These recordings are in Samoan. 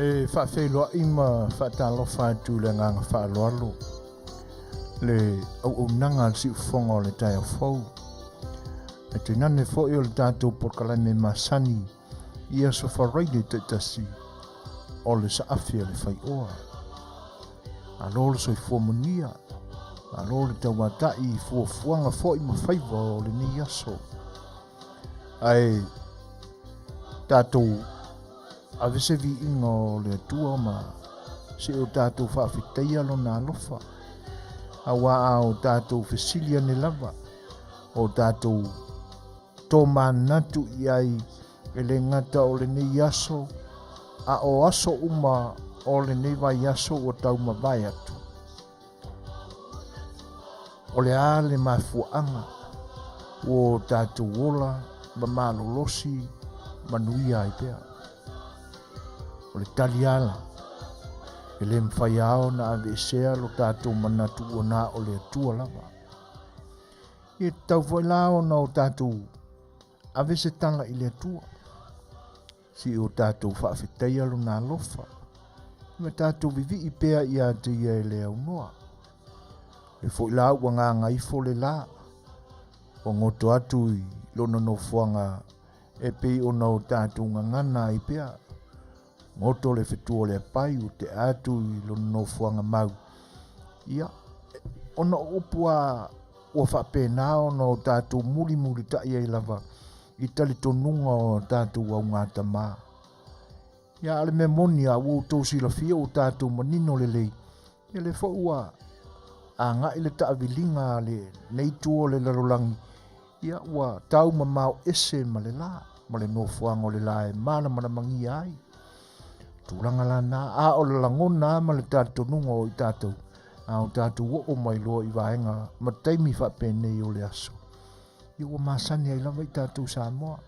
E faafeiloai ma faatalofa atu i le agaga faaaloalo le auaunaga a le siufofoga o le taeao fou. E tainane foi o le tatou polokalame masani i aso Faraile taitasi o le saafi a le faioa. Malo le soifua manuia, malo le tauatai i fuafuaga foi ma faiva o lenei aso. Ae tatou ave se viiga o le Atua ma se o tatou faafetaia lona alofa. Auā a o tatou fesili ane lava, o tatou tomanatu i ai e le gata o lenei aso, a o aso uma o lenei vaiaso ua taumavae atu. O le a le mafuaaga ua o tatou ola ma malolosi manuia ai pea? O le tali ala, e le mafai lava ona aveesea lo tatou manatu ua na o le Atua lava. E tatau foi la ona o tatou ave se tala i le Atua, se i o tatou faafetaia lona alofa, ma tatou vivii pea ia te ia e le aunoa. Le foi la ua gagaifo le la, ua goto atu i lona nofoaga e pei ona o tatou gagana ai pea. Goto le fetu o le apai ua tea atu i lona nofoaga mau. Ia, ona o upu a ua faapena ona o tatou mulimulitai ai lava i talitonuga o tatou augatama. Ia, a o le mea moni a ua outou silafia ua tatou manino lelei, ia lea foi ua agai le taaviliga a lenei itu o le lalolagi, ia ua tau mamao ese ma le la, ma le nofoaga o le la e malamalamagia ai. Tulaga la na, a o le lagona ma le talitonuga o i tatou, a o tatou oo mai loa i vaega ma taimi faapenei o le aso, ia ua masani ai lava i tatou Samoa.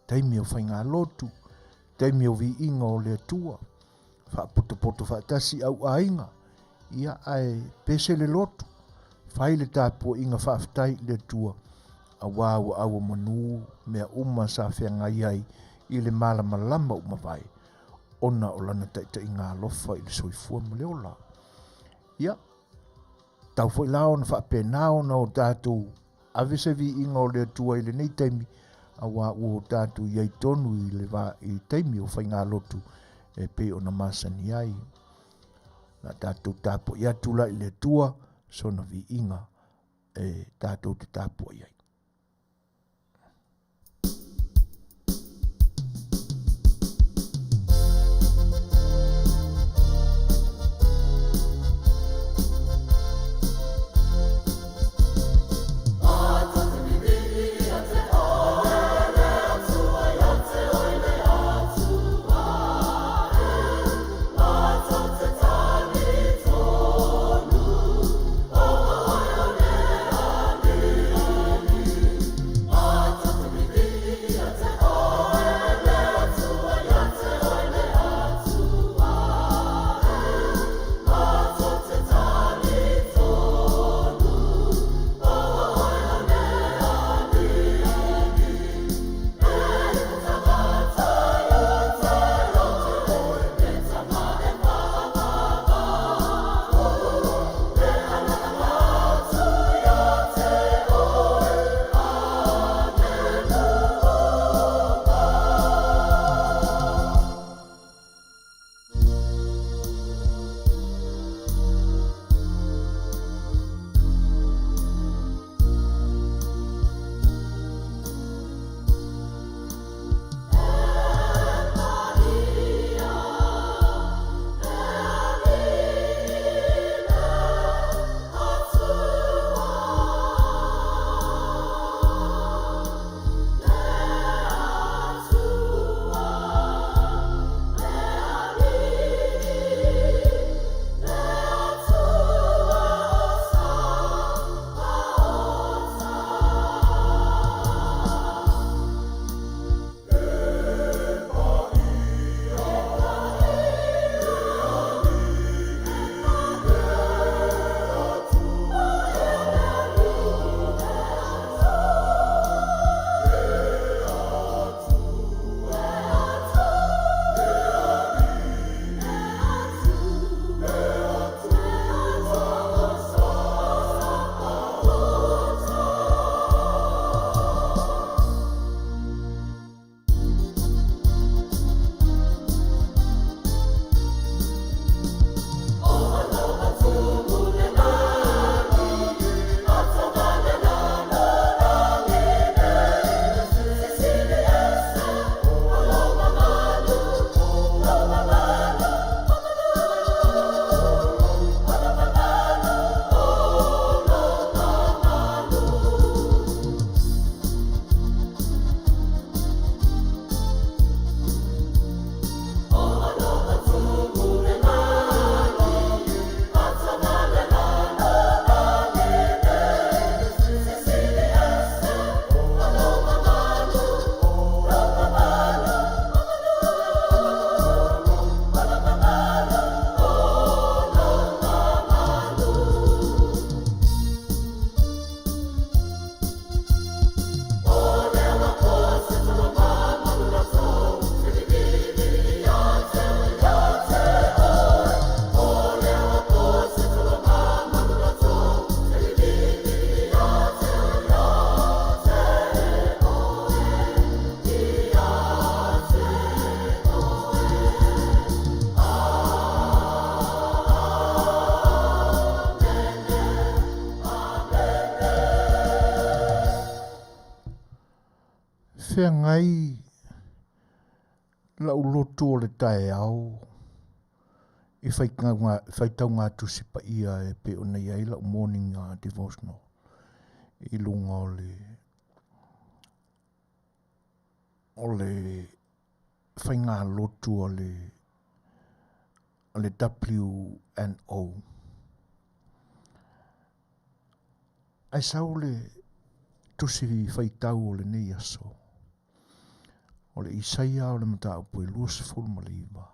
Taimi o faigalotu, taimi o viiga o le Atua, faapotopoto faatasi au aiga, ia ae pese le lotu, fai le tapuaiga faafetai i le Atua, auā ua auomanu mea uma sa feagai ai i le malamalama ua mavae, ona o lana taitaiga alofa i le soifua ma le ola. Ia, tau foi la ona faapena ona o tatou ave se viiga o le Atua i lenei taimi, auā ua o tatou i ai tonu i le va i taimi o faigalotu e pei ona masani ai. La tatou tapuai atu la i le Atua sona viiga e tatou te tapuai ai. Feagai la'u lotu o le taeao i faitauga Tusi Paia e pei ona i ai la'u morning devotional i luga o le o le faigalotu a le a le WNO. Ae sau le tusi faitau o lenei aso, o le Isaia o le mataupu e 29,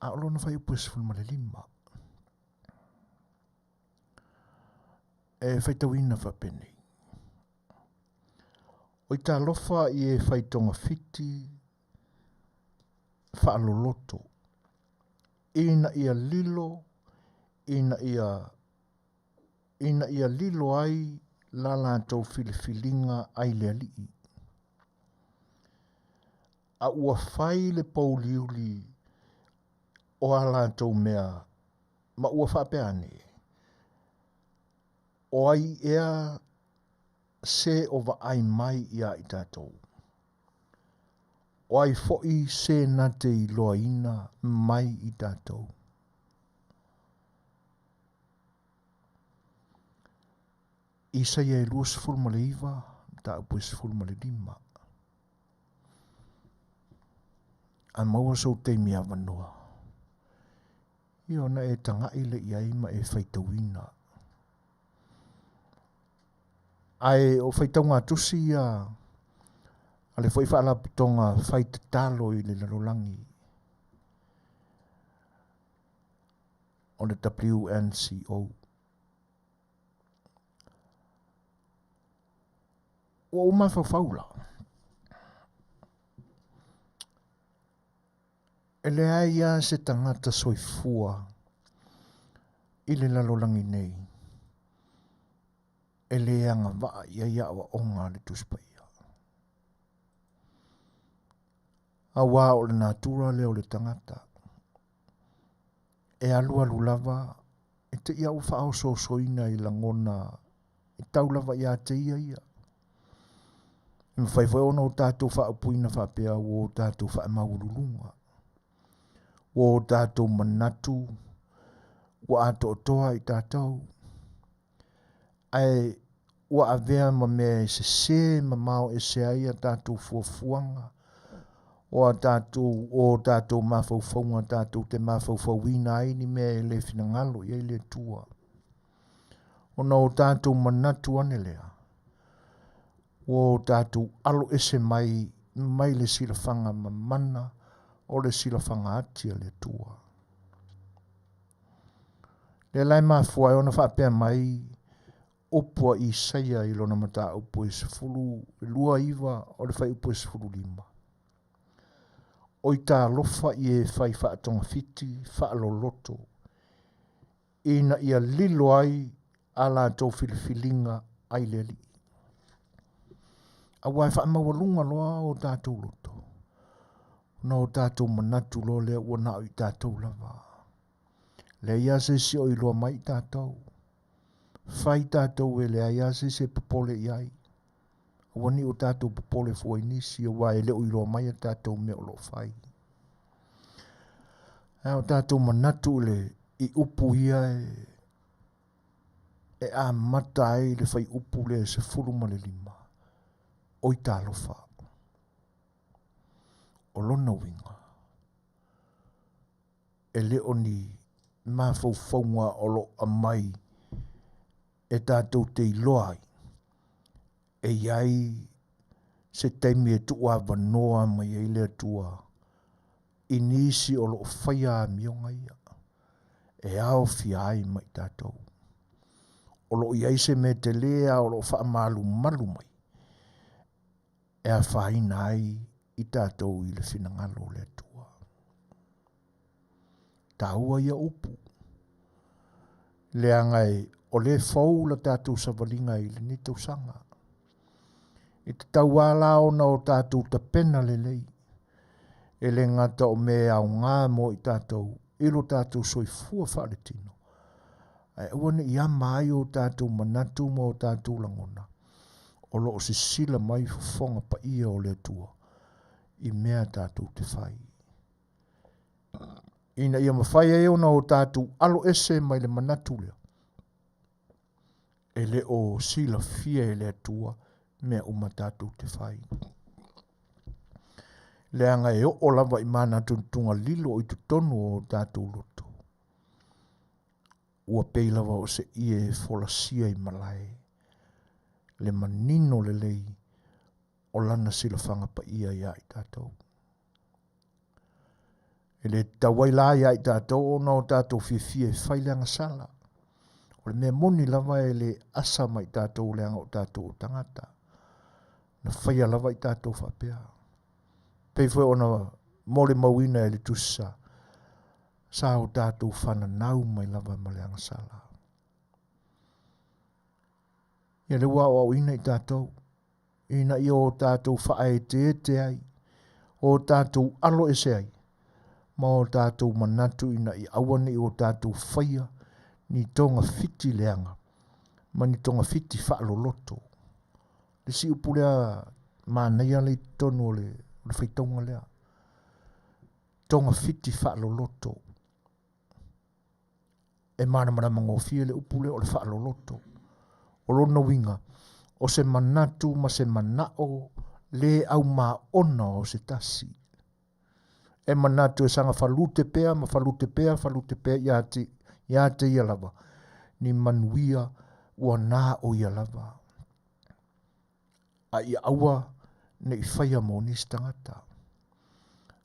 a o lona fuaiupu e 15. E faitauina faapenei. Oi talofa i e fai togafiti faaloloto, ina ia lilo, ina ia, ina ia lilo ai la latou filifiliga ai le Alii. A ua fai le pouliuli o a latou mea, ma ua faapea ane, O ai ea se o vaai mai iā i tatou? O ai foi se na te iloaina mai i tatou? Isaia e 29, mataupu e 15. A maua sou taimi avanoa, ia ona e taga'i lea i ai ma e faitauina. Ae o faitauga tusi ia a le foi faalapotopotoga fai tatalo i le lalolagi o le WNCO. Ua ou mafaufau la, e leai lava se tagata soifua i le lalolagi nei e le agavaa i ai aoaoga a le Tusi Paia. Aua o le natura lea o le tagata, e alualu lava e te i a ua faaosoosoina i lagona e tau lava ia te ia ia. E mafai foi ona o tatou faaupuina faapea ua o tatou faamaualuluga, ua o tatou manatu ua atoatoa i tatou, ae ua avea ma mea e sesē mamao ese ai a tatou fuafuaga o a tatou o tatou mafaufauga tatou te mafaufauina ai ni mea e le finagalo i ai le Atua. Ona o tatou manatu ane lea, ua o tatou alo ese mai mai le silafaga mamana o le silafaga ati a le Atua. Lea la e mafua ai ona faapea mai upu a Isaia i lona mataupu e 29 o le fuaiupu e 15. Oi talofa i e fai faatogafiti faaloloto ina ia lilo ai a latou filifiliga ai le Alii. Aua e faamaualuga loa o tatou loto, ona o tatou manatu loa lea ua na o i tatou lava. Leai lava se isi o iloa mai i tatou. Fai tatou e leai lava se isi e popole i ai. Aua ne i o tatou popole fua i nisi, aua e le o iloa mai a tatou mea o lo o fai. Ae o tatou manatu i le i upu ia e, e amata ai le fuaiupu lea e 15, oi talofa. O lona uiga, e le o ni mafaufauga o lo o aumai e tatou te iloa ai e i ai se taimi e tuuavanoa mai ai le Atua i nisi o lo o faia amioga ia e aofia ai ma i tatou. O lo o i ai se mea tele a o lo o faamalumalu mai e afaina ai i tatou i le finagalo o le Atua. Taua ia upu, leaga e o lea e fou la tatou savaliga i lenei tausaga. E tatau lava la ona o tatou tapena lelei, e le gata o mea e aoga mo i tatou i lo tatou soifua faaletino, ae aua ne i ama ai o tatou manatu ma o tatou lagona. O lo o sisila mai fofoga paia o le Atua i mea tatou te fai. Ina ia mafai ai ona o tatou alo ese mai le manatu lea, e le o silafia e le Atua mea uma tatou te fai. Leaga e oo lava i manatunatuga lilo i totonu o tatou loto. Ua pei lava o se ie e folasia i malae, le manino lelei o lana silafaga paia iā i tatou. E le tatau ai la iā i tatou ona o tatou fiafia e fai le agasala. O le mea moni lava e le asa mai i tatou leaga o tatou o tagata. Na faia lava i tatou faapea. Pei foi ona molimauina e le Tusi Sa, sa o tatou fananau mai lava ma le agasala. Ia lea ua aoaoina i tatou ina ia o tatou faaeteete ai, o tatou alo ese ai, ma o tatou manatu ina ia aua ne i o tatou faia ni togafiti leaga ma ni togafiti faaloloto. Le isi upu lea manaia lea i totonu o le faitauga lea, togafiti faaloloto. E malamalama gofie le upu lea o le faaloloto. O lona uiga, o se manatu ma se manao le aumaona o se tasi. E manatu e saga falute pea ma falute pea, falute pea ia te, ia te ia lava, ni manuia ua na o ia lava. A ia aua ne i faia mo nisi tagata.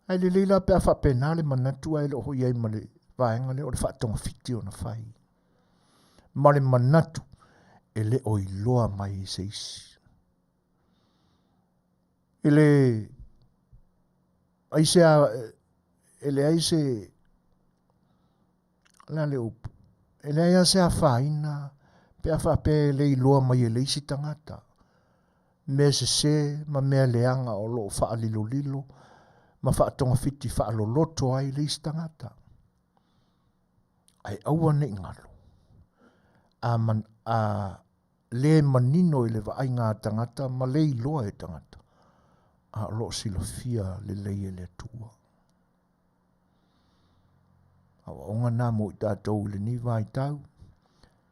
Ae lelei la pe a faapena le manatu ae le o hoi ai ma le vaega lea o le faatogafiti ona fai. Ma le manatu e le o iloa mai e se isi. E le ai se e leai se O le a le upu? E leai lava se afaina pe a faapea e le iloa mai e le isi tagata mea sese ma mea leaga o lo o faalilolilo ma faatogafiti faaloloto ai le isi tagata. Ae aua ne i galo, a, man, a le manino i le vaaiga a tagata ma le iloa e tagata, a o lo o silafia lelei e le Atua. Aoaoga na mo i tatou i lenei vaitau,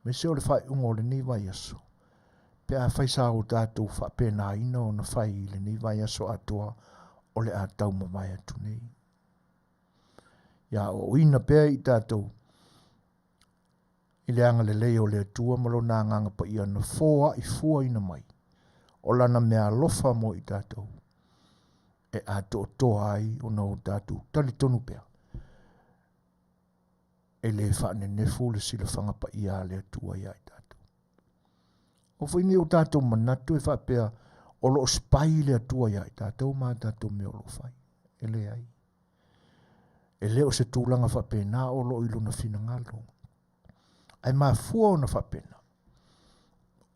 aemaise o le faaiuga o lenei vaiaso, pe afai sa o tatou faapenaina ona fai i lenei vaiaso atoa o le a taumavae atu nei. Ia aoaoina pea i tatou i le agalelei o le Atua ma lona agaga paia na foai fuaina mai o lana mea alofa mo i tatou e atoatoa ai ona o tatou talitonu pea e le faanenefu le silafaga paia a le Atua iā i tatou. O foi nei o tatou manatu e faapea o lo o spy le Atua iā i tatou ma a tatou mea o lo o fai. E leai. E le o se tulaga faapena o lo o i lona finagalo. Ae mafua ona faapena,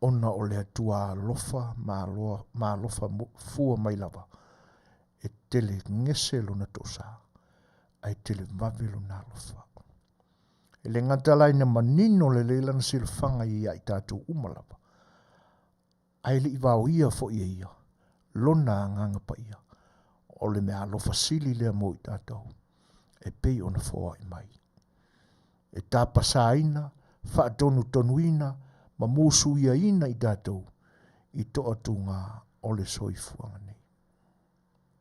ona o le Atua alofa ma alofa fua mai lava, e tele gese lona toosa, ae tele vave lona alofa. E le gata la ina manino lelei lana silafaga ia i tatou uma lava, ae le i vaoia foi e ia lona agaga paia, o le mea alofa sili lea mo i tatou, e pei ona foai mai. E tapasaina, faatonutonuina ma musuiaina i tatou i toatuga o le soifuaga nei.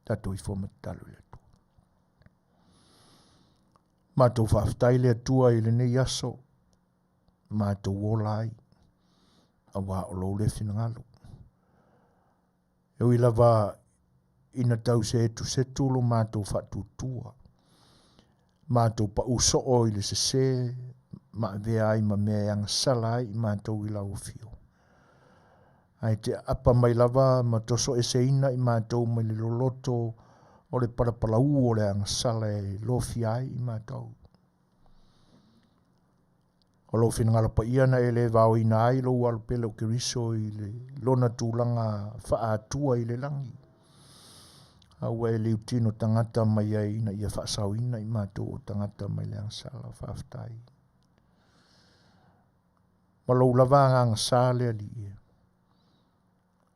Tatou ifo ma tatalo i le Atua. Matou faafetai le Atua i lenei aso, matou ola ai, auā o lou lea finagalo. E ui lava ina tau setusetu lo matou faatuatua, matou pau soo i le sese ma avea ai ma mea e agasala ai i matou i lau afio. Ae te aapa mai lava ma tosoeseina i matou mai le loloto o le palapalaū o le agasala e lofia ai i matou. O lou finagalo paia na e le vaoina ai lou alo pele o Keriso i le lona tulaga faa-Atua i le lagi, a ua e liutino tagata mai ai ina ia faasaoina i matou o tagata mai le agasala. Faafetai. Ma lou lava agaga sa le Alii e.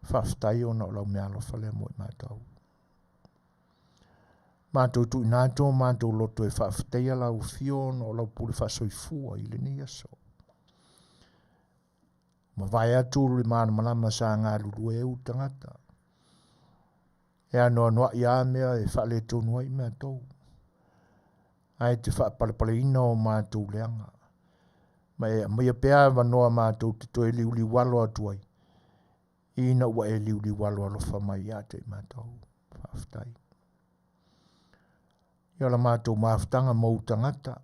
Faafetai ona o lau meaalofa lea mo i matou. Matou tuuina atu o matou loto e faafetaia lau afio ona o lau pule faasoifua i lenei aso. Mavae atu le malamalama sa galulue ai ou tagata. E anoanoai lava mea e faaletonu ai matou. Ae te faapalepaleina o matou leaga. Ma e aumaia pea avanoa matou te toe liuliualo atu ai, ina ua e liuliualo alofa mai ia te i matou. Faafetai. Ia o la matou mafutaga ma ou tagata,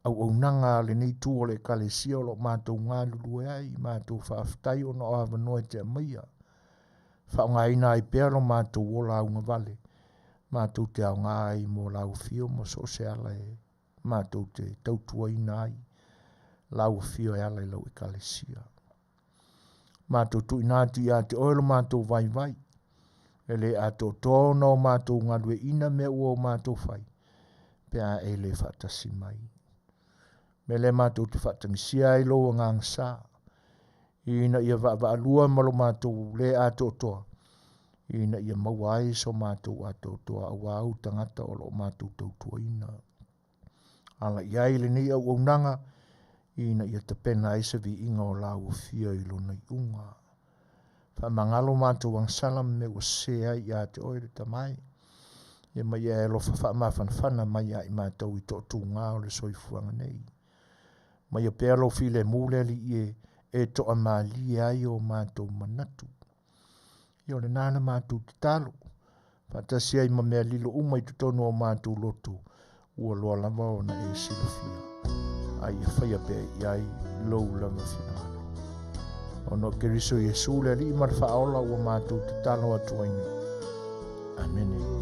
auaunaga a lenei itu o le Ekalesia o lo o matou galulue ai, matou faafetai ona o avanoa e te aumaia. Faaaogaina ai pea lo matou ola augavale, matou te aoga ai mo lau afio ma so o se ala e matou te tautuaina ai lau afio e ala i lau Ekalesia. Matou tuuina atu ia te oe lo matou vaivai, e le atoatoa ona o matou galueaiina mea ua o matou fai, pe a e le faatasi mai. Mea lea matou te faatagisia ai lou agaga sa, ina ia vaavaalua ma lo matou le atoatoa, ina ia maua ai so matou atoatoa aua ou tagata o lo o matou tautuaina. Ala i ai lenei auaunaga, ina ia tapena ai se viiga o lau afio i lona iuga. Faamagalo matou agasala ma mea ua sese ai ia te oe le Tama e. Ia ma ia e alofa faamafanafana mai ia i matou i toatuga o le soifuaga nei. Ma ia pea lou filemu le Alii e, e toamalie ai o matou manatu. Ia o lena na matou tatalo, faatasi ai ma mea lilo uma i totonu o matou loto, ua loa lava ona e silafia, a ia faia pea i ai lou lava finagalo. Ona o Keriso Iesu le Alii ma le Faaola ua matou tatalo atu ai nei. Amene.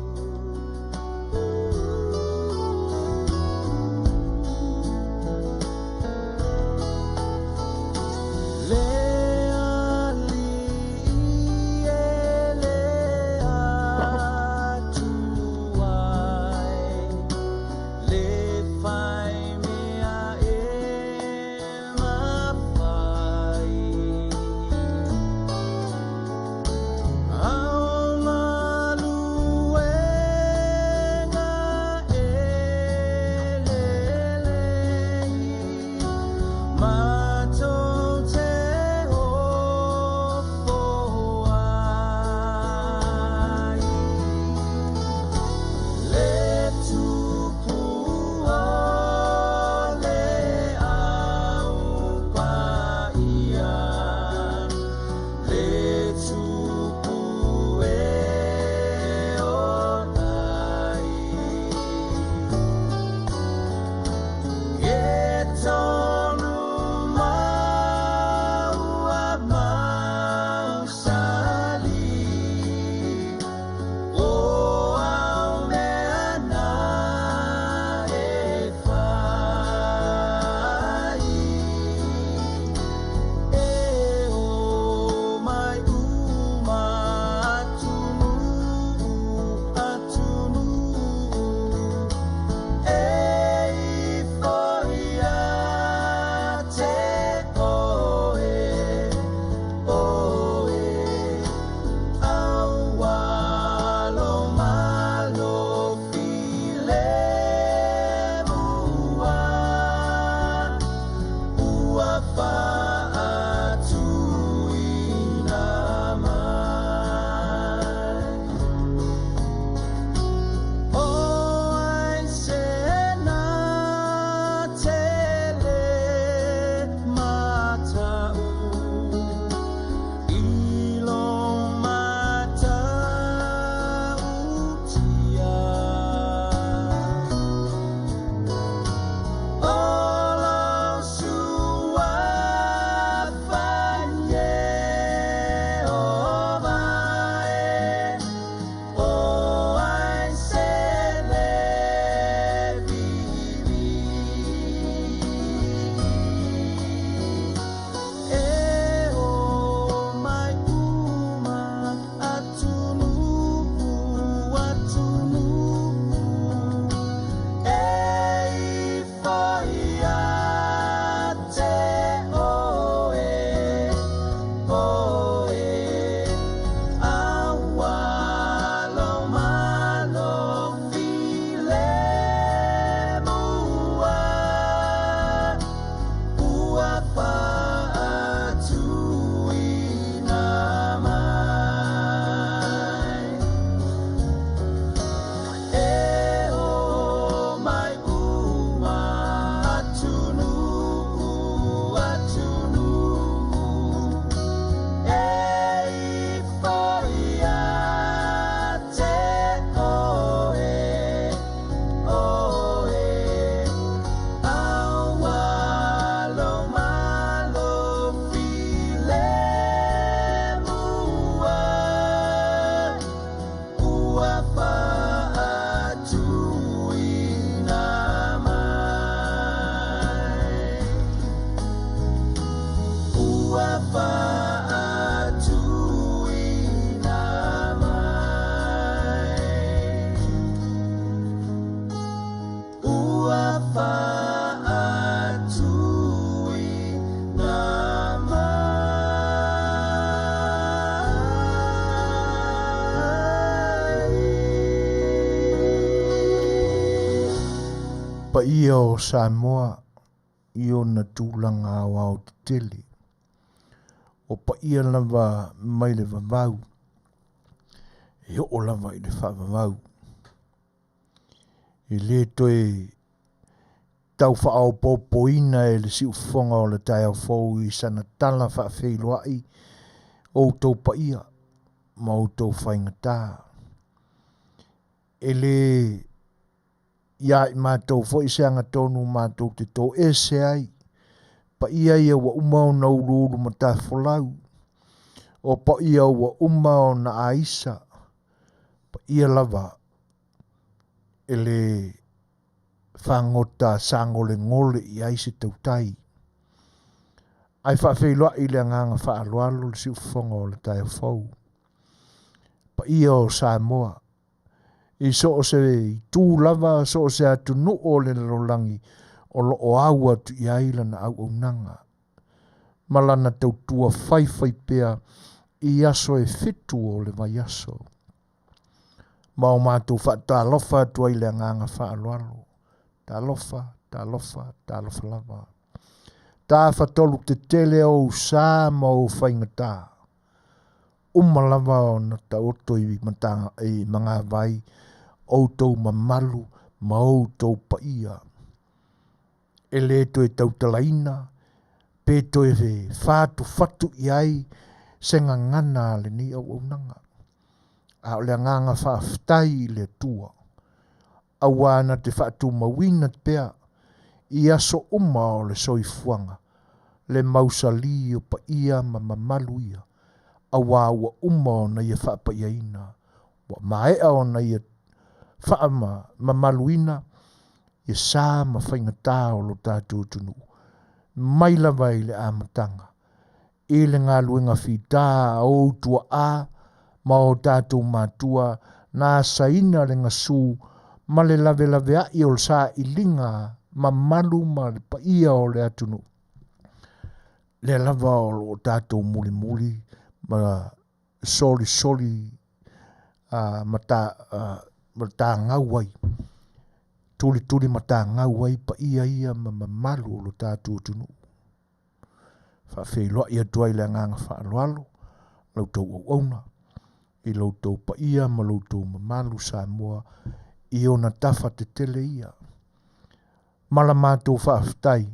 Paia o Samoa i ona tulaga aoao tetele. O paia lava mai le vavau e oo lava i le faavavau. E le toe tau faaopoopoina e le siufofoga o le taeao fou i sana tala faafeiloai outou paia ma outou faigata. E le ia i matou foi se agatonu matou te toese ai, paia ia ua uma ona uluulu matafolau, o paia ua uma ona aisa, paia lava e le fagota sagolegole i ai se tautai. Ae faafeiloai i le agaga faaaloalo le siufofoga o le taeao fou. Paia o Samoa, i so o se itu lava, so o se atunuu o le lalolagi o lo o au atu i ai lana auaunaga ma lana tautua faifaipea i aso e fitu o le vaiaso. Ma o matou faatalofa atu ai i le agaga faaaloalo. Talofa, talofa, talofa lava. Tafatolu tetele ou sa ma ou faigata. Uma lava ona taoto i, mata, i magavai outou mamalu ma outou paia. E le toe tautalaina pe toe fatufatu i ai se gagana a lenei auaunaga. A o le agaga faafetai i le Atua, auā na te faatumauina pea i aso uma o le soifuaga le mausalī o paia ma mamalu ia, auā ua uma ona ia faapaiaina, ua maea ona ia faamamaluina ia sa ma faigatā o lo tatou atunuu, mai lava i le amataga, i le galuega fita a ou tuaa ma o tatou matua na asaina le gasu ma le lavelaveai o le sailiga mamalu ma le paia o le atunuu. Lea lava o lo o tatou mulimuli ma solisoli ma, ta, ma tagau ai, tulituli matagau ai paia ia ma mamalu o lo tatou atunuu. Faafeiloai atu ai le agaga faaaloalo la outou auauna i lo outou paia ma lo outou mamalu Samoa i ona tafa tetele ia. Ma la matou faafetai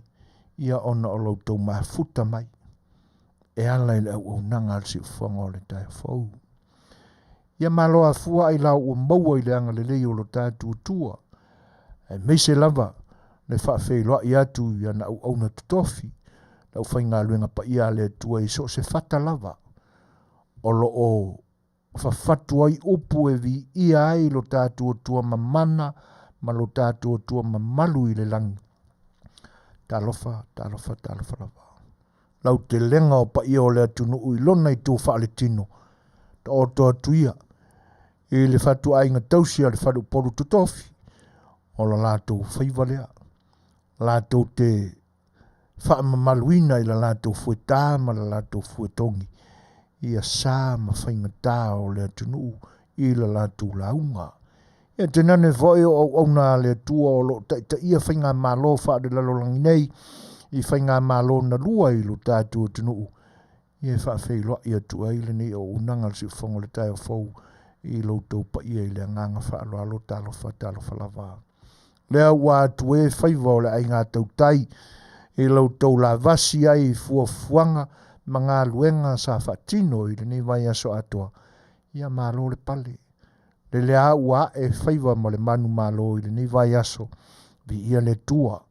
ia ona o lo outou mafuta mai e ala i le auaunaga a le siufofoga o le taeao fou. Ia malo afua ailao ua maua i le agalelei o lo tatou Atua, aemaise lava le faafeiloai atu i ana auauna totofi, le aufaigaluega paia a le Atua i so o se fata lava o lo o fafatu ai upu e viia ai lo tatou Atua mamana ma lo tatou Atua mamalu i le lagi. Talofa, talofa, talofa lava. Lautelega o paia o le atunuu i lona itu faaletino, taoto atu ia i le fatuaiga tausi a le faleupolu totofi, o la latou faiva lea, latou te faamamaluina i la latou fuetā ma la latou fuetogi ia sa ma faigatā o le atunuu i la latou lauga. Ia tainane foi o auauna a le Atua o lo o taitaia faigamalo faalelalolagi nei i faigamalo na lua i lo tatou atunuu, ia e faafeiloai atu ai lenei auaunaga a le Siufofoga o le Taeao Fou i lo outou paia i le agaga faaaloalo. Talofa, talofa lava. Lea ua atu e faiva o le aiga tautai i lo outou lavasi ai i fuafuaga ma galuega sa faatino i lenei vaiaso atoa, ia malo le pale. Lele a ua ae faiva ma le manumalo i lenei vaiaso, viia le Atua,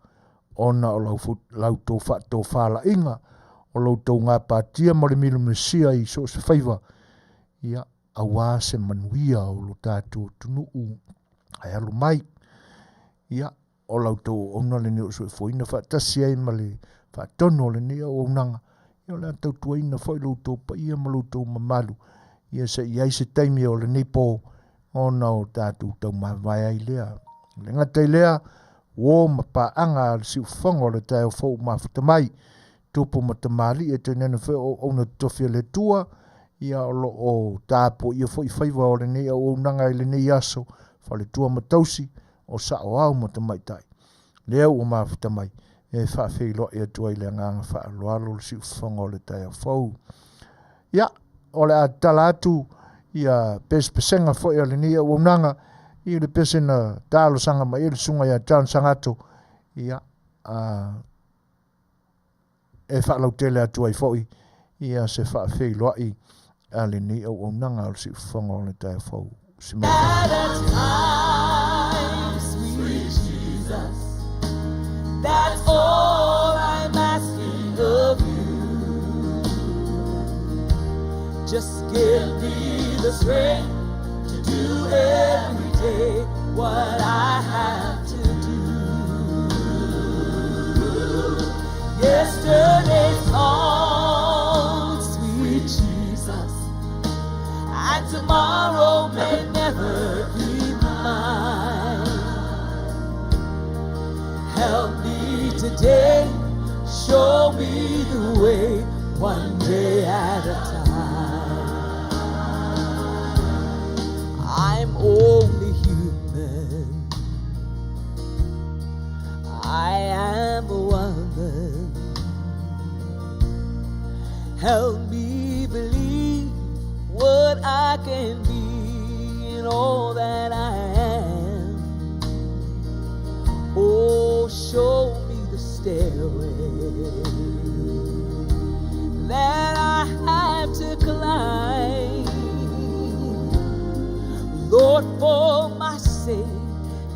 ona o lau, la outou faatofalaiga, o lo outou gapatia ma le milomesia i so o se faiva, ia, auā se manuia o lo tatou atunuu ae alu mai. Ia, o la outou auauna lenei o soifuaina faatasi ai ma le faatonu o lenei auaunaga, ia o le a tautuaina foi lo outou paia ma lo outou mamalu, ia se i ai se taimi o lenei pō ona o tatou taumavae ai lea. Le gata i lea, uo ma paaga a le siufofoga o le taeao fou mafuta mai, tupu ma tamalii e tainane foi o auauna totofi a le Atua, ia o lo o tapuaia foi faiva o lenei auaunaga i lenei aso, faletua ma tausi, o saoao ma tamaitai. Lea ua mafuta mai e faafeiloai atu ai le agaga faaaloalo le siufofoga o le taeao fou. Ia, o le a tatala atu ia pesepesega foi a lenei auaunaga i le pese na talosaga mai ai le susuga ia John Sagato, ia, a, e faalautele atu ai foi ia se faafeiloai a lenei auaunaga o le siufofoga o le taeao fou. Si At a time, sweet Jesus, that's all I'm asking of you. Just give me the strength to do every day what I have to do. Yesterday's gone, sweet Jesus, and tomorrow may never be mine. Help me today, show me the way, one day at a time. I'm only human. I am a woman. Help me believe what I can be and all that I am. Oh, show me the stairway that I have to climb. Lord, for my sake,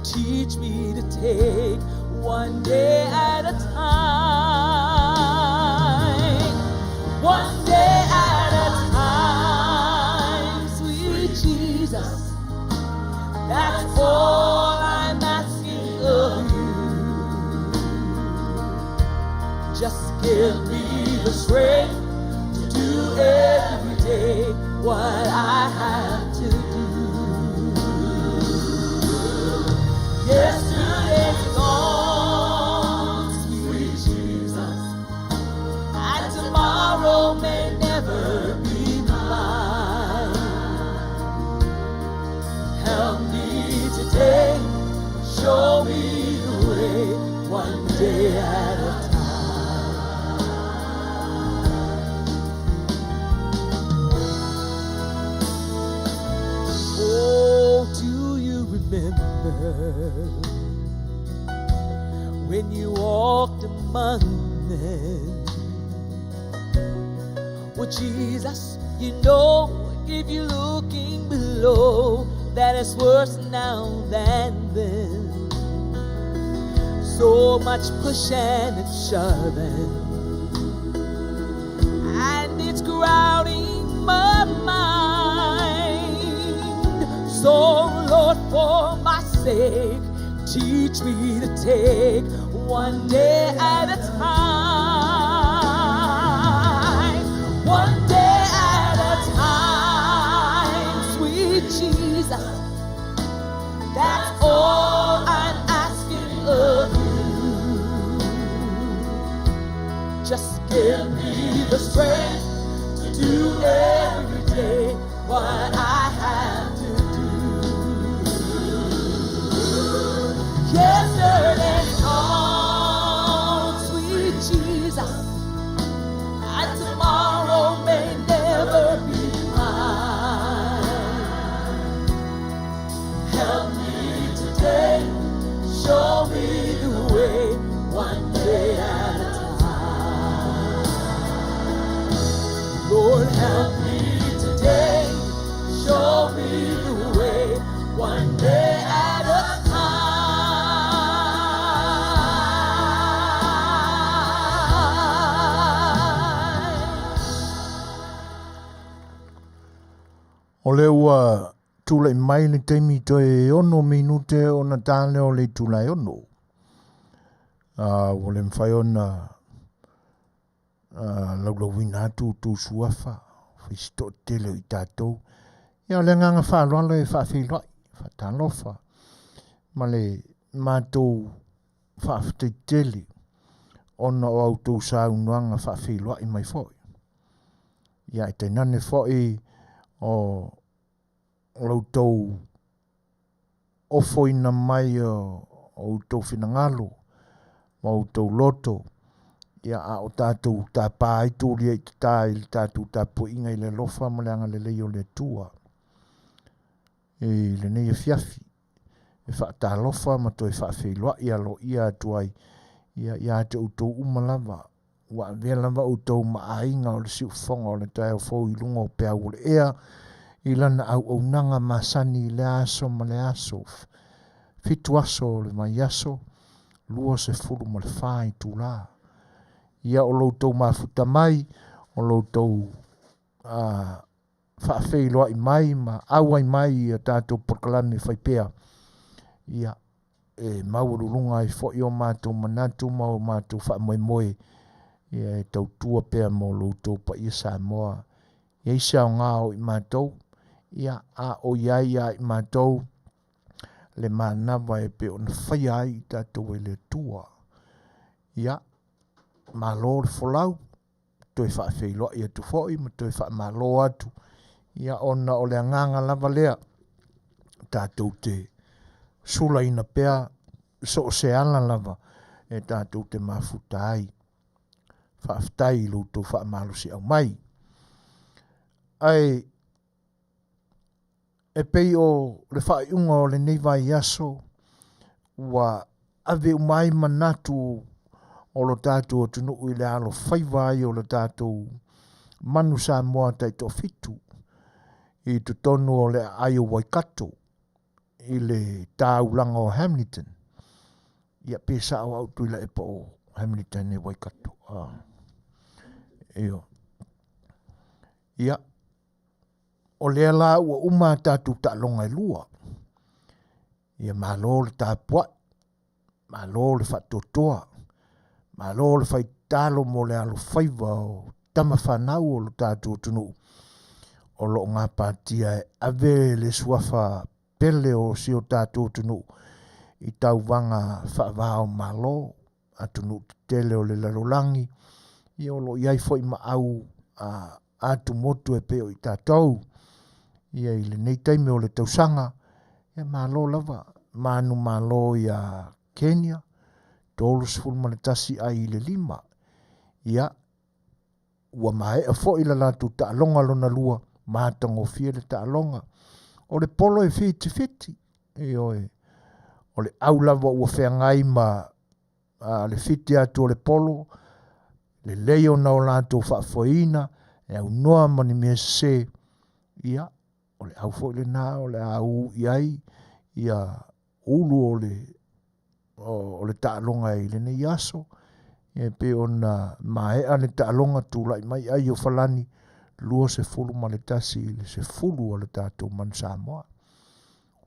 teach me to take one day at a time. One day at a time, sweet Jesus. That's all I'm asking of you. Just give me the strength to do every day what I have to do. Yesterday's gone, sweet Jesus, and tomorrow may never be mine. Help me today, show me the way, one day at a time. Oh, do you remember when you walked among men? Well, Jesus, you know if you're looking below that it's worse now than then. So much pushing and shoving, and it's crowding my mind. So, Lord, for my sake, teach me to take one day at a time. One day at a time, sweet Jesus. That's all I'm asking of you. Just give me the strength to do every day what I have to do. Yesterday's gone, sweet Jesus, and tomorrow may never be mine. Help me today, show me the way, one day at a time. Lord, help me today, show me the way, one day at a time. O lea ua tulai mai le taimi toe ono minute ona ta lea o le itula e ono. Ua le mafai ona laulauina atu outou suafa, fai si toatele o i tatou. Ia, o le agaga faaaloalo e faafeiloai, faatalofa ma le matou faafetai tele ona o a outou saunoaga faafeiloai mai foi. Ia, e tainane foi o la outou ofoina mai o outou finagalo. ma outou loto, ia a o tatou tapa ai tuli ai tata i le tatou tapuaiga i le alofa ma le agalelei o le Atua i lenei afiafi e faatalofa ma toe faafeiloai aloaia atu ai ia ia te outou uma lava ua avea lava outou ma aiga o le siufofoga o le taeao fou i luga o peau o le ea i lana auaunaga masani i lea aso ma le aso, fitu aso o le vaiaso, 24 itula. Ia o lo outou mafuta mai, o lo outou faafeiloai mai ma auai mai i a tatou polokalame fai pea, ia e maualuluga ai foi o matou manatu ma o matou faamoemoe ia e tautua pea mo lo outou paia Samoa. E i ai se aoga o i matou, ia a o i ai ia i matou le manava e pei ona faia ai i tatou e le Atua. Ia, malo le folau, toe faafeiloai atu foi ma toe faamalo atu, ia ona o le agaga lava lea tatou te sulaina pea so o se ala lava e tatou te mafuta ai. Faafetai i lo outou faamalosiau mai. Ae e pei o le faaiuga o lenei vaiaso ua ave uma ai manatu o lo tatou atunuu i le alofaiva ai o le tatou manu Samoa taitoafitu i totonu o le aai o Waikato i le taulaga o Hamilton. Ia pe sao au Tuilaepa o Hamilton e Waikato. Ah. Io. Ia, o lea la ua uma a tatou taaloga e lua. Ia malo le tapuai, malo le faatoatoa, malo le faitalo mo le alofaiva o tama fanau o lo tatou atunuu o lo o gapatia e ave le suafa pele o si o tatou atunuu i tauvaga faava o Malo, atunuu tetele o le lalolagi, ia o lo o i ai foi ma au a atumotu e pei o i tatou ia i lenei taimi o le tausaga. Ia malo lava manumalo ia Kenya 31 ai i le 5. Ia ua maea foi la latou taaloga lona lua, matagofie le taaloga. O le polo e fitifiti, ioe, o le au lava ua feagai ma a, le fiti atu o le polo, lelei ona o latou faafoeina, e aunoa ma ni mea sese, ia, o le au foi lena o le a ū i ai ia ulu o le o le taaloga i lenei aso, e pei ona maea le taaloga tulai mai ai o Falani 21 i le 10 o le tatou Manu Samoa.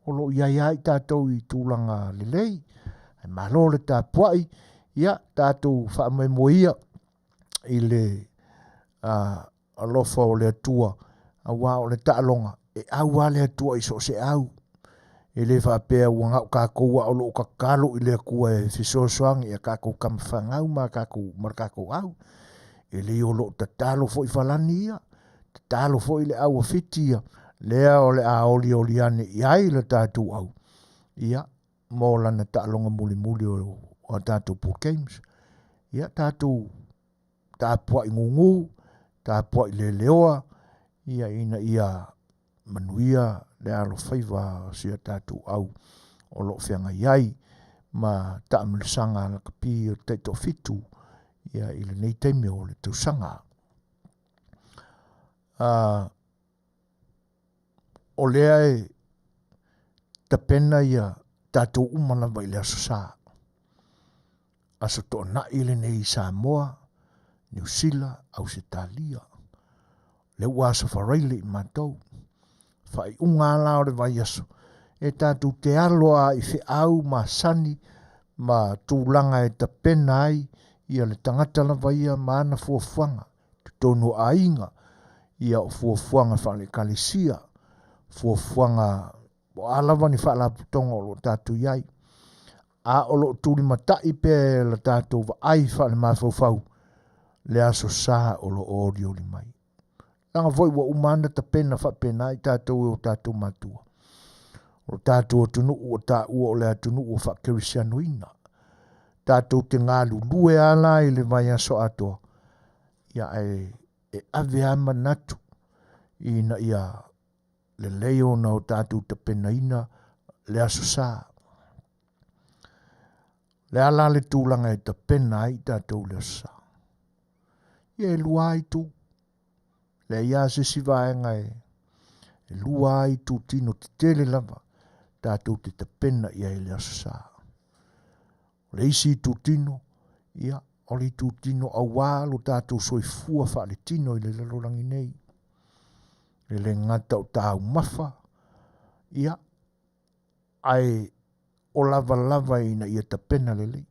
O lo o i ai lava i tatou i tulaga lelei, ae malo le tapuai, ia tatou faamoemoe ia i le alofa o le Atua, aua o le taaloga, e au lava le Atua i so o se au. E le faapea ua gau tatou a o lo o tatalo i le Atua e fesoasoani i a tatou tama fanau ma tatou ma le tatou au. E le o lo o tatalo foi Falani ia, tatalo foi le au a Fiti ia, lea o le a olioli ane i ai le tatou au, ia, mo lana taaloga mulimuli o a tatou Pool Games. Ia, tatou tapuai gugu, tapuai leleoa, ia ina ia manuia le alofaiva o si a tatou au o lo o feagai ai ma taamilosaga lakapi o le taitoafitu ia i lenei taimi o le tausaga. O lea e tapena ia tatou uma lava i le Aso Sa. Aso Toonai lenei i Samoa, Niu Sila, Ausetalia. Lea ua Aso Faraile i matou. Faaiuga lava la o le vaiaso, e tatou te alo lava i feau masani ma tulaga e tapena ai ia le tagata lava ia ma ana fuafuaga totonu o aiga, ia o fuafuaga faale-ekalesia, fuafuaga o a lava ni faalapotopotoga o lo o tatou i ai, a o lo o tulimatai pea e la tatou vaai faalemafaufau le Aso Sa o lo o olioli mai. Leaga foi ua uma ona tapena faapena i tatou e o tatou matua. O lo tatou atunuu ua taua o le atunuu ua faakerisianoina. Tatou te galulue lava la i le vaiaso atoa, ia ae e ave lava manatu ina ia lelei ona o tatou tapenaina le Aso Sa. Le a la le tulaga e tapena ai tatou i le Aso Sa? Ia e lua lava itu. Leai lava se isi vaega e lua lava itutino tetele lava tatou te tapena i ai i le Aso Sa. O le isi itutino, ia, o le itutino auā lo tatou soifua faaletino i le lalolagi nei. E le gata o taumafa, ia, ae o lavalava ina ia tapena lelei.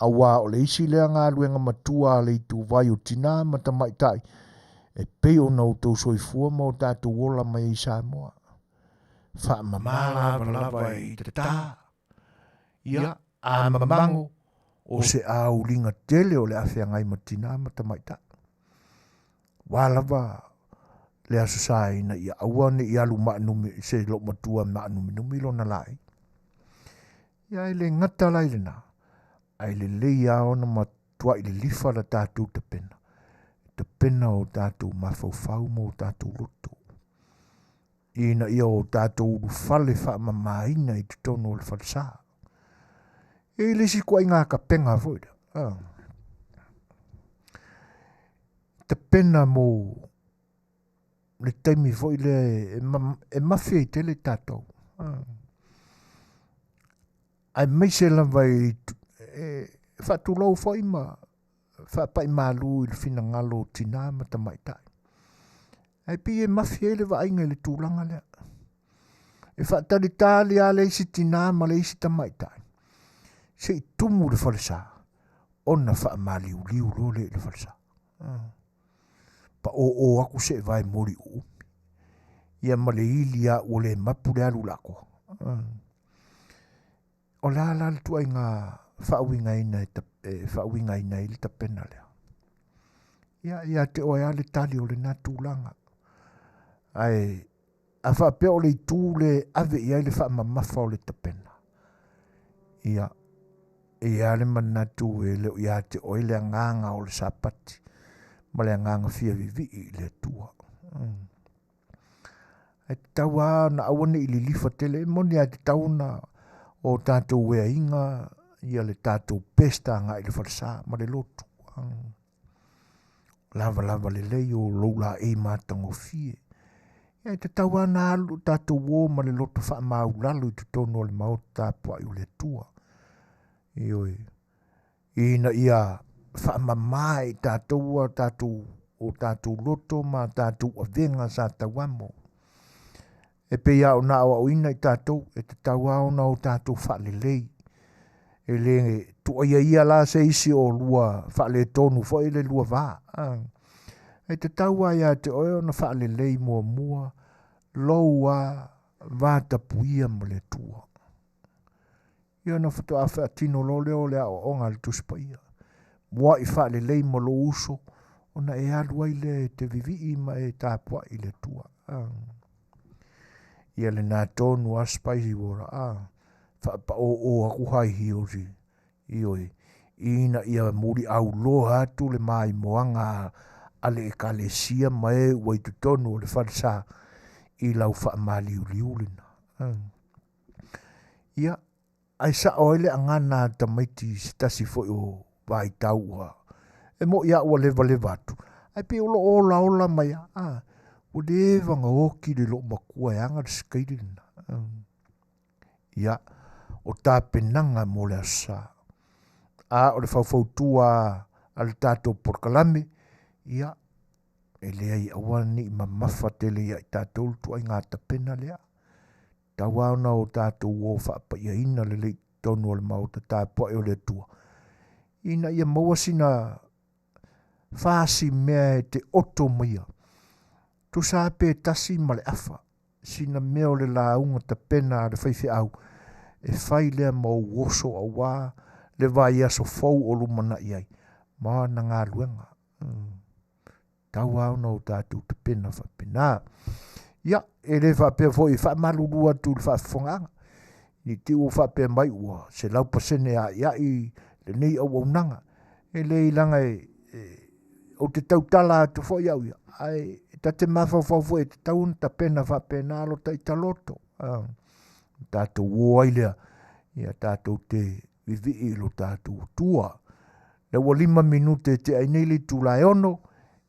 Auā o le isi lea galuega matua a le ituvai o tinā ma tamaitai e pei ona outou soifua ma o tatou ola mai ai i Samoa. Faamama lavalava i tatā, ia, a mamago o se auliga tele o le a feagai ma tinā ma tamaitai. Ua lava le Aso Sa ina ia aua ne i alu maanumi se loomatua maanuminumi lona laei. Ia e le gata la i lena, ae lelei lava ona matuai lilifa la tatou tapena, tapena o tatou mafaufau ma o tatou loto, ina ia o tatou ulufale faamamaina i totonu o le falesa. E i ai le isi ituaiga tapena foi lea, ah. Tapena mo le taimi foi lea e mafi ai tele tatou. Ah. Aemaise lava i e faatulou foi ma faapai malu i le finagalo o tinā ma tamaitai. Ae pei e mafi ai le vaaiga i le tulaga lea. E faatalitali lava le isi tinā ma le isi tamaitai se i tumu le falesa ona faamaliuliu loa lea i le falesa. Ah. Paoo atu se vae moli uumi. Ia ma le ili a ua le mapu le alu lakoa. Ah. O le a la le tuaiga faauigaina e, e faauigaina ai le tapena lea? Ia, ia te oe lava le tali o lena tulaga. Ae a faapea o le itu le ave i ai le faamamafa o le tapena, ia, e i ai le manatu e le o ia te oe le agaga o le Sapati ma le agaga fia vivii i le Atua. Mm. E tatau lava ona aua ne i lilifa tele. E moni lava e tatau ona o tatou ueaiga ia le tatou pesta agai i le falesa ma le lotu. Lavalava lelei o lou laei matagofie. Ia e tatau lava ona alu tatou o ma le loto faamaulalo i totonu o le maota tapuai o le Atua. Ioe. Ina ia faamama e tatou a tatou o tatou loto ma tatou avega sa tauamo. E pei lava ona aoaoina i tatou, e tatau lava ona o tatou faalelei. E le tuuaia ia la se isi o lua faaletonu foi le lua va. E tatau lava ia te oe ona faalelei muamua lou lava va tapuia ma le Atua. Ia ona faatoa faatino loa lea o le aoaoga a le Tusi Paia. Muai faalelei ma lou uso, ona e alu ai lea e te vivii ma e tapuai i le Atua. Ah. Ia lena tonu a spicy water. Ah. Faapaoo atu high heels i. Ioe. Ina ia muliauloa atu le maimoaga a le ekalesia ma e ua i totonu o le falesa i lau faamaliuliu lena. Ah. Ia, ae sao ai le agana a tamaiti i se tasi foi o vaitau ua e mo'i lava ua levaleva atu, ae pei o lo o olaola mai lava, a, ua leva ona oti le loomatua e aga le sikeili lena. Ia, o tapenaga mo le Aso Sa. A o le faufautua a le tatou polokalame, ia, e leai aua ne i mamafa tele ia i tatou le ituaiga tapena lea. Tau lava ona o tatou o faapaiaina lelei i totonu o le maota tapuai o le Atua, ina ia maua sina fasi mea e te oto maia, tusa lava pe tasi ma le afa, sina mea o le lauga tapena a le faifeau, e fai lea ma ou oso auā le vaiaso fou o lumanai ai, ma ana galuega. Tau lava ona o tatou tapena faapena. Ia, e le faapea foi e faamalulu atu i le faafofogaaga. I te i ua faapea mai ua 100% aiai lenei auaunaga. E leai leaga e, e, ou te tautala atu foi au ia, ae ta te mafaufau foi e tatau ona tapena faapena lo taita loto. Tatou o ai lea, ia tatou te vivii i lo tatou Atua. Lea ua 5 minute e tea ai nei le itula e 6,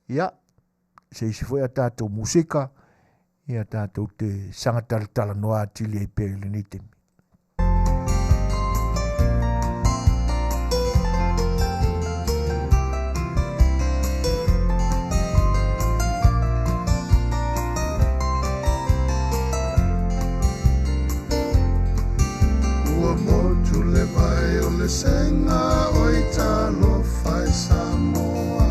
ia, se isi foi a tatou musika, ia tatou te saga talatalanoa atili ai pea i lenei taimi. Ua motu le vai o le senga o i talofa i Samoa,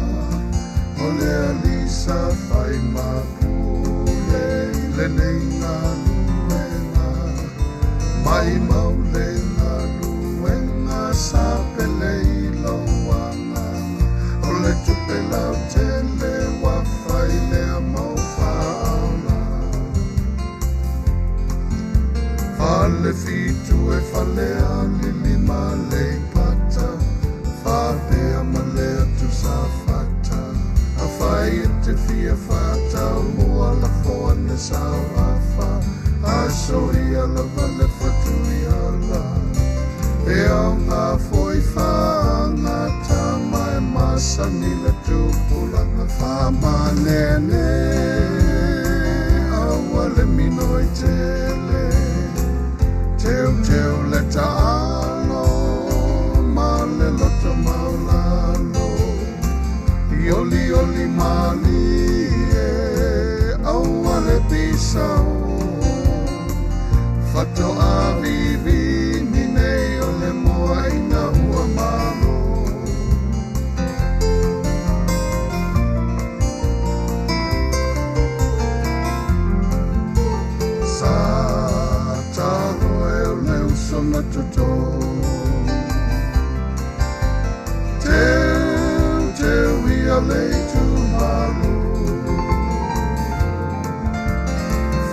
o le alisa fai mapule i lenei galuega, mai mau le galuega sa pele i lou agaga, o le tupe lautele ua fai lea mau faaola. Fale fitu e fale alili ma le pata, faapea ma le atu sa fata, a fai e te fia fatau mua lafo ane sao afa, aso ia lava le fatu ia la. E au ngā foi whaangata mai masani le tupulanga whamanene, aua le minoi tele, teu teu le taalo, ma le loto maulalo, i oli oli malie, aua le pisao, fato a vivini nei o le moa ina ua malo. Sa talo e o le uso na toto, teu teu ia le itu malo,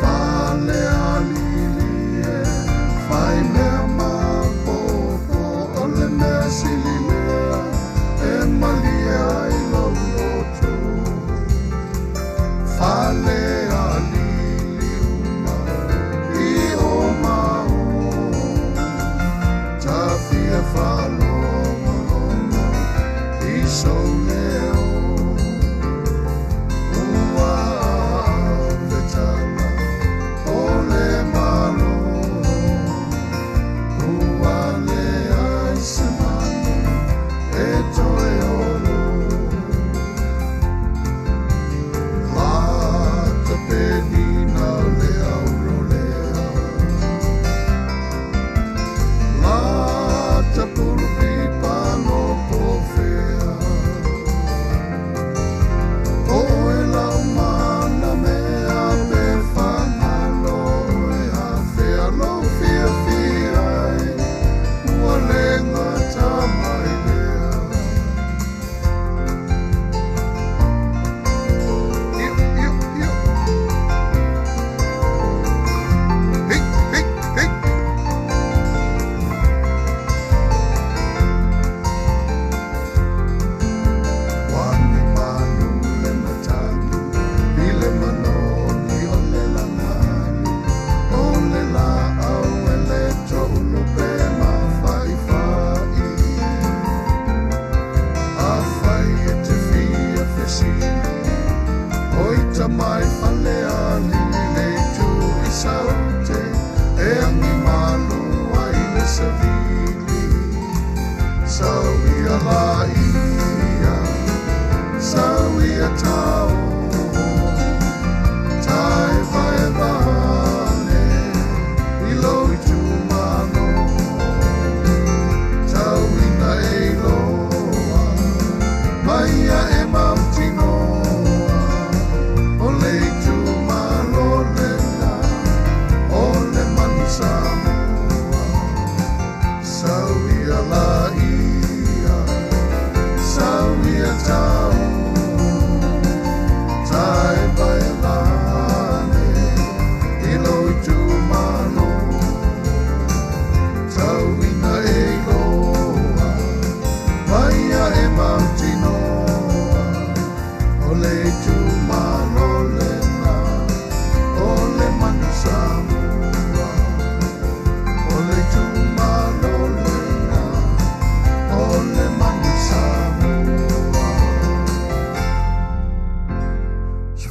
fale alili e, fai mea mapopo, o le mea sili lea, e malie ai lou loto. Fale alili uma, i o mao, tafia whalongolongo, i sou leo.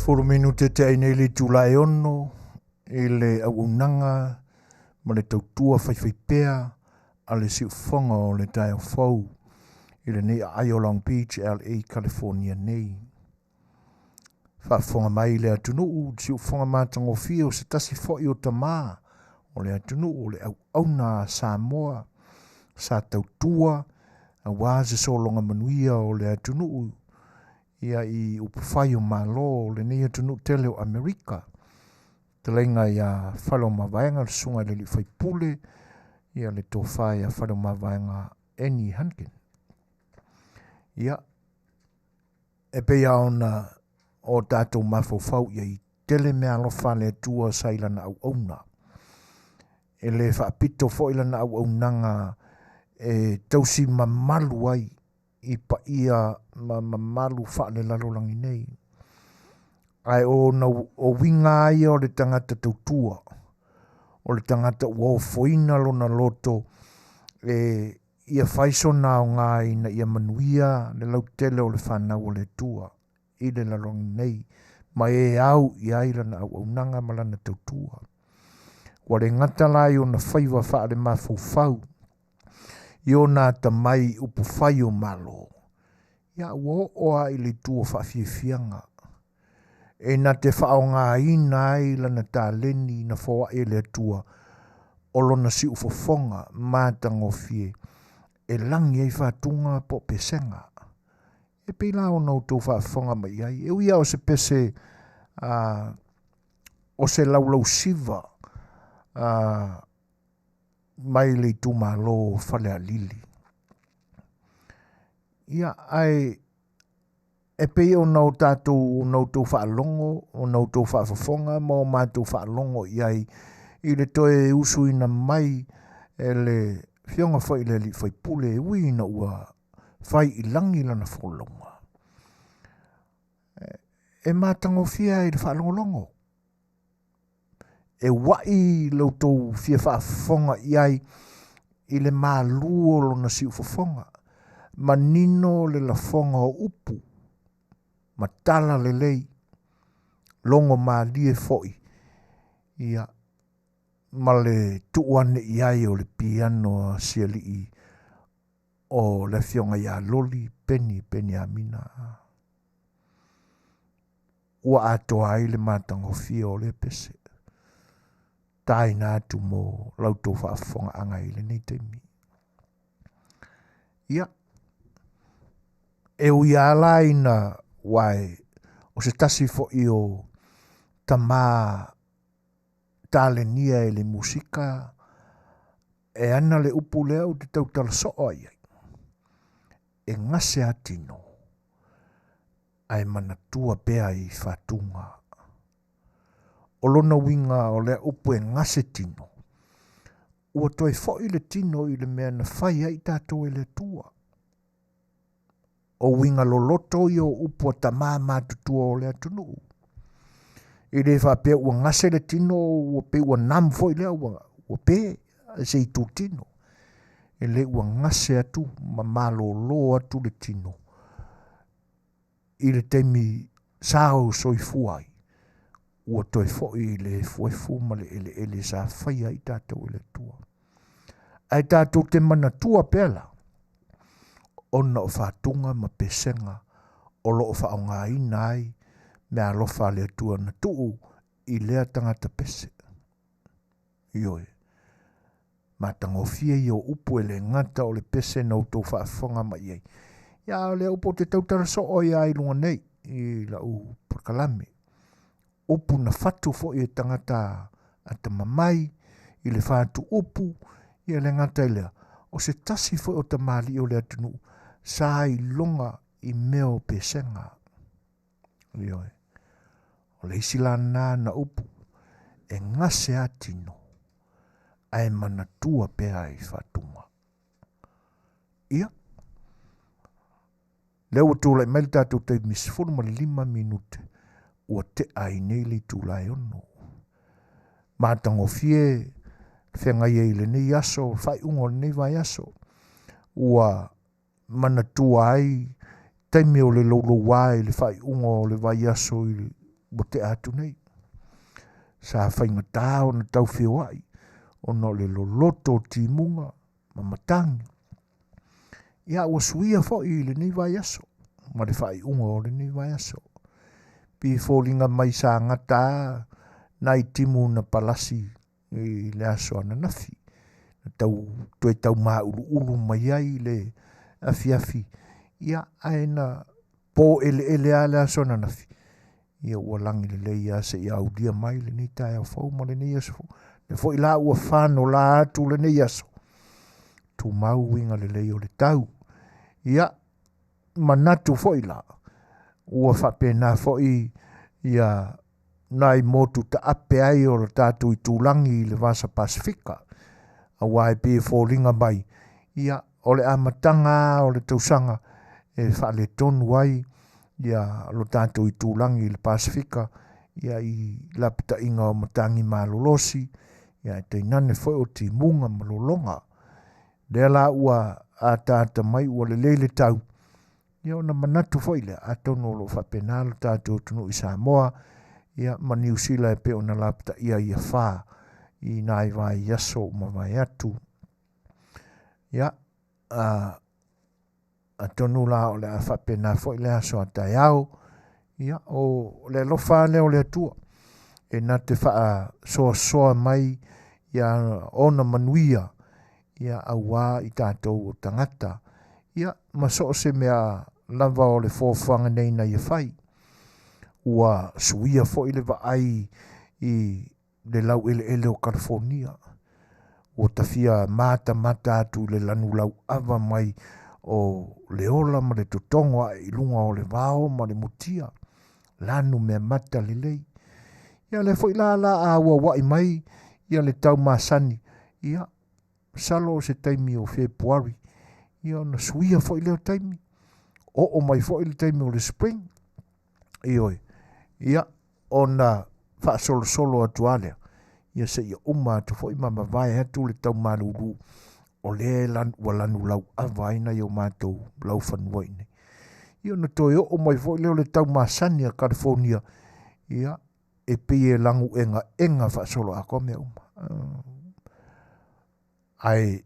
Fulu minute te ai nei le itula e 6 i le auaunaga ma le tautua faifaipea a le siufofoga o le taeao fou i lenei aai o Long Beach, LA, California nei. Faafofoga mai le atunuu, le siufofoga matagofie o se tasi foi o tamā o le atunuu o le auauna a Samoa sa tautua aua se sologa manuia o le atunuu ia i upufai o Malo o lenei atunuu tele o Amerika. Fetalaiga ia Faleomavaega, le susuga i le alii faipule, ia le tofa ia Faleomavaega Eni Hunkin. Ia, e pei lava ona o tatou mafaufau i ai, tele mea alofa a le Atua sa i lana auauna. E le faapito foi lana auaunaga e tausi mamalu ai i paia ma mamalu faalelalolagi nei. Ae o ona o uiga lava ia o le tagata tautua, o le tagata ua ofoina lona loto e ia fai sona aoga ina ia manuia le lautele o le fanau a le Atua i le lalolagi nei, ma e au i ai lana auaunaga ma lana tautua. Ua le gata la i ona faiva faalemafaufau i ona atamai i upufai o Malo, ia ua oo lava i le itu o faafiafiaga e na te faaaogaina ai lana taleni na foai e le Atua o lona siufofoga matagofie e lagi ai fatuga po o pesega. E pei la ona outou faafofoga mai i ai, e ui lava o se pese o se laulausiva mai le itumalo o Falealili. Ia, ae e pei ona o tatou, ona outou faalogo, ona outou faafofoga ma o matou faalogo i ai i le toe usuina mai e le Afioga foi i le Alii Faipule, e ui ina ua fai i lagi lana folauga, e matagofie ai i le faalogologo. E ua'i lo outou fia faafofoga i ai i le malu o lona siufofoga, manino le lafoga o upu, ma tala lelei, logo malie foi, ia, ma le tuu ane i ai o le piano a si alii o le afioga ia Loli Peni Peniamina. Ua atoa ai le matagofie o lea pese. Taina atu mo la outou faafofogaaga i lenei taimi. Ia, e ui lava la ina ua e, o se tasi foi o tamā talenia e le musika, e ana le upu lea ou te tautala soo ai ai, e gase lava tino, ae manatua pea i fatuga. O lona uiga o lea upu e gase tino, ua toe foi le tino i le mea na fai ai tatou e le Atua. O uiga loloto ia o upu a tamā matutua o le atunuu. E le faapea ua gase le tino, ua pei ua numb foi lea, ua pe se itu tino. E le ua gase atu ma malolo atu le tino i le taimi sa o soifua ai, ua toe foi i le efuefu ma le eleele sa faia ai tatou e le Atua. Ae tatou te manatua pea la, ona o fatuga ma pesega o lo o faaaogaina ai meaalofa a le Atua na tuu i lea tagata pese. Ioe, matagofie ia o upu e le gata o le pese na outou faafofoga mai i ai. Ia, a o lea upu ou te tautala soo ai lava i luga nei i lau polokalame. Upu na fatu foi e tagata atamamai i le fatu upu, ia le gata i lea, o se tasi foi o tamalii o le atunuu sa iloga i mea o pesega. Ioe. O le isi la lena na upu e gase lava tino, ae manatua pea i faatuga. Ia, lea ua tulai mai le tatou taimi 15 minute, ua tea ai nei le itula e 6. Matagofie feagai ai i lenei aso, faaiuga o lenei vaiaso, ua manatua ai taimi o le louloua i le faaiuga o le vaiaso i ua tea atu nei. Sa faigata ona tau feoai ona o le loloto o timuga ma matagi. Ia ua suia foi i lenei vaiaso ma le faaiuga o lenei vaiaso. Pei e foliga mai sa gata lava nai timu na palasi i le aso ananafi, na tau toe tau mauluulu mai ai le afiafi, ia ae na poeleele lava le aso ananafi, ia ua lagi lelei lava seia aulia mai lenei taeao fou ma lenei aso fou. Lea foi la ua fanola atu lenei aso, tumau uiga lelei o le tau. Ia, manatu foi la, ua faapena foi ia nai motu taape ai o le tatou itulagi i le Vasa Pasefika, aua e pei e foliga mai, ia, o le amataga lava o le tausaga e faaletonu ai ia lo tatou itulagi i le Pasefika, ia i lapataiga o matagi malolosi, ia ae tainane foi o timuga ma lologa. Lea la ua ataata mai ua lelei le tau, ia ona manatu foi lea, atonu o lo o faapena lo tatou atunuu i Samoa, ia ma Niu Sila e pei ona lapataia ia fa i nai vaiaso ua mavae atu. Ia, atonu la o le a faapena foi le aso a taeao, ia, o le alofa lava lea o le Atua e na te faasoasoa mai ia ona manuia ia auā i tatou o tagata, ia ma so o se mea lava o le fuafuaga nei na ia fai. Ua suia foi le vaai i le laueleele o Kalifonia, ua tafia matamata atu i le lanu lauava mai o le ola ma le totogo ae i luga o le vao ma le mutia, lanu meamata lelei. Ia lea foi la la a auauai mai ia le tau masani, ia masalo o se taimi o Fepuari, ia ona suia foi lea o taimi, oo mai foi le taimi o le spring, ioe, ia ona faasolosolo atu lava lea, ia seia uma atu foi ma mavae atu le tau malulu o lea e ua lanu lauava ai nai o matou laufanua i inei. Ia ona toe oo mai foi lea o le tau masani a Kalifonia, ia e pei e laguegaega faasoloatoa mea uma. Ae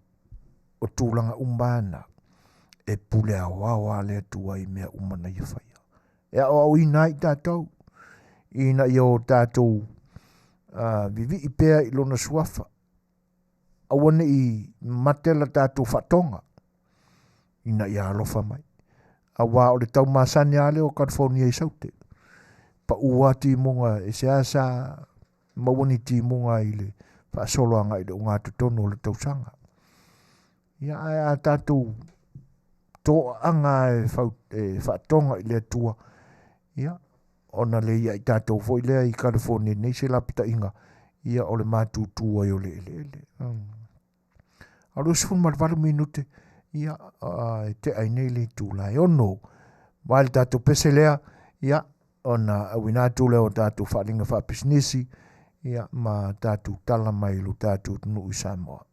o tulaga uma lava na, e pule aoao lava le Atua i mea uma na ia faia. E aoaoina ai tatou ina ia o tatou vivii pea i lona suafa, aua ne i mate la tatou faatoga ina ia alofa mai. Aua o le tau masani lava lea o Kalifonia i Saute, pau lava timuga e seasea maua ni timuga i le faasolo agai i le ogatotonu o le tausaga. Ia ae a tatou toaaga e, fau, e faatoga i le Atua, ia, ona le ia i tatou foi lea i California nei se lapataiga, ia o le matutu ai o le eleele. A o le 28 minute, ia, e tea ai nei le itula e 6. Vae le tatou pese lea, ia, ona auina atu lea o tatou faaaliga faapisinisi, ia, ma tatou tala mai i lo tatou atunuu i Samoa.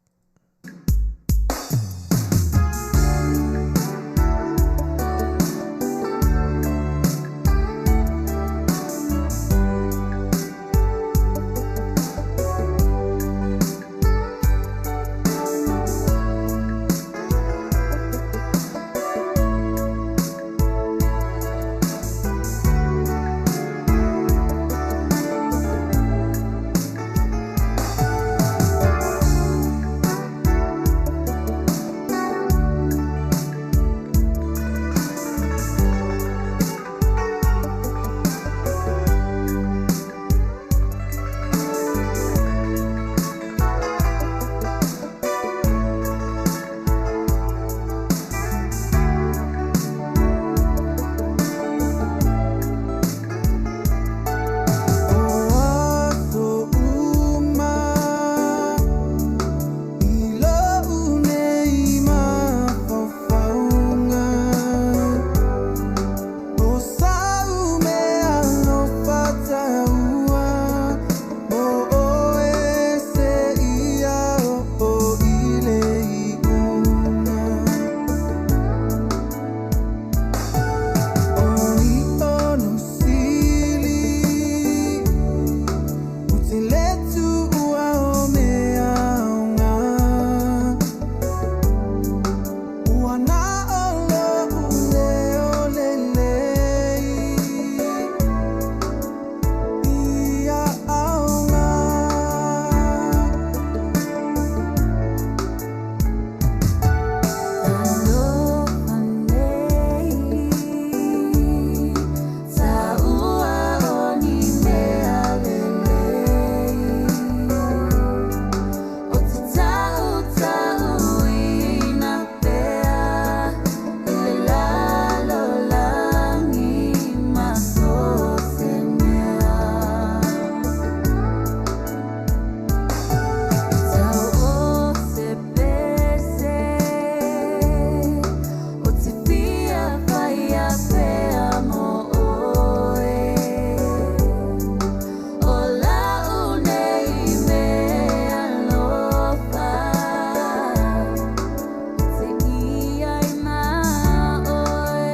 le tuua o mea aoga. Ua na o lo'u leo lelei ia aoga. Alofa nei, taua o ni mea lelei. O te tautauina pea i le lalolagi ma so o se mea. Tau o se pese, o te fia whaia pea mo oe. O lau nei mea alofa, te ia i ma oe.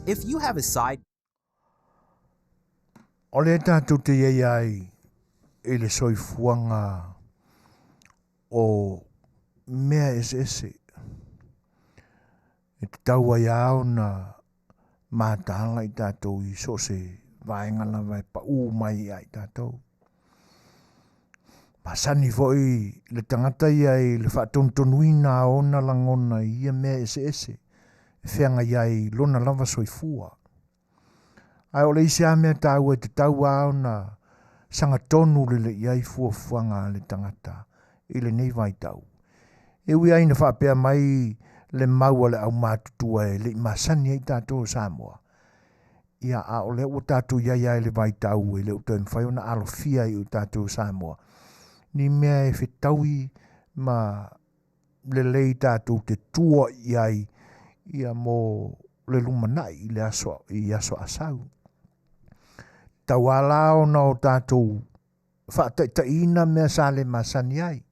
If you have a side O lea tatou te iai ai i le soifuaga o mea eseese e tatau ai lava ona mataala i tatou i so o se vaega lava e pau mai ia i tatou. Masani foi le tagata ia i le faatonutonuina o ona lagona i ia mea eseese e feagai ai i lona lava soifua. Ae o le isi lava mea taua e tatau lava ona sagatonu lelei i ai fuafuaga a le tagata i lenei vaitau. E ui lava ina faapea mai le mau a le aumatutua e le i masani ai tatou o Samoa, ia a o lea ua tatou i ai lava i le vaitau e le o toe mafai ona alofia e tatou o Samoa ni mea e fetaui ma lelei tatou te tua i ai ia mo le lumanai i le aso i aso a sau. Tauala ona o tatou faataitaiina mea sa le masani ai.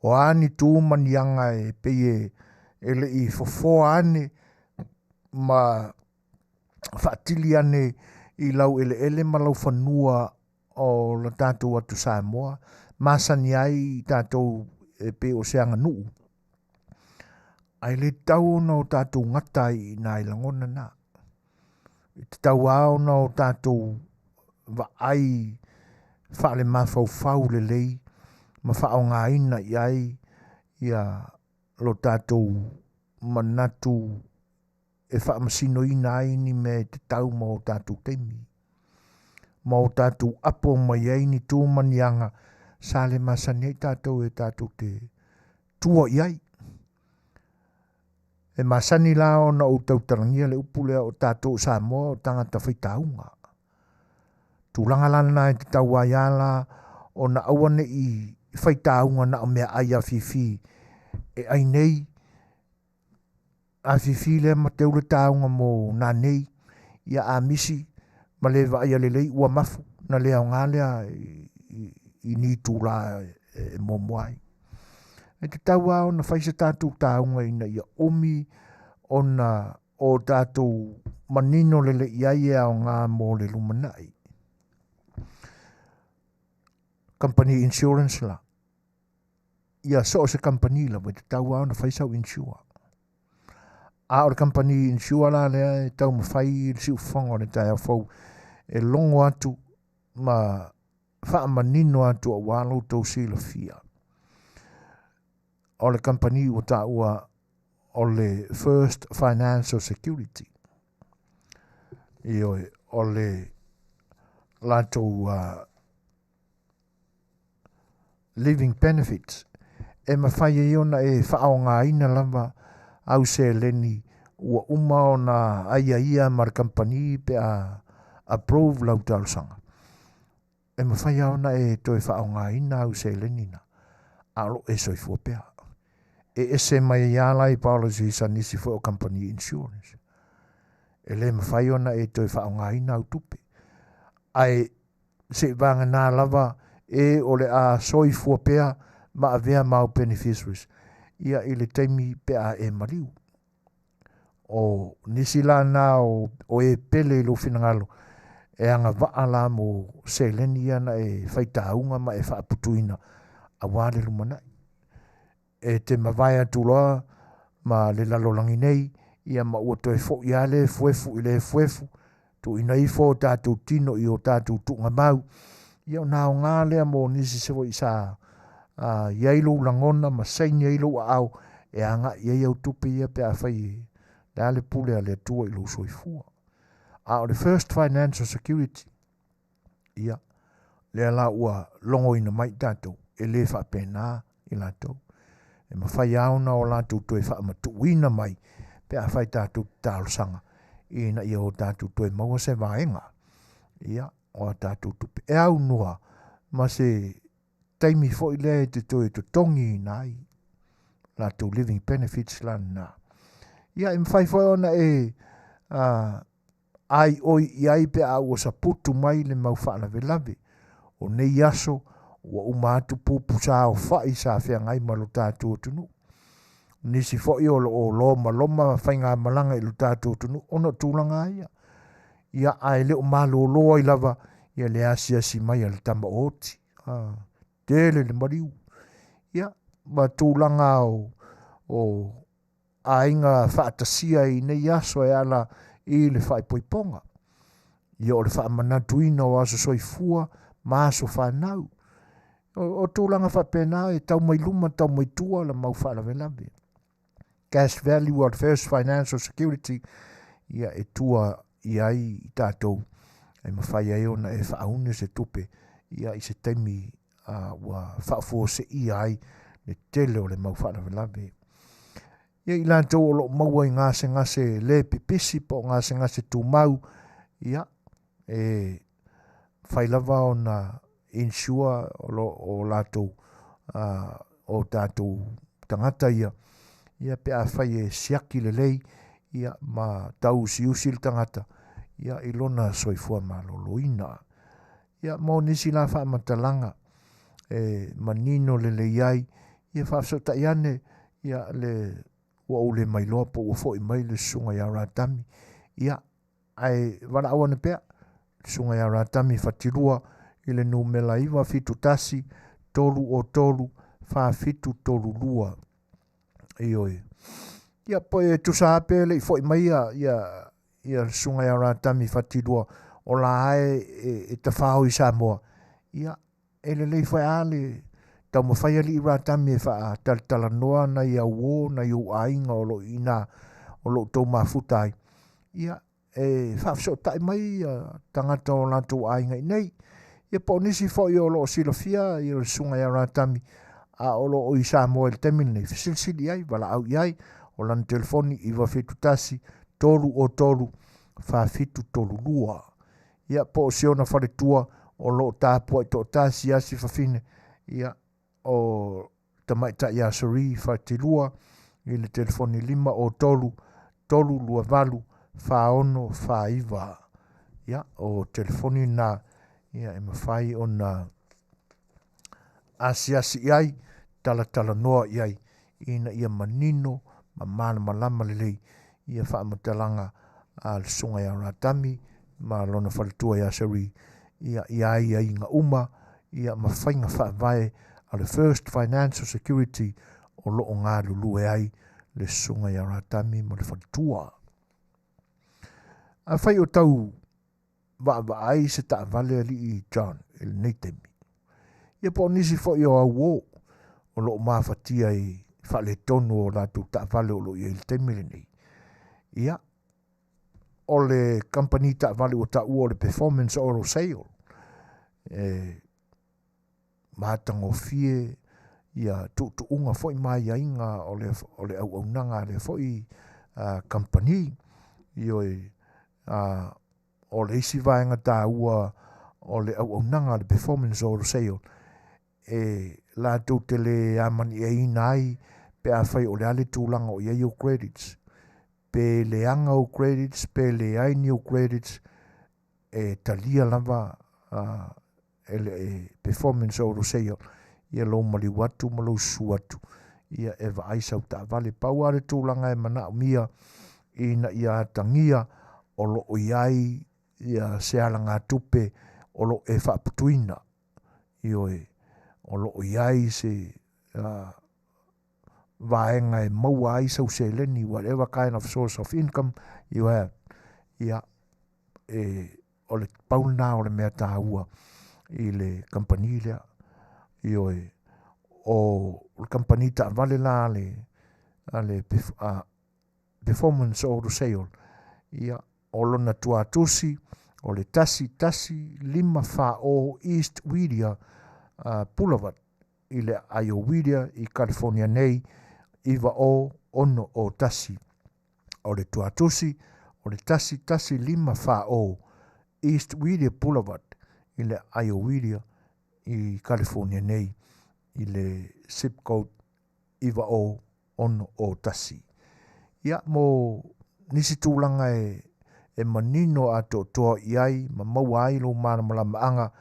O a ni tu ma ni aga e pei e le i fofoa ane ma faatili ane i lau eleele ma lau fanua o le tatou atu Samoa, masani ai i tatou e pei o se aganuu. Ae le tatau ona o tatou gata ai i ina i lagona na. E tatau lava ona o tatou vaai faalemafaufau lelei ma faaaogaina i ai ia lo tatou manatu e faamasinoina ai ni mea e tatau ma o tatou taimi ma o tatou apo mai ai ni tu ma ni aga sa le masani ai tatou e tatou te tua i ai. E masani la ona ou tautalagia le upu lea o tatou o Samoa o tagata faitauga. Tulaga la lena e tatau ai lava la ona aua ne i faitauga na o meaai afifi e ai nei, afifi lea ma teu le tauga mo nanei, ia a misi ma le vaaia lelei ua mafu, na le aoga lea i ni itula e muamua ai. E tatau lava ona fai se tatou tauga ina ia umi ona o tatou manino lelei i ai e aoga mo le lumanai. Company insurance la. Ia so o se company lava e tatau lava ona fai sau insure. A o le company insure la lea e taumafai le siufofoga o le taeao fou e logo atu ma faamanino atu aua lo outou silafia. O le kamupani ua taua o le First Financial Security. Ioe, o le latou living benefits e mafai ai ona e faaaogaina lava au seleni ua uma ona aiaia ma le kamupani pe a approve lau talosaga. E mafai lava ona e toe faaaogaina au seleni na, a o lo o e soifua pea. E ese mai ai lava la i policies a nisi foi o kamupani insurance. E le mafai ona e toe faaaogaina au tupe. Ae seivagana lava e o le a soifua pea ma avea ma au beneficiaries ia i le taimi pe a e maliu. O nisi la na o, o e pele i lou finagalo e agavaa la mo seleni ia na e faitauga ma e faaputuina aua le lumanai. E te mavae atu loa ma le lalolagi nei, ia ma ua toe foi lava le efuefu i le efuefu, tuuina ifo o tatou tino i o tatou tuugamau, ia ona aoga lea mo nisi foi sa i ai lou lagona ma saini ai lou aao e agai i ai au tupe ia pe afai e le a le pule a le Atua i lou soifua. A o le First Financial Security, ia, lea la ua logoina mai i tatou, e le faapena i latou. E mafai lava ona o latou toe faamatuuina mai pe afai tatou te talosaga ina ia o tatou toe maua se vaega ia o a tatou tupe. E aunoa ma se taimi foi lea e te toe totogiina ai latou living benefits la lena. Ia e mafai foi ona e aioi i ai pe a ua saputu mai le mau faalavelave. O nei aso ua uma atu pupu saofai sa feagai ma lo tatou atunuu. Nisi foi o lo o lomaloma faigamalaga i lo tatou atunuu ona o tulaga ia. Ia ae le o malolo ai lava ia le asiasi mai a le tama oti. Ah, tele le maliu. Ia, ma tulaga o, o aiga faatasia i nei aso e ala i le faaipoipoga. Ia o le faamanatuina o aso soifua ma aso fanau. O, o tulaga faapena e tau mai luma tau mai tua le mau faalavelave. Cash value o le First Financial Security ia e tua i ai i tatou e mafai ai ona e faaune se tupe ia i se taimi ua faafuaseia ai le tele o le mau faalavelave. Ia i latou o lo o maua i gasegase le pipisi po o gasegase tumau, ia e fai lava ona insure o lo o latou o tatou tagata ia, ia pe afai e siaki lelei ia ma tauusiusi le tagata ia i lona soifua maloloina. Ia mo nisi la faamatalaga e manino lelei ai, ia faafesootai ane ia le ua ou le mailoa po ua foi mai le susuga ia Ratami. Ia ae valaau ane pea le susuga ia Ratami Fatilua i le numera 971 303 4732. Ioe. Ia po e tusa lava pe le i foi mai ia, ia, ia le susuga ia Ratami Fatilua o la e, e, e tafao i Samoa. Ia, e lelei foi a le taumafai alii Ratami e faatalatalanoa nai au uo, nai ou aiga o lo o i ina o lo o outou mafuta ai. Ia, e faafesootai mai ia tagata o latou aiga i nei. Ia po o nisi foi o lo o silafia ia le susuga ia Ratami a o lo o i Samoa i le taimi lenei, fesilisili i ai, valaau i ai, o lana telefoni 971 303 4732. Ia po o si ona faletua o lo o tapuai toatasi ia si fafine, ia o tamaitai ia Cherie Fatilua i le telefoni 503 328 4649. Ia, o telefoni na ia e mafai ona asiasi i ai, talatalanoa i ai, ina ia manino ma malamalama lelei ia faamatalaga a le susuga ia Ratami ma lona faletua ia Cherie ia i aiaiga uma ia ma faiga faavae a le First Financial Security o lo o galulue ai le susuga ia Ratami ma le faletua. Afai o tau vaavaai se taavale alii John i lenei taimi. Ia po o nisi foi o auō o lo o mafatia i faaletonu o latou taavale o lo o i ai i le taimi lenei. Ia, o le kamupani taavale ua taua o le Performance Auto Sale, e matagofie ia tuutuuga foi ma aiaiga o le, o le auaunaga a lea foi kamupani. Ioe, o le isi vaega taua o le auaunaga a le Performance Auto Sale, e latou te le amaniaina ai pe afai o le a le tulaga o i ai ou credits. Pe leaga ou credits, pe leai ni ou credits, e talia lava e le Performance Auto Sale ia lou maliu atu ma lou susu atu ia e vaai sau taavale. Pau lava le tulaga e manaomia ina ia atagia o lo o i ai ia se alagatupe o lo o e faaputuina. Ioe, o lo o i ai se vaega e maua ai sau seleni, whatever kind of source of income you have. Ia, e, o le pau lena o le mea taua i le kamupani lea. Ioe, o le kamupani taavale la a le, a le a, Performance Auto Sale, ia, o lona tuatusi o le 1154 East Whittier Boulevard i le aai o Whittier i California nei 90601. O le tuatusi o le 1154 East Whittier Boulevard i le aai o Whittier i California nei i le zip code 90601. Ia, mo nisi tulaga e, e manino atoatoa i ai ma maua ai lou malamalamaaga,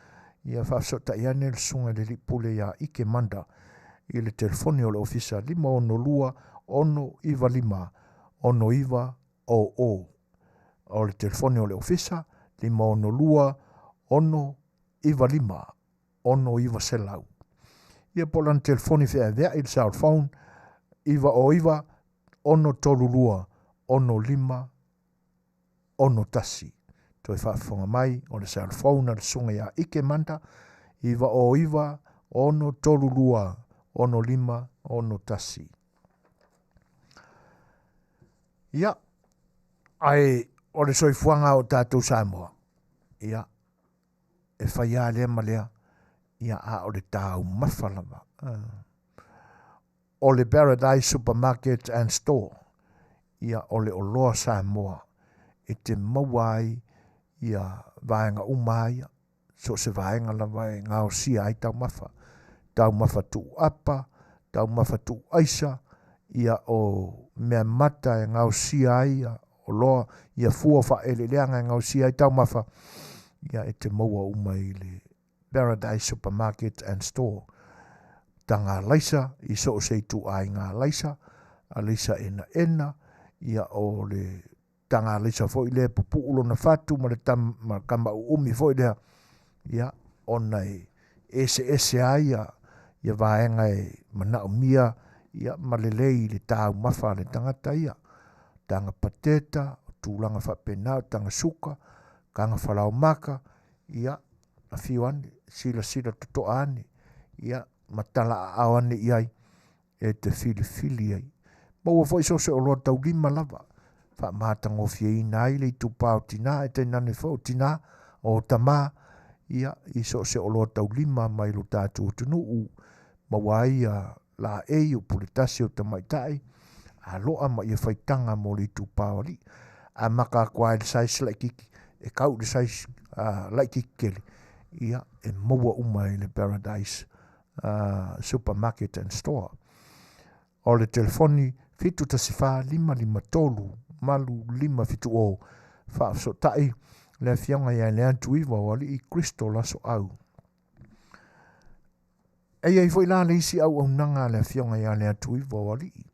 ia faafesootai ane le susuga i le Alii Pule ia Ike Manda i le telefoni o le ofisa 562 695 6900. O le telefoni o le ofisa 562 695 6900. Ia po o lana telefoni feaveai le cell phone 909 632 6561. Toe faafofoga mai o le cell phone a le susuga ia Ike Manda 909 632 6561. Ia, ae o le soifuaga o tatou Samoa, ia, e fai lava lea ma lea, ia a o le taumafa lava. O le Paradise Supermarket and Store, ia o le oloa Samoa e te maua ai ia vaega uma ia, so o se vaega lava e gaosia ai taumafa, taumafa tuuapa, taumafa tuuaisa, ia o mea mata e gaosia ai ia oloa, ia fua faaeleeleaga e gaosia ai taumafa, ia e te maua uma i le Paradise Supermarket and Store. Taga alaisa i so o se ituaiga alaisa, alaisa enaena, ia o le taga alaisa foi lea e pupuu lona fatu ma le tam, ma kama uumi foi lea, ia ona e eseese ai ia, ia vaega e manaomia ia ma lelei i le taumafa a le tagata ia. Taga pateta, o tulaga faapena, o taga suka, taga falaomaka, ia afio ane, silasila totoa ane, ia ma tala aao ane i ai e te filifili ai. Maua foi so o se oloa taulima lava, faamatagofieina ai le itupa o tinā e tainane foi o tinā, o tamā, ia, i so o se oloa taulima mai lo tatou atunuu, maua ai ia laei o puletasi o tamaitai, aloa ma ia faitaga mo le itupa o alii. A maka atu lava i le size laitiiti, e tau i le size laitiiti tele, ia, e maua uma i le Paradise Supermarket and Store. O le telefoni 714 553 8570 faafesootai le afioga ia Leatuiva o Alii Crystal Asoau. E i ai foi la le isi auaunaga a le afioga ia Leatuiva o Alii.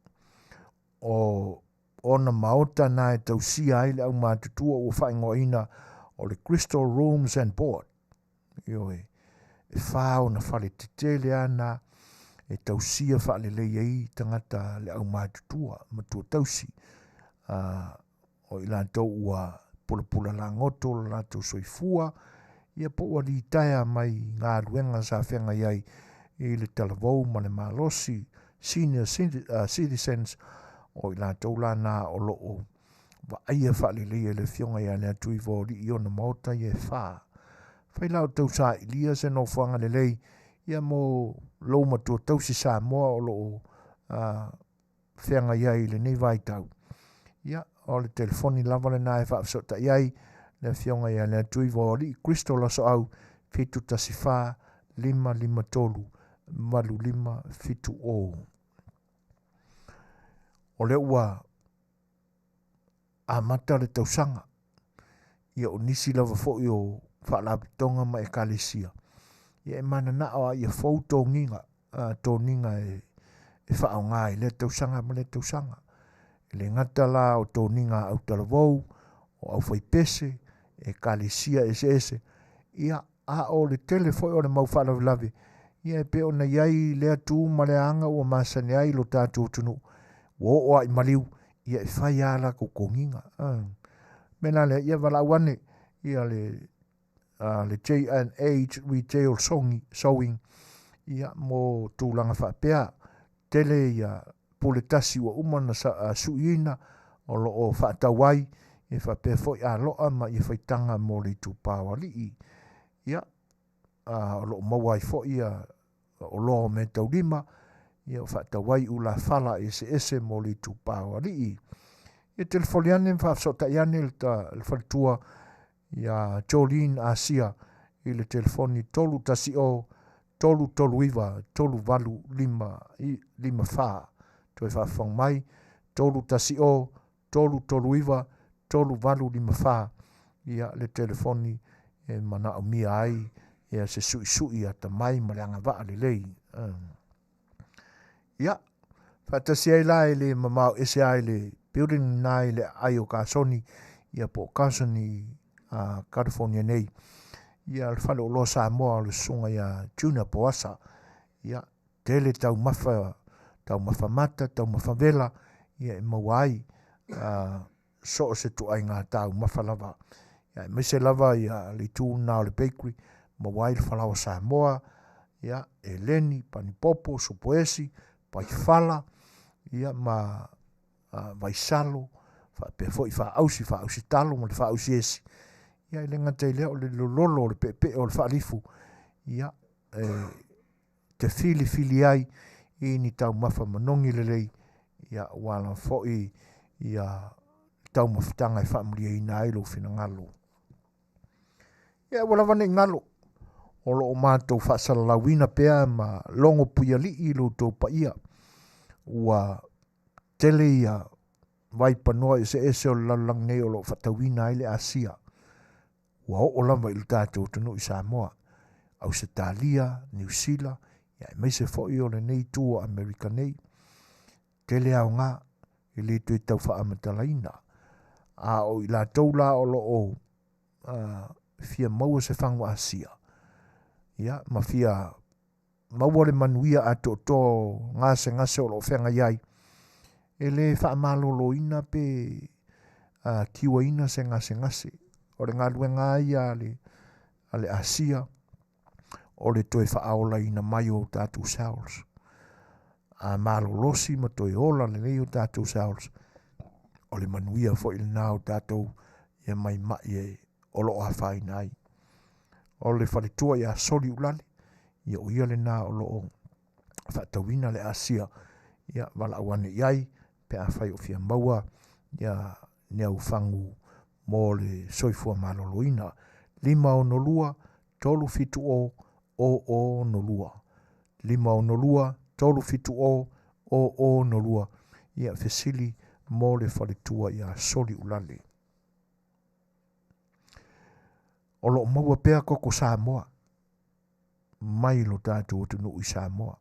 O ona maota na e tausia ai le aumatutua ua faaigoaina o le Crystal Rooms and Board. Ioe, e whā ona fale tetele ana e tausia whaalelei ai tagata le aumatutua, matua tausi. O i latou ua pulapula lagoto lo latou soifua, Ia po ua litaea mai galuega sa feagai ai i le talavou ma le malosi, senior citizens, o i latou la na o lo o vaaia faalelei e le Afioga ia Leatuivaoalii i ona maota ia e fa. Fai la o tausailia se nofoaga lelei ia mo lou matua tausi Samoa o lo o feagai ai i lenei vaitau. Ia, o le telefoni lava lena e faafesootai ai le Afioga ia Leatuivaoalii Crystal Lasoau 714 553 8570. O lea ua amata le tausaga, ia o nisi lava foi o faalapotopotoga ma ekalesia, ia e mananao a ia fou togiga, toniga e faaaoga i lea tausaga ma lea tausaga. E le gata la o toniga a autalavou, o aufaipese, ekalesia eseese, ia a o le tele foi o le mau faalavelave, ia e pei ona i ai lea tu ma lea aga ua masani ai lo tatou atunuu, ua oo lava i maliu, ia e fai lava latou toniga. Mea la lea, ia valaau ane ia le le J&H Retail Sewing ia mo tulaga faapea. Tele ia pule tasi ua uma ona suiina o lo o faatau ai e faapea foi aloa ma ia faitaga mo le itupa o alii. Ia, o lo o maua ai foi ia oloa o meataulima, ia o faatau ai ulafala eseese mo le itupa o alii. Ia telefoni ane ma faafesootai ane le faletua ia Jolene Asia i le telefoni 310 339 3854. Toe faafofoga mai 310 339 3854 ia le telefoni e manaomia ai ia se suisui atamai ma le agavaa lelei. Ia, faatasi ai la e le mamao ese ai le building na i le aai o Kasoni, ia po o Carson i California nei. Ia le fale oloa Samoa o le susuga ia Junior Poasa. Ia, tele taumafa, taumafa mata, taumafa vela, ia e maua ai so o se ituaiga taumafa lava. Ia, aemaise lava ia le itu lena o le bakery, maua ai le falaoa Samoa, ia, eleni, panipopo, supoesi, paifala, ia ma vaisalo, faapea foi faausi, faausi talo ma le faausi esi. Ia, e le gata i lea o le lololo o le peepee o le faalifu, ia, e te filifili ai i ni taumafa manogi lelei, ia ua lava foi ia taumafataga e faamalieina ai lou finagalo. Ia aua lava ne i galo, o lo o matou faasalalauina pea ma logo puialii i lo outou paia. Ua tele ia vaipanoa eseese o le lalolagi nei o lo o faatauina ai le Asia. Ua oo lava i lo tatou atunuu i Samoa, Ausetalia, Niu Sila, ia aemaise foi o lenei itu o Amerika nei. Tele aoga e le toe tau faamatalaina. A o i latou la o lo o fia maua se fagu Asia, ia, ma fia maua le manuia atoatoa o gasegase o lo o feagai ai, e le faamaloloina pe kiuaina se gasegase. O le galuega lava ia a le Asia, o le toe faaolaina mai o tatou cells. A malolosi ma toe ola lelei o tatou cells, o le manuia foi lena o tatou ia mai mai e o lo o afaina ai. O le faletua ia Soli Ulale, ia o ia lena o lo o faatauina le Asia, ia valaau ane i ai pe afai o fia maua ia ni au fagu mo le soifua maloloina. 562 370 0062. 562 370 0062. Ia fesili mo le faletua ia Soli Ulale. O lo o maua pea koko Samoa mai lo tatou atunuu i Samoa.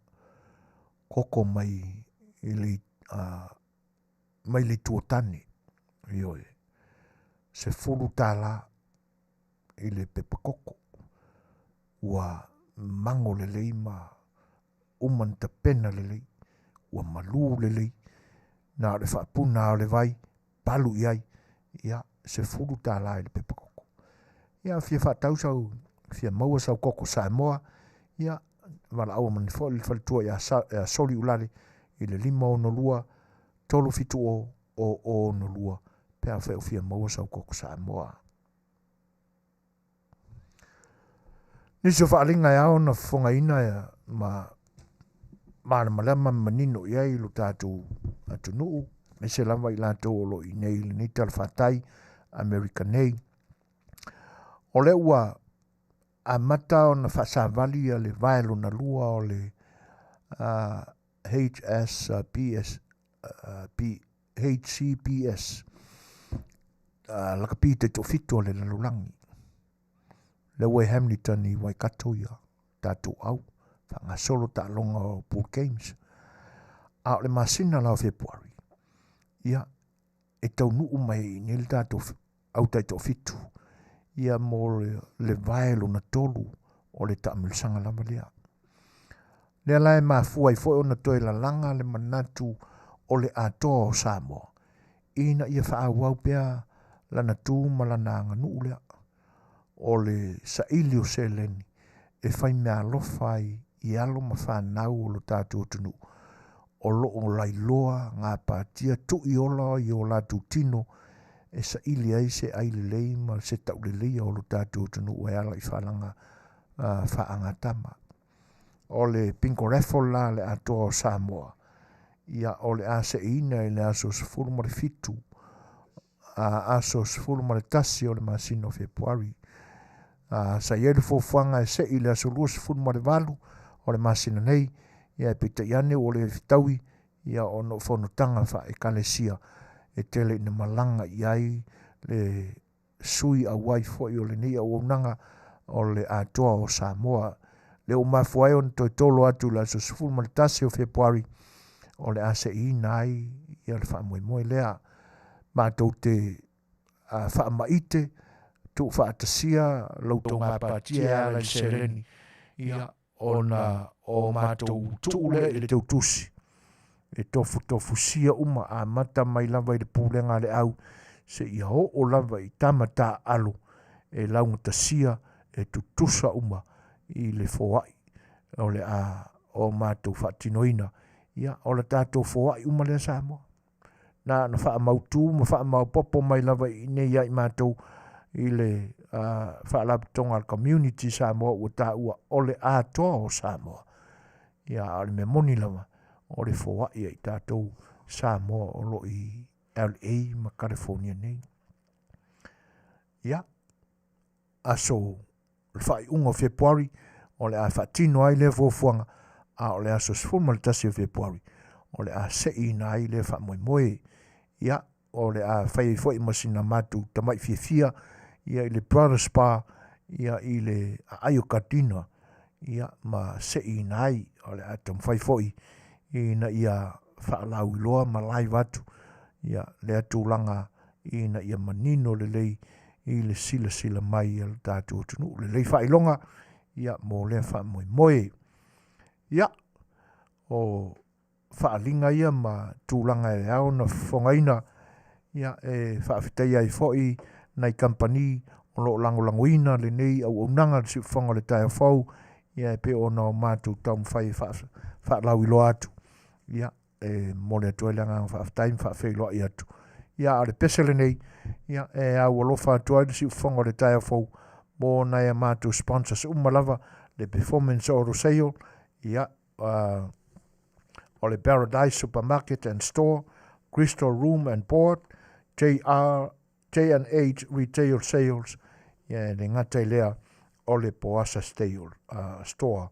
Koko mai i le, mai le itu o tane. Ioe. $10 i le pepa koko. Ua mago lelei ma uma na tapena lelei. Ua malu lelei. Na o le faapuna o le vai, palu i ai. Ia, $10 i le pepa koko. Ia, fia faatau sau Fia maua sau koko Samoa, ia, valaau mai foi le faletua ia, Sa, ia Soli Ulale i le 562 370 0062 pe afai o fia maua sau koko Samoa. Nisi o faaaliga e ao ona fofogaina ma malamalama ma manino i ai lo tatou atunuu, aemaise lava i latou o lo o i inei i lenei talafatai Amerika nei. O lea ua amata ona faasavali le vae lona lua o le HSPS, P, HCPS, lakapi taitoafitu o le lalolagi. Lea ua i Hamilton i Waikato ia tatou au faagasolo taaloga o Pool Games. A o le masina la o Fepuari, ia, e taunuu mai i nei le tatou au taitoafitu ia mo le vae lona tolu o le taamilosaga lava lea. Lea la e mafua ai foi ona toe lalaga le manatu o le atoa o Samoa ina ia faaauau pea lana tu ma lana aganuu lea o le saili o seleni e fai meaalofa ai i alo ma fanau o lo tatou atunuu o loo lailoa gapatia tu'i ola i o latou tino e saili ai se ai lelei ma se tauleleia o lo tatou atunuu e ala i faalaga faagatama. O le bingo raffle la le atoa o Samoa, ia o le a seiina i le aso 17 aso 11 o le masina o Fepuari. Sa i ai le fuafuaga e sei i le aso 28 o le masina nei, ia e peitai ane ua le fetaui ia ona o fonotaga faaekalesia e tele ina malaga i ai le sui auai foi o lenei auaunaga o le atoa o Samoa. Le ua mafua ai ona toe tolo atu i le aso 11 o Fepuari o le a seiina ai ia le faamoemoe lea. Matou te faamaite tuufaatasia loutou gapatia e ala i le seleni ia ona o matou tuu lea i le teutusi e tofutofusia uma amata mai lava i le pulega a le au seia oo lava i tama taaalo e laugatasia e tutusa uma i le foai o le a o matou faatinoina ia o le tatou foai uma lea Samoa. Na ona faamautu ma faamaopoopo mai lava i inei ia i matou i le faalapotopotoga a le community Samoa ua taua o le atoa o Samoa. Ia a o le mea moni lava o le foai ai tatou Samoa o lo o i LA ma California nei. Ia, aso le faaiuga o Fepuari o le a faatino ai lea fuafuaga, a o le aso 11 o Fepuari o le a seiina ai lea faamoemoe. Ia, o le a fai ai foi ma sina matou tamai fiafia ia i le Brothers Bar ia i le aai o Gardena ia ma seiina ai. O le a taumafai foi ina ia faalauiloa ma live atu ia lea tulaga ina ia manino lelei i le silasila mai a le tatou atunuu. Lelei faailoga ia mo lea faamoemoe. Ia, o faaaliga ia ma tulaga e ao ona fofogaina, ia e faafetaia ai foi nai kamupani o lo o lagolagoina lenei auaunaga le siufofoga o le taeao fou, ia e pei ona o matou taumafai e faalauiloa atu. Ia, e momoli atu ai le agaga faafetai ma faafeiloai atu. Ia, a o le pese lenei, ia, e au alofa atu ai le siufofoga o le taeao fou mo nai a matou sponsors uma lava, le Performance Auto Sale, ia, o le Paradise Supermarket and Store, Crystal Room and Board, JR, J&H Retail Sales, ia, e le gata i lea, o le Poasa Stale, Store,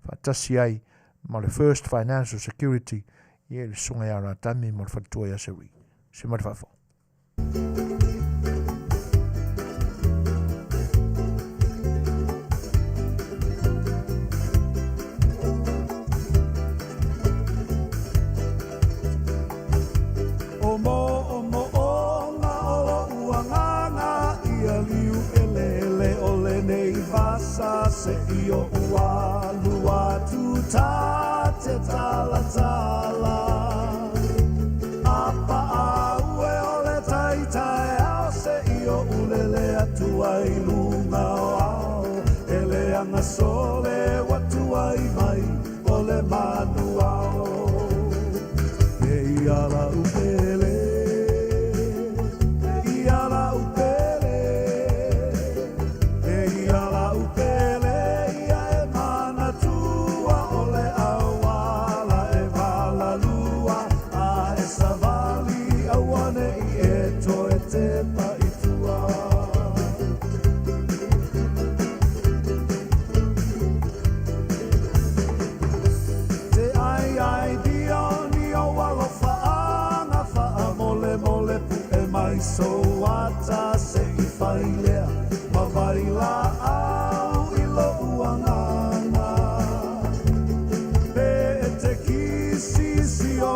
faatasi ai ma le First Financial Security, ia, i le susuga ia Ratami ma le faletua ia Seri. Se mai le faafofoga. O moʻomoʻoga o loʻu agaga ia liu ʻeleʻele o lenei vasa se i oʻu alu atu ta te talatala a paʻa ue o le tai taeao se i oʻu lele atu ai i luga o ao.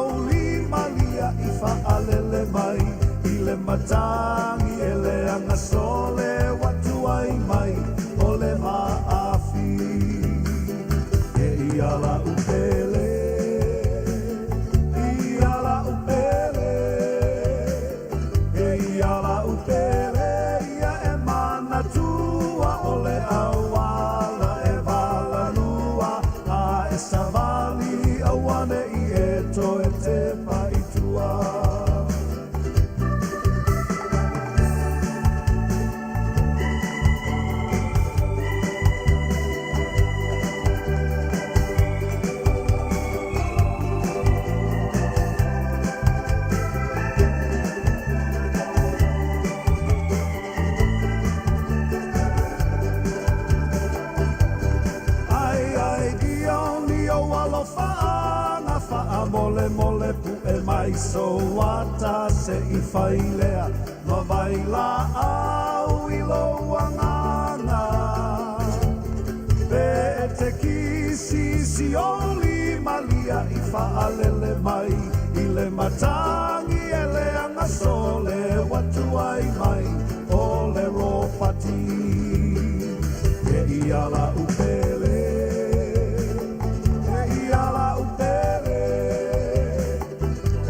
ou limalia i faalele mai i le matagi e leaga sole ua tuai mai o le maafi. E ia la'u pele, ia la'u pele, e ia la'u pele, ia e manatua o le auala e valalua, a e savali auane'i e toe tepa i tua. Ai ai ia o ni ou alofaaga faamolemole pu'e mai sou ata se i fai lea ma vailaau i lou agaga. Pe e te kisi si ou limalia i faalele mai i le matagi e leaga sole ua tuai mai o le ropati. E ia la'u pele, e ia la'u pele,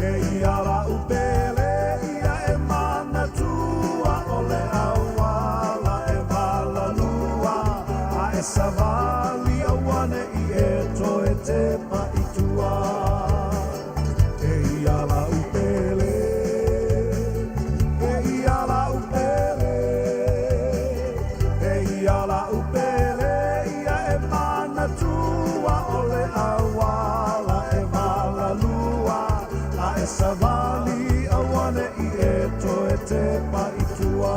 e ia la'u pele, ia e manatua o le auala e valalua, a e savali auane'i e toe tepa i tua. E ia la'u pele, e ia la'u pele, e ia la'u pele, ia e manatua o le auala e valalua, a e savali auane'i e toe tepa i tua.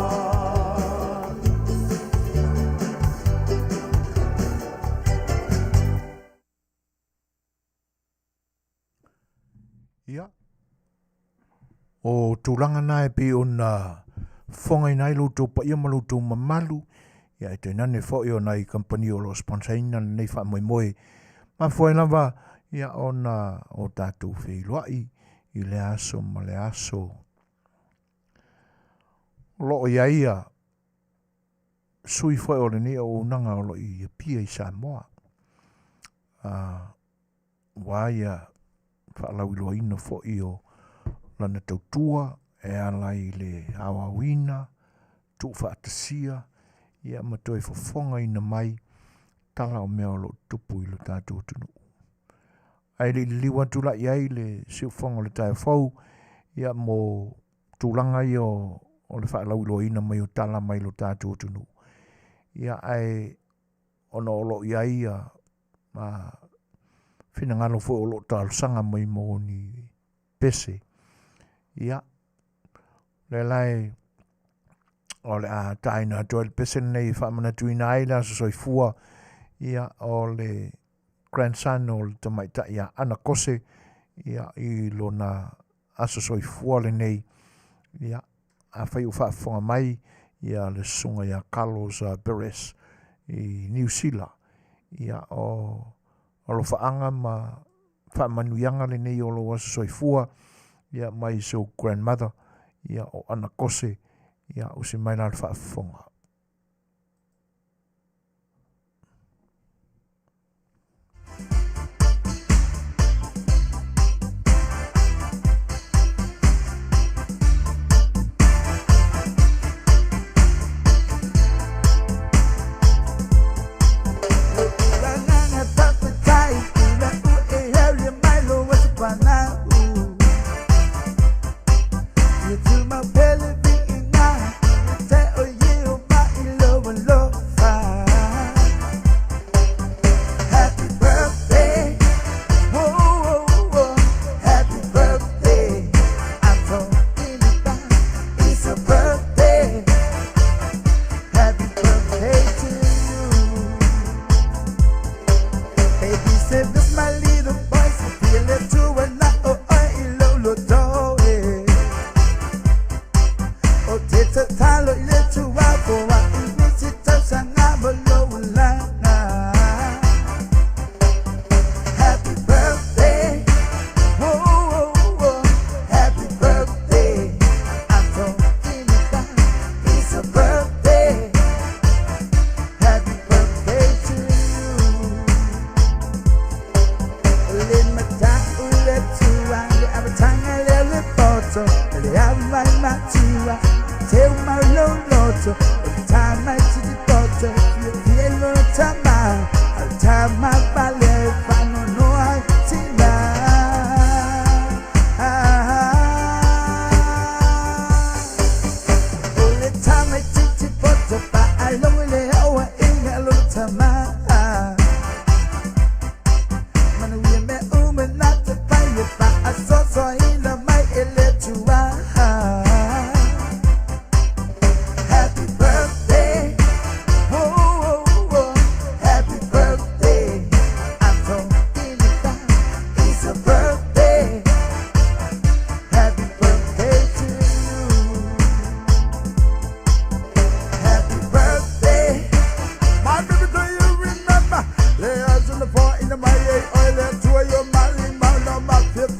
Ia, o tulaga na e pei ona fofogaina ai lo outou paia ma lo outou mamalu, ia e tainane foi o nai kamupani o lo o sponsor ina lenei faamoemoe. Mafua ai lava ia ona o tatou feiloai i le aso ma le aso. O lo o i ai ia sui foi o lenei auaunaga o lo o i Apia i Samoa. Aua ia faalauiloaina foi o lana tautua e ala i le aoaoina, tuufaatasia, ia ma toe fofogaina mai tala o mea o lo o tutupu i lo tatou atunuu. Ae le i liliu atu la i ai le siufofoga o le taeao fou, ia mo tulaga ia o le faalauiloaina mai o tala mai lo tatou atunuu. Ia ae ona o lo o i ai ia finagalo foi o lo o talosaga mai mo ni pese. Ia, lea la e o le a taina atu ai le pese lenei e faamanatuina ai le aso soifua ia o le grandson o le tamaitai ia Ana Kose ia i lona aso soifua lenei. Ia, afai ua faafofoga mai ia le susuga ia Carlos Perez i Niu Sila, ia o alofaaga ma faamanuiaga lenei o lou aso soifua ia mai sou grandmother ia o Ana Kose ia usi mai la le faafofoga. Happy birthday, oh, oh, oh, happy birthday. I'm talking about it's a birthday. Happy birthday to you. Baby said this my little voice, feel it to another. poto Le amai matua Te mau lo loto O tama titi poto Fia fia lo tama O tama pale Fano noa tina. O le tama titi poto Pa alongo le awa inga lo tama. Manuia me uma na te pai pa a so ina mai ele tua. Happy birthday, oh, oh, oh, happy birthday. I'm talking about it's a birthday. Happy birthday to you. Happy birthday. My baby, do you remember? Lay eyes on the floor in the my oil and to your mali man my 50.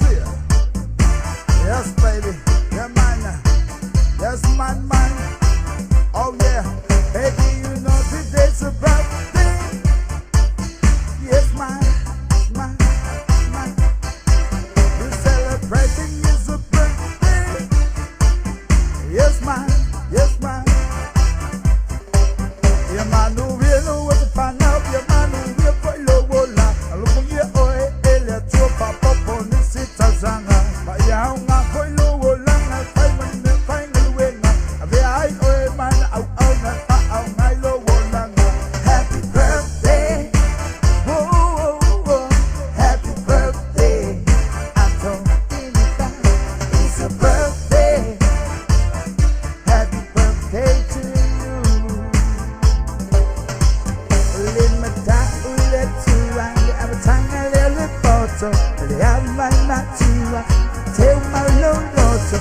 Yes, baby, yeah, man. Yes, man, man. Oh, yeah. Baby, you know today's a birthday. Yes, man, man, man. We're celebrating is a birthday. Yes, man, yes, man. Yeah, man, who will know what to find out. Yeah, man, who will put low la. Look, yeah, oh, eh, to papa, pony, sit zanga. But yeah, I'm not going low, lang, I find the final winner. I oh, man, out, out, out, I low, lang. Happy birthday. Oh, oh, oh, happy birthday. I'm talking about it's a birthday. Happy birthday to you. Le mata ule tua, le amatanga le le poto, le amai matua, te mau lo loto,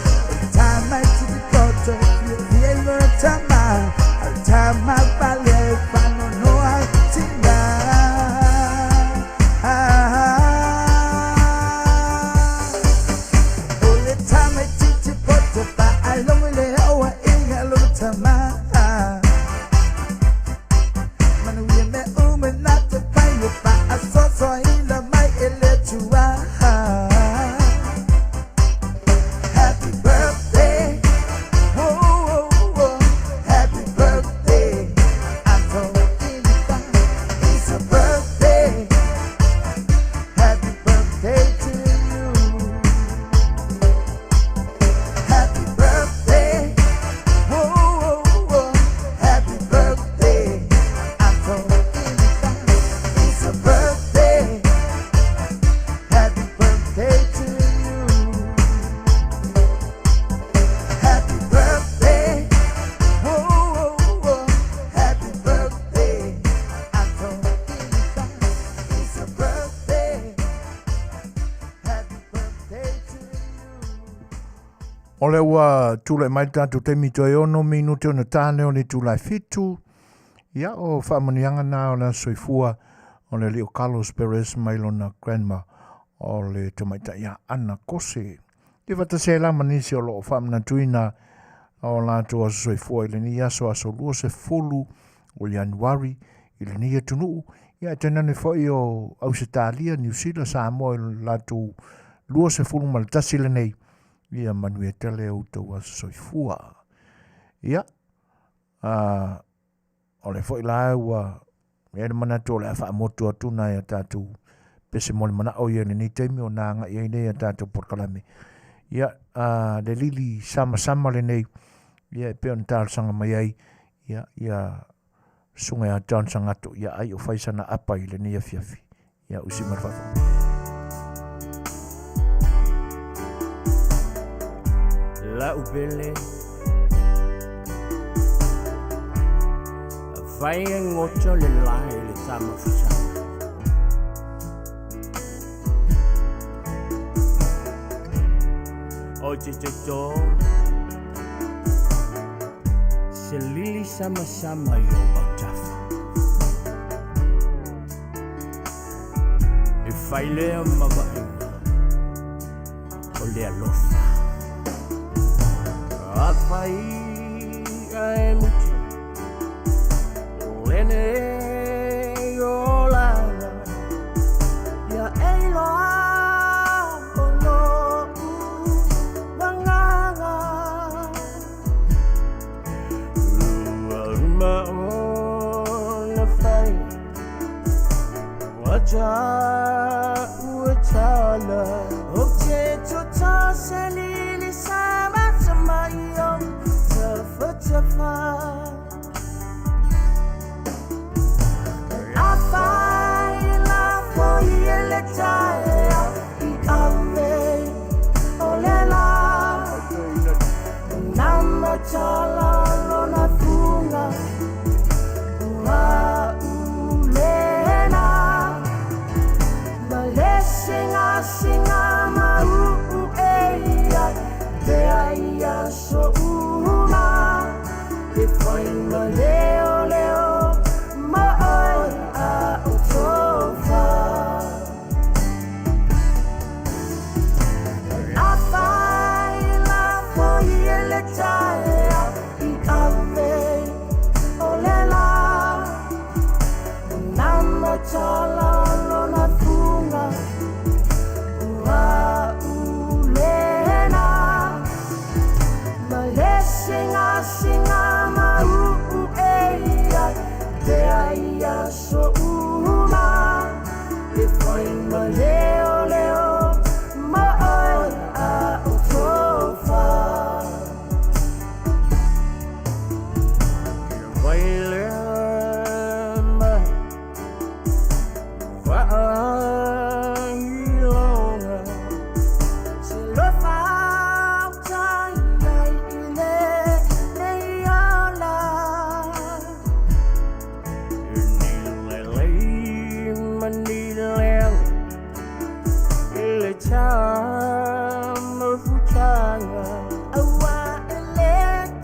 tama titi poto, fia lo tama, tama pale fano noa tina. O le tama titi poto, pa alongo le awa inga lo tama. Manuia me uma na te pai pa a so ina mai ele tua. Happy birthday, oh, oh, oh, happy birthday. I'm talking about it's a birthday. Happy birthday to you. Happy birthday, oh, oh, oh, happy birthday. I'm talking about it's a birthday. Happy birthday to you. Happy birthday, oh, oh, oh, happy birthday. I'm talking about it's a birthday. Happy birthday to you. O le ua tule mai tātou taimi toe 6 minute o na tāne o le tūlai 7. Ia o whaamanuianga nā o le soifua o le leo Carlos Perez mai lona grandma o le tamaitai ia Ana Kose. I wata la manisi o loo whaamanatuina o lātou aso soifua i lenei aso aso 20 o Januari i lenei atunuu. Ia e tenane foi o Ausetalia, New Zealand, Samoa i lātou 21 lenei. Ia manuia tele o tau aso soifua. Ia, o le foi la ua e le manatu o le a whaamotu atu nā ia tātou pese mo le mana o ia lenei taimi o nā ngai ai nei a tātou porokalame. Ia, le lili sama sama lenei, ia e peo na tālsanga mai ai, ia, ia sunga ia John Sangato, ia ai o whaisana apa i lenei afiafi. Ia usi marwhawha. La ubele Vai ngoto le lai le tama fusanga. O te te to Se lili sama sama i o autafa. E whailea mawaenga o le alofa. A whai a e mutu Lene o lana Ia e loa o no Wanga. suffer. Afai la foi e le taeao i ave o le la Na matala lona fuga ua ulena Ma le singasinga ma uu e ia te ai aso uma E fai ma leoleo ma oe a o tofa. Afai la foi e le taeao i ave o le la Na matala lona fuga ua ulena Ma le singasinga ma uu e ia te ai aso uma E fai ma leoleo ma oe a o tofa. Vai mai Vailoga Se lofa utai ai i le nei ola Ni lelei ma ni leaga I le tamafutaga Aua e le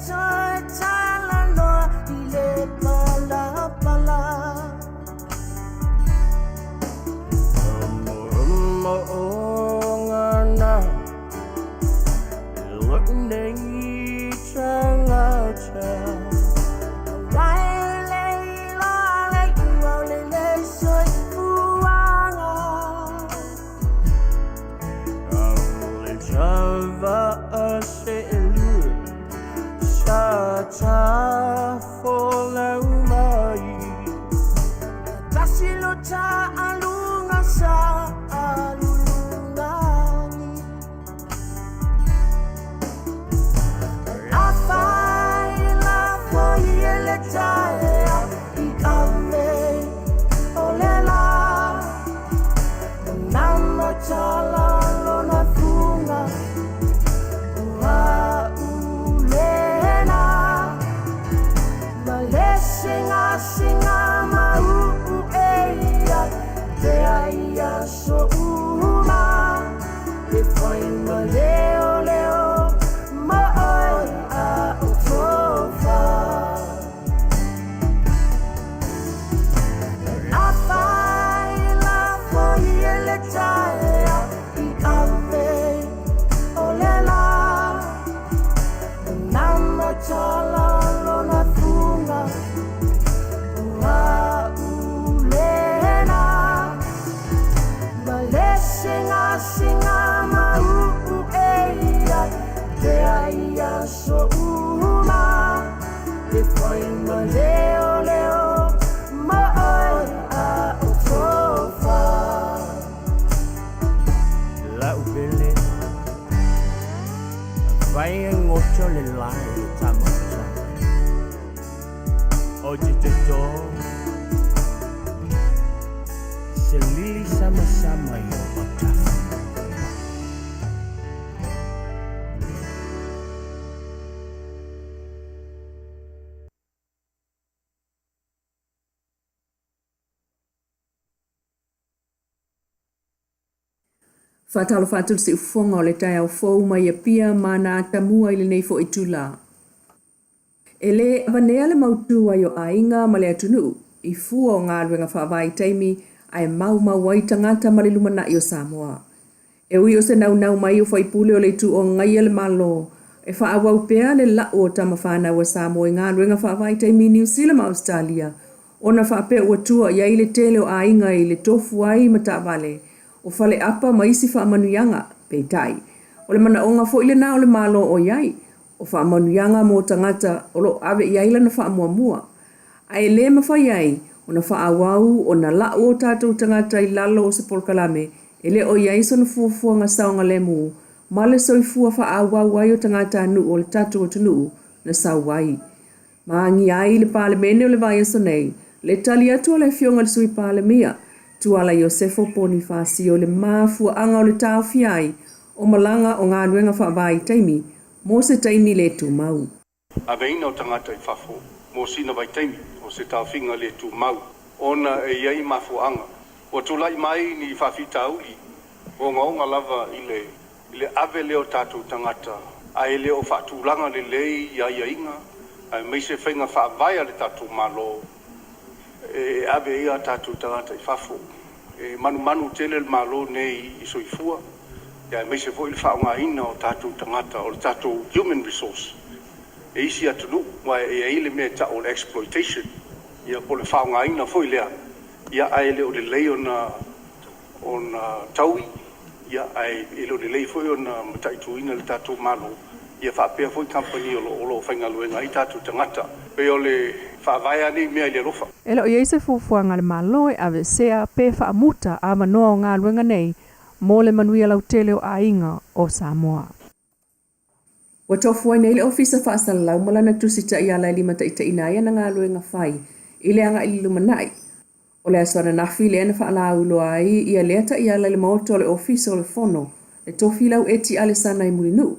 toe talanoa i le palapala. Mo'omo'oga na Lou nei tagata Aua e le iloa le iu o lenei soifuaga. O le tava'a se'elua Sa tafolau mai Tasi lo ta'aluga sa alulugagi. Afai la foi e le taeao i ave o le la Na matala lona fuga ua ulena Ma le singasinga ma uu e ia te ai aso uma E fai ma leoleo ma oe a o tofa. Afai la foi e le taeao i ave o le la Na matala lona fuga ua ulena Ma le singasinga ma uu e ia te ai aso uma E fai ma leoleo ma oe a o tofa. La'u pele Afai e goto le lae i le tamafutaga O te totō Selili samasama i ou autafa. Faatalofa atu le siufofoga o le taeao fou mai Apia ma na atamua i lenei foi itulā. E lē avanea le mautū ai o aiga ma le atunuu i fua o galuega faavaitaimi ae maumau ai tagata ma le lumanai o Samoa. E ui o se naunau mai o faipule o le Itu o Agaia le Malo e faaauau pea le la'u o tama fanau a Samoa i galuega faavaitaimi i Niu Sila ma Ausetalia ona faapea ua tua i ai le tele o aiga i le tofu ai ma taavale, o faleapa ma isi faamanuiaga. Peitai, o le manaoga foi lena o le Malo ʻoiai o faamanuiaga mo tagata o lo o ave i ai lana faamuamua. Ae le mafai ai ona faaauau ona la'u o tatou tagata i lalo o se polokalame e le o i ai sona fuafuaga saogalemu ma le soifua faaauau ai o tagatanuu o le tatou atunuu na sau ai. Ma agia ai i le Palemene o le vaiaso nei le tali atu a le Afioga i le Sui Palemia, Tuala Iosefo Ponifasio i le mafuaaga o le taofia ai o malaga o galuega faavaitaimi mo se taimi le tumau. Aveina o tagata i fafo mo sina vaitaimi o se taofiga le tumau ona e i ai mafuaaga ua tulai mai ni faafitauli ogaoga lava i le i le ave lea o tatou tagata ae le o faatulaga lelei i aiaiga aemaise faiga faavae a le tatou Malo e ave ai a tatou tagata i fafo. E manumanu tele le Malo nei i soifua aemaise foi le faaaogaina o tatou tagata o le tatou human resource e isi atunuu aua e i ai le mea e tau o le exploitation ia po o le faaaogaina foi lea ia ae le o lelei ona ona taui ia ae e le o lelei foi ona mataituina e le tatou Malo ia faapea foi kamupani o lo o faigaluega ai tatou tagata. E pei o le faavae lava nei mea i le alofa. E le o i ai se fuafuaga a le Malo e aveesea pe faamuta avanoa o galuega nei mo le manuia lautele o aiga o Samoa. Ua tofu ai nei le Ofisa Faasalalau ma lana Tusi Taiala e limataitaiina ai ana galuega fai i le agai i le lumanai. O le aso ananafi lea na faalauiloa ai ia lea taiala i le Maota o le Ofisa o le Fono, le Tofilau Eti Alesana i Mulinuu.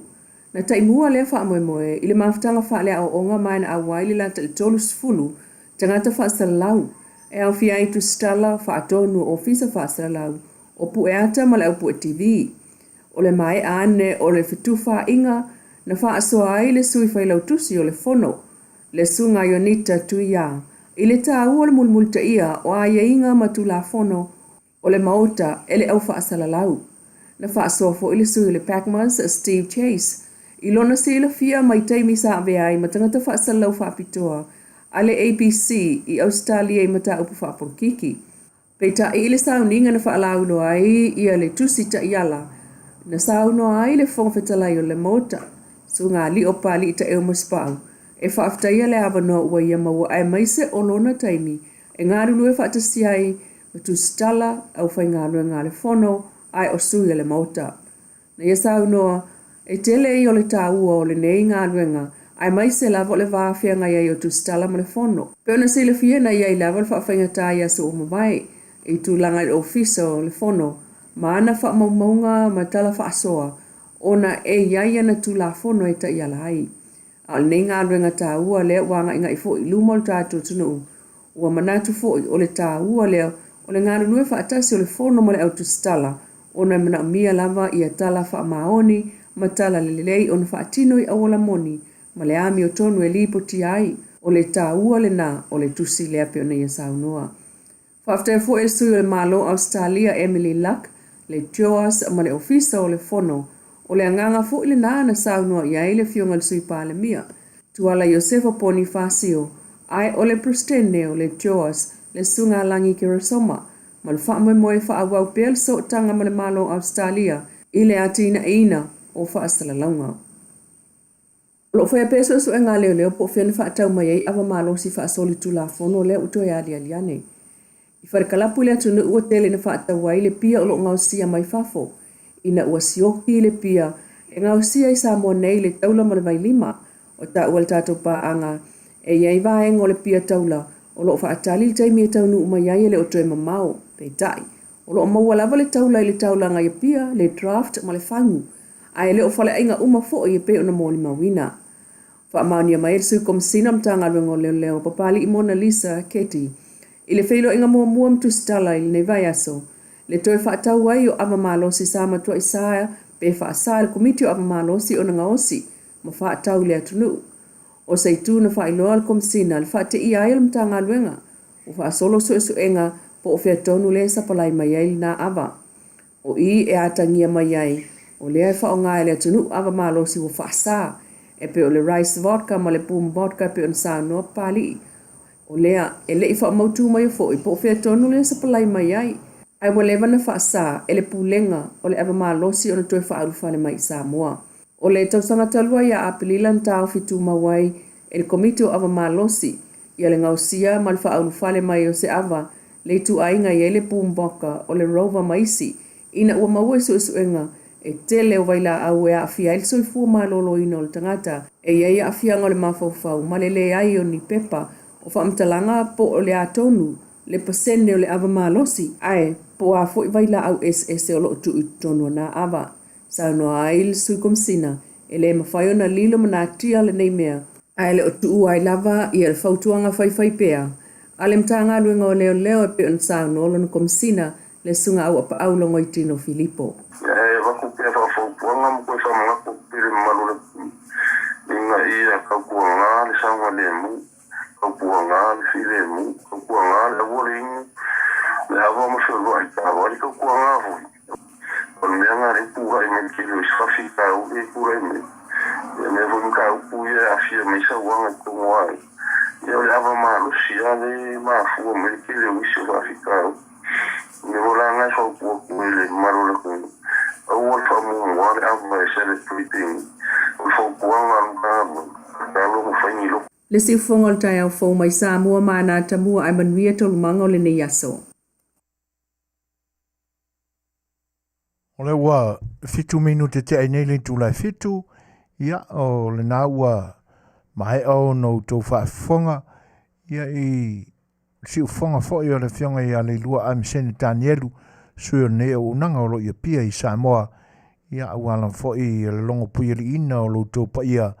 Na taimua lea faamoemoe i le mafutaga faaleaoaoga ma na auai le lata i le 30 tagata faasalalau, e aofia ai tusitala, faatonu o Ofisa Faasalalau, o Pueata ma le Au Pue TV. O le maea ane o le fetufaaiga na faasoa ai le Sui Failautusi o le Fono, le Susuga Ionita Tuia, i le taua o le mulimulitaia o aiaiga ma Tulafono o le Maota e le au faasalalau. Na faasoa foi le sui o le PACMAS, Steve Chase, i lona silafia mai taimi sa avea ai ma tagata faasalalau faapitoa a le ABC i Ausetalia i mataupu faapolokiki. Peitai i le sauniga na faalauiloa ai ia le Tusi Taiala, na saunoa ai le Fofoga Fetalai o le Maota, Susuga Alio Papalii Taeu Masepau, e faafetaia le avanoa ua ia maua aemaise o lona taimi e galulue faatasi ai ma tusitala, aufaigaluega a le Fono ae o sui o le Maota. Na ia saunoa, E tele ia o le taua o lenei galuega, aemaise lava o le va feagai ai o Tusitala ma le Fono. Pei ona silafia na i ai lava le faafaigata i aso ua mavae, i tulaga i le Ofisa o le Fono ma ana faamaumauga ma tala faasoa ona e i ai ana Tulafono e taiala ai. A o lenei galuega taua lea ua agaigai foi i luma o le tatou atunuu, ua manatu foi o le taua lea o le galulue faatasi o le Fono ma le Au Tusitala ona e manaomia lava ia tala faamaoni ma tala lelei ona faatino i auala moni ma le amiotonu e lipotia ai o le taua lena o le tusi lea pei ona ia saunoa. Faafetai foi i le sui o le Malo o Ausetalia Emily Luck, le TOAS ma le Ofisa o le Fono. O le agaga foi lena na saunoa i ai le Afioga i le Sui Palemia, Tuala Iosefo Ponifasio, ae o le Peresetene o le TOAS, le Susuga Lagi Keresoma, ma le faamoemoe e faaauau pea le sootaga ma le Malo o Ausetalia i le atinaeina o faasalalauga. O lo o faia pea suesuega a leoleo po o fea na faatau mai ai ava malosi faasolitulafono lea ua toe aliali ane. I Falekalapu i le atunuu ua tele ina faatau ai le pia o lo o gaosia mai fafo ina ua sioki le pia e gaosia i Samoa nei le taula ma le vailima. Ua taua e le tatou paaga e i ai vaega o le pia taula o lo o faatali le taimi e taunuu mai ai e le o toe mamao. Peitai, o lo o maua lava le taula i le taulaga i Apia, le draft ma le fagu, ae le o faleaiga uma foi e pei ona molimauina. Faamaonia mai e le Sui Komesina o le Matagaluega o Leoleo, Papalii Monalisa Keti, i le feiloaiga muamua ma tusitala i lenei vaiaso, le toe faatau ai o ava malosi sa matuai sa pe faasa e le Komiti o Ava Malosi ona gaosi ma faatau i le atunuu. O se itu na faailoa le Komesina le faateia ai o le Matagaluega ua faasolo suesuega po o fea tonu lea e sapalai mai ai lena ava. O i e atagia mai ai, o lea e faaaoga e le atunuu ava malosi ua faasa, e pei o le rice vodka ma le boom vodka e pei ona saunoa Papalii. O lea e le i faamautu maia foi po o fea tonu lea e sapalai mai ai, ae ua leva ona faasa e le Pulega o le Ava Malosi ona toe faaulufale mai i Samoa. O le tausaga talu ai ia Aperila na taofi tumau ai e le Komiti o Ava Malosi ia le gaosia ma le faaulufale mai o se ava le ituaiga e i ai le boom vodka o le Rover ma isi ina ua maua i suesuega E tele o vailaau e aafia ai le soifua maloloina o le tagata, e i ai aafiaga o le mafaufau ma le leai o ni pepa o faamatalaga po o le a tonu le pasene o le ava malosi, ae po o a foi vailaau eseese o lo o tuu i totonu o na ava. Saunoa ai le Sui Komesina, e le mafai ona lilo ma natia lenei mea, ae le o tuua ai lava ia le fautuaga faifaipea a le Matagaluega o Leoleo e pei ona saunoa lona Komesina, le Susuga Auapaau Logoitino Filipo. E avatu pea faafautuaga ma toe faamanatu atu i le mamalu o le atunuu ina ia tautuana le saogalemu, tautuana le filemu, tautuana le aua le inu le ava ma feoai taavale, tautuana foi o le mea lena lea e tulai mai le tele o isi faafitauli e tulai mai. Ia mea foi mataupu ia e aafia mai sauaga i totonu o aiga, ia o le ava malosi lava lea e mafua mai le tele o nisi o faafitauli. O le mea foi la lena e fautua atu ai i le mamalu o le atunuu, aua le faamuamua le ava e celebrate ai. O le fautuaga a le Matagaluega, tatalo ma fai ni loto. Le siufofoga o le taeao fou mai Samoa ma ana atamua ae manuia taualumaga o lenei aso. O lea ua fitu minute tea i nei le itula e fitu, ia o lena ua maea ona outou faafofoga ia i siufofoga foi o le Afioga ia Leilua Amisene Tanielu, sui o lenei auaunaga o lo o i Apia i Samoa, ia aua lava foi le logo puialiiina o lo outou paia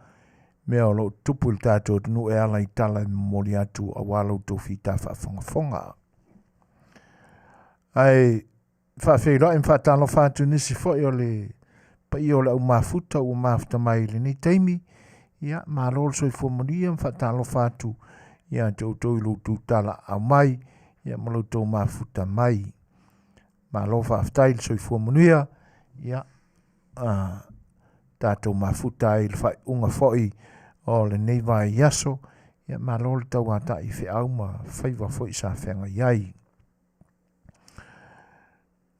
mea o lo o tutupu i le tatou atunuu e ala i tala e momoli atu aua lo outou fita faafogafoga. Ae faafeiloai ma faatalofa atu nisi foi o le paia o le au mafuta ua mafuta mai i lenei taimi. Ia, malo le soifua manuia ma faatalofa atu ia te outou i lo outou talaau mai, ia ma lo outou mafuta mai. Malo faafetai le soifua manuia, ia, tatou mafuta ai i le faaiuga foi o lenei vaiaso. Ia, malo le tauatai i feau ma faiva foi sa feagai ai.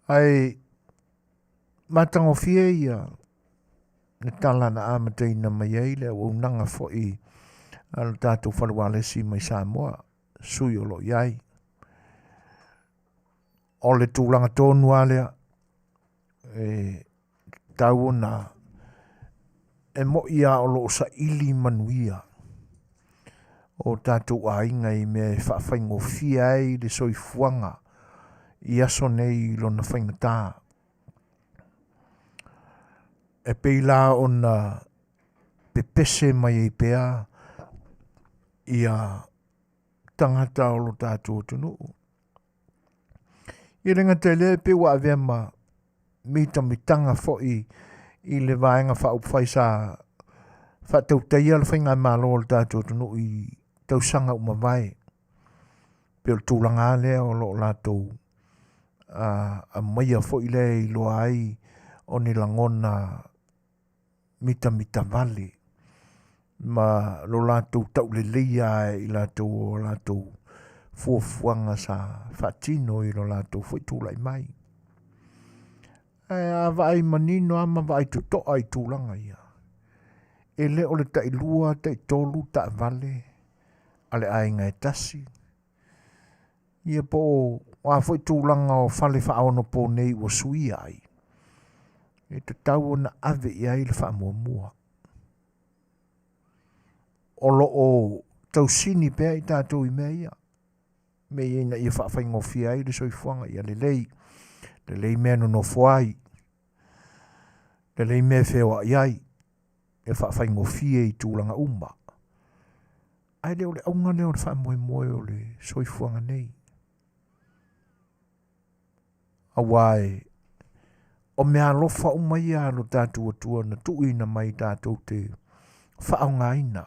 Ae matagofie ia le tala na amataina mai ai le auaunaga foi a le tatou fale ualesi mai Samoa, sui o lo o i ai. O le tulaga tonu lava lea e tatau ona e mo'i lava o lo o saili manuia o tatou aiga i mea e faafaigofie ai le soifuaga i aso nei i lona faigata. E pei la ona pepese mai ai pea ia tagata o lo tatou atunuu. E le gata i lea, e pei ua avea ma mitamitaga foi i le Vaega Faaupufai sa faatautaia le faigamalo a le tatou atunuu i tausaga ua mavae. Pei o le tulaga lava lea o lo o latou aumaia foi lea e iloa ai o ni lagona mitamitavale ma lo latou tauleleia e i latou o latou fuafuaga sa faatino i lo latou foi tulai mai. Ae a vaai manino lava ma vaai totoa i tulaga ia, e le o le tailua, taitolu taavale a le aiga e tasi, ia po o a foi tulaga o fale faaonoponei ua suia ai, e tatau ona ave i ai le faamuamua. O lo o tausini pea i tatou i mea ia, mea ia ina ia faafaigofie ai le soifuaga ia lelei, lelei mea e nonofo ai, lelei mea e feoai ai, e faafaigofie i tulaga uma. Ae le o le auga lea o le faamoemoe o le soifuaga nei. Aua e, o mea alofa uma ia a lo tatou Atua na tuuina mai tatou te faaaogaina.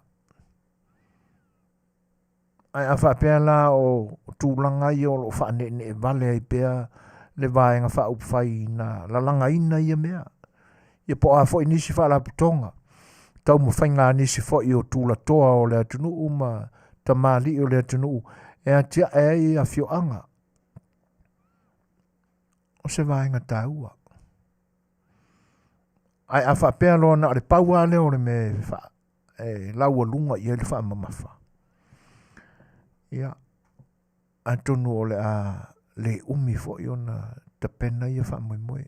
Ae a faapea la o tulaga ia o lo o faaneenee vale ai pea le Vaega Faaupufai na lalagaina ia mea, ia po o a foi nisi faalapotopotoga, taumafaiga a nisi foi o tulatoa o le atunuu ma tamalii o le atunuu e atiae ai afioaga, o se vaega taua. Ae a faapea loa na o le pau lava lea o le mea e faa e laualuga i ai le faamamafa, ia, atonu o le a le umi foi ona tapena ia faamoemoe.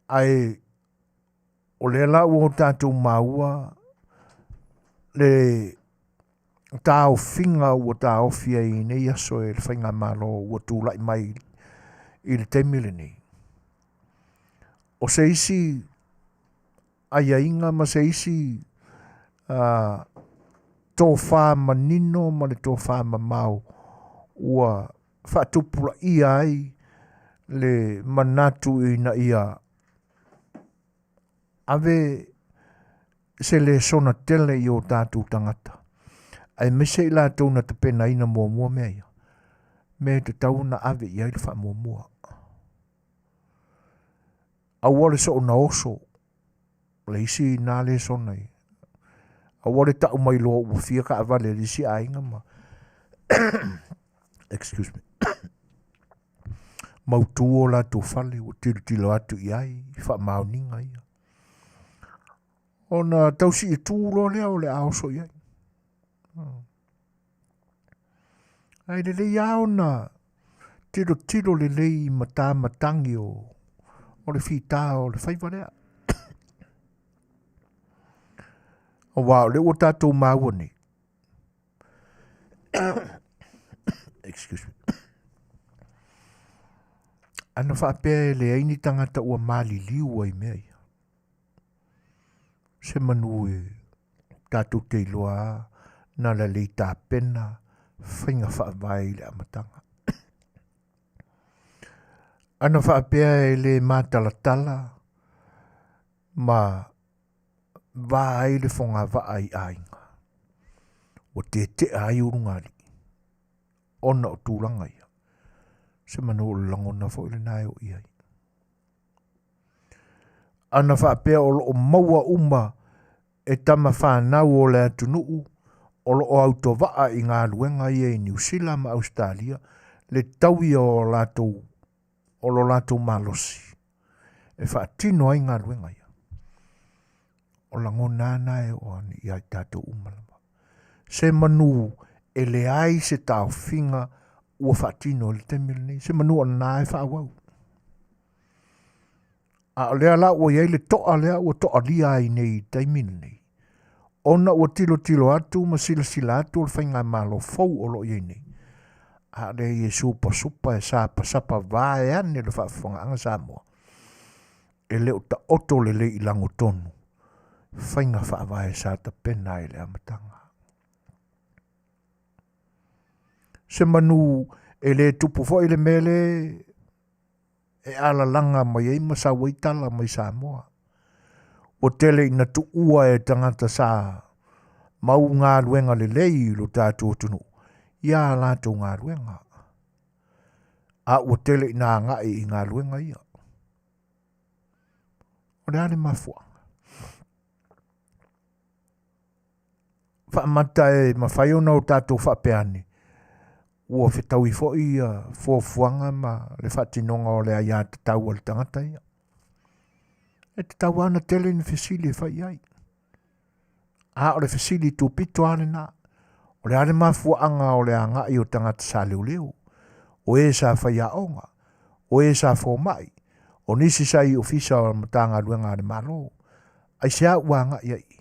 Ae o lea la ua o tatou maua le taofiga ua taofi ai i nei aso e le Faigamalo ua tulai mai i le taimi lenei. O se isi aiaiga ma se isi tofa manino ma le tofa mamao ua faatupulaia ai le manatu ina ia ave se lesona tele i o tatou tagata, aemaise i latou na tapenaina muamua mea ia, mea e tatau ona ave i ai le faamuamua. Aua le soona oso, le isi na lesona ia. Aua le tau mai loa ua fia taavale a le isi aiga ma excuse me mautu o latou fale ua tilotilo atu i ai i faamaoniga ia. Ona tausi i tu loa lea o le a oso i ai. Ae lelei lava ona tilotilo lelei i matamatagi o, o le fita o le faiva lea. Aua o lea ua tatou maua nei. Excuse me. Ana faapea e leai ni tagata ua maliliu ai mea ia. Se manu e tatou te iloa lava na lalei tapena faiga faavae i le amataga. Ana faapea e le matalatala ma va ai le fogavaa i aiga, ua tetea ai ulugalii ona o tulaga ia. Se manu o le lagona foi lena e oo i ai. Ana faapea o lo o maua uma e tama fanau o le atunuu o lo o autovaa i galuega ia i Niu Sila ma Ausetalia le tauia o latou o lo latou malosi e faatino ai galuega ia. O lagona na e oo ane ia i tatou uma lava. Se manu e leai se taofiga ua faatino i le taimi lenei, se manu o lena e faaauau. A o lea la ua i ai le toa lea ua toalia ai nei i taimi lenei, ona ua tilotilo atu ma silasila atu o le faigamalo fou o lo o i ai nei, a o lea e supasupa e sapasapa vaeane le faafofogaaga Samoa, e le o taoto lelei i lagotonu faiga faavae sa tapena ai i le amataga. Se manu e le tupu foi le mea le e alalaga mai ai ma sau ai tala mai Samoa. Ua tele ina tuua e tagata sa mau galuega lelei i lo tatou atunuu ia latou galuega. A ua tele ina agai i galuega ia. O le a le mafuaaga? Faamata e mafai ona o tatou faapea ane, ua fetaui foi ia fuafuaga ma le faatinoga o le aiatatau a le tagata ia. E tatau lava ona tele ni fesili e fai i ai. A o le fesili tupito lava lena. O le a le mafuaaga o le agai o tagata sa leoleo, o e sa faiaoga, o e sa fomai, o nisi sa i ofisa o Matagaluega a le Malo. Aisea ua agai ai i?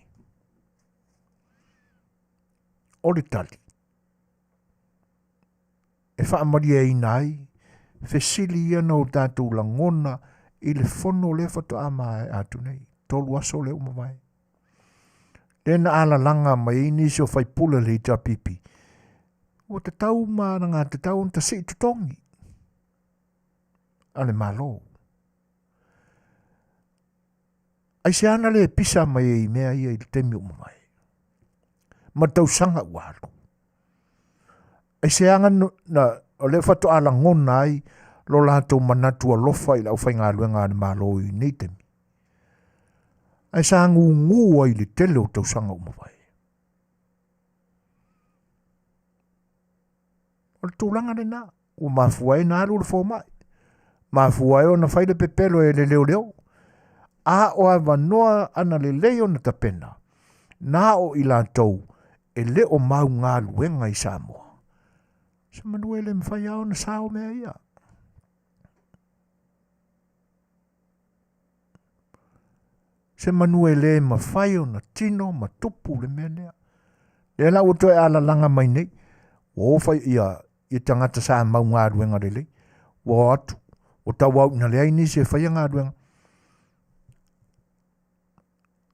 O le tali, e faamalieina ai fesili ia na o tatou lagona i le fono lea faatoa maea atu nei, tolu aso lea ua mavae. Lea na alalaga mai ai nisi o faipule o le HRPP, ua tatau ma alagatatau ona tasii totogi a le Malo. Aisea na le pisa mai ai i mea ia i le taimi ua mavae? Ma tausaga ua alu. Aisea na, na o lea faatoa lagona ai lo latou manatu alofa i le aufaigaluega a le Malo i nei taimi? Ae sa gugu ai i le tele o tausaga ua mavae. O le tulaga lena. Ua mafua ai ona alu le fomai. Mafua ai ona fai le pepelo e le leoleo. A o avanoa ana lelei ona tapena, na o i latou e le o mau galuega i Samoa. Se manu e le mafai lava ona sao mea ia. Se manu e le mafai ona tino ma tupu le mea lea. Lea la ua toe alalaga mai nei, ua o fai ia, ia tagata sa mau galuega lelei, ua o atu, ua tauau ina leai nisi e faia galuega.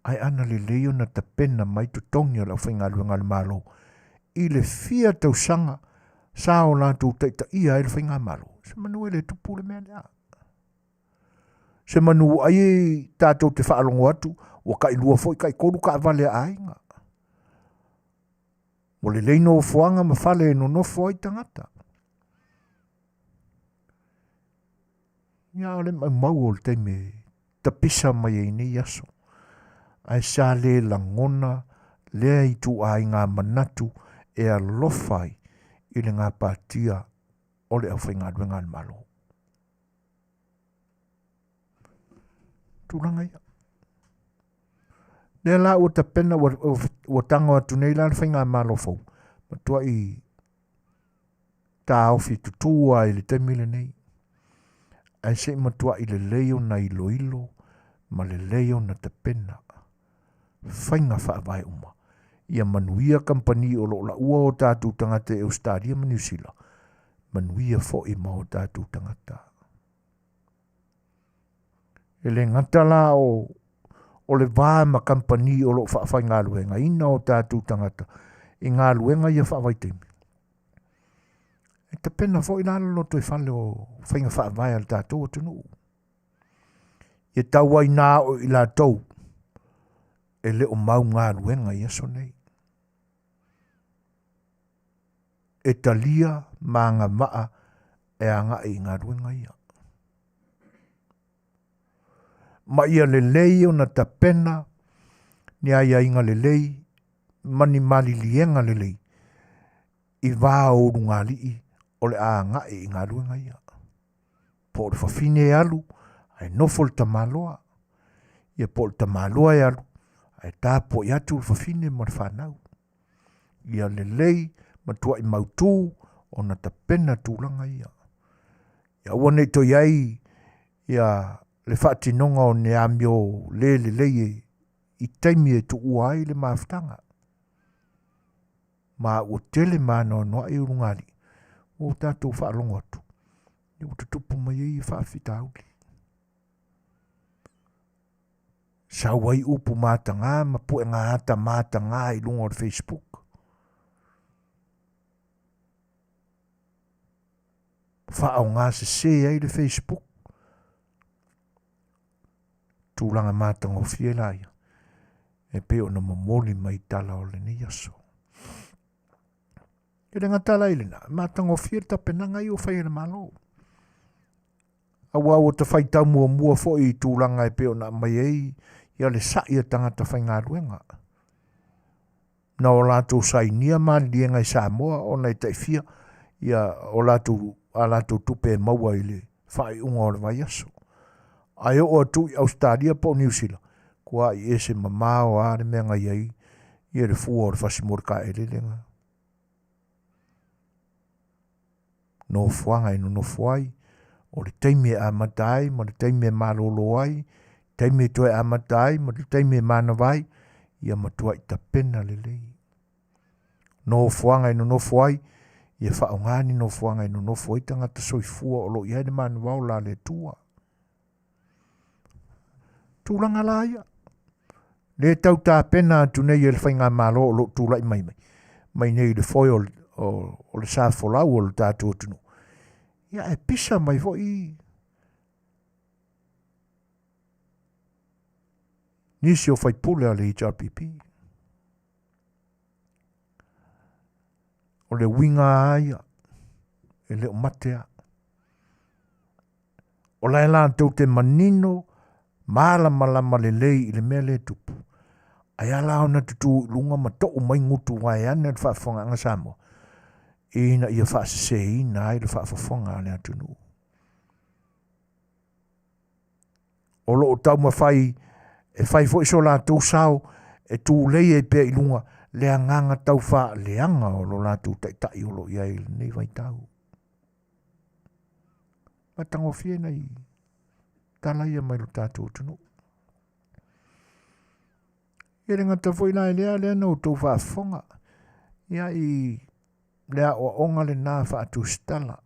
Ae ana lelei ona tapena mai totogi o le aufaigaluega a le Malo i le fia tausaga sa o latou taitaia ai le faigamalo. Se manu e le tupu le mea lea. Se manu ai tatou te faalogo atu ua tailua foi taitolu taavale a aiga. Ua lelei nofoaga ma fale e nonofo ai tagata. Ia o le maumau o le taimi e tapisa mai ai nei aso. Ae sa le lagona lea ituaiga manatu e alofa ai i le gapatia o le aufaigaluega a le Malo. Tulaga ia. Lea la ua tapena ua, ua tago atu nei la le faigamalo fou, matuai taofi tutū lava i le taimi lenei. Ae se i matuai lelei ona iloilo ma lelei ona tapena faiga faavae uma ia manuia kamupani o lo o laua o tatou tagata i Ausetalia ma Niu Sila, manuia foi ma o tatou tagata. E le gata la o, o le va ma kamupani o lo o faafaigaluegaina o tatou tagata i galuega ia faavaitaimi. E tapena foi la le lotoifale o faiga faavae a le tatou atunuu. Ia tau ai nā o i latou e le o mau galuega i aso nei. E talia ma agavaa e agai i galuega ia. Ma ia lelei ona tapena ni aiaiga lelei ma ni maliliega lelei i va o ulugalii o le a agai i galuega ia. Po o le fafine e alu, ae nofo le tamaloa. Ia po o le tamaloa e alu, ae tapuai atu le fafine ma le fanau. Ia lelei matuai mautu ona tapena tulaga ia. Ia aua ne i toe i ai ia le faatinoga o ni amio le lelei e i taimi e tuua ai le mafutaga. Ma ua tele maanoanoaʻi ulugalii ua tatou faalogo atu ua tutupu mai ai faafitauli. Sau ai upu mataga ma puega ata mataga i luga o le Facebook. Faaaoga sese ai le Facebook. Tulaga matagofie la ia e pei ona momoli mai tala o lenei aso. E le gata la i lena, matagofie le tapenaga ia ua fai e le Malo. Aua ua ta faitau muamua foi i tulaga e pei ona aumai ai ia le sa'i a tagata faigaluega. Na o latou sainia maliliega i Samoa ona e taifia ia o latou, a latou tupe e maua i le faaiuga o le vaiaso. Ae oo atu i Ausetalia po o Niu Sila, kuai ese mamao lava le mea na i ai ia le fua o le fasi mo le taelele na. Nofoaga e nonofo ai, o le taimi e amata ai ma le taimi e malolo ai, taimi e toe amata ai ma le taimi e manava ai, ia matuai tapena lelei. Nofoaga e nonofo ai, ia faaaoga ni nofoaga e nonofo ai tagata soifua o lo o i ai le manava ola a le Atua. Tulaga la ia, le tau tapena atu nei e le faigamalo o lo o tulai mai mai, mai nei i le foe o, o, o le sa folau o le tatou atunuu. Ia e pisa mai foi nisi o faipule a le HRPP. O le uiga lava ia, e le o mate a. O la e latou te manino malamalama lelei i le mea lea e tupu. Ae a la ona tutū i luga ma tou mai gutu vaeane le faafofogaaga Samoa, ina ia faaseseina ai le faafofoga a le atunuu. O lo o taumafai e fai foi so latou sao e tulei ai pea i luga le agaga tau faaleaga o lo latou taitai o lo o i ai i lenei vaitau. Matagofie nai tala ia mai lo tatou atunuu. Ia le gata foi la i lea, lea na outou faafofoga, ia i le aoaoga lena faatusitala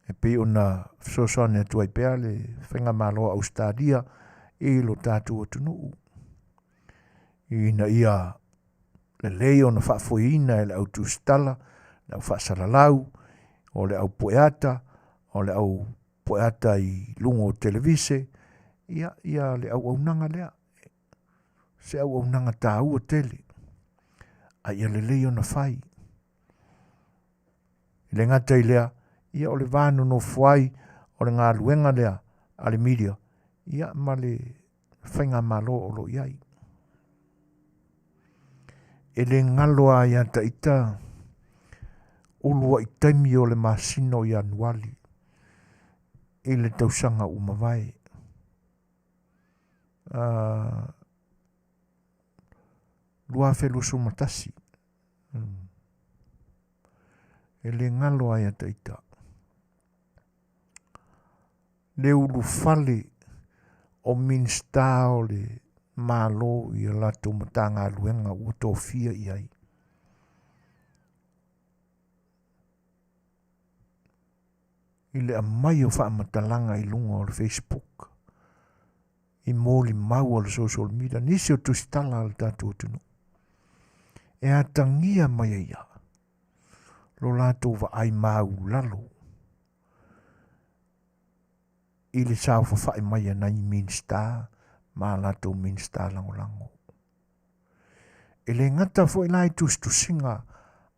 e pei ona fesoasoani atu ai pea le Faigamalo a Ausetalia i lo tatou atunuu ina ia lelei ona faafoeina e le au tusitala, le au faasalalau, o le au pueata, o le au pueata i luga o televise, ia, ia le auaunaga lea, se auaunaga taua tele, a ia lelei ona fai. E le gata i lea, ia o le va nonofo ai o le galuega lea a le media, ia ma le faigamalo o lo o i ai. E le galo lava ia ta ita uluai taimi o le masina o Ianuali i le tausaga ua mavae. 2021. E le galo lava ia ta ita. Le ulufale o Minisita o le Malo i a latou Matagaluega ua tofia i ai. I le aumai o faamatalaga i luga o le Facebook, i molimau a le social media, nisi o tusitala a le tatou atunuu, e atagia mai ai lava lo latou vaai maulalo i le saofafai mai a nai Minisita ma a latou Minisita Lagolago. E le gata foi la i tusitusiga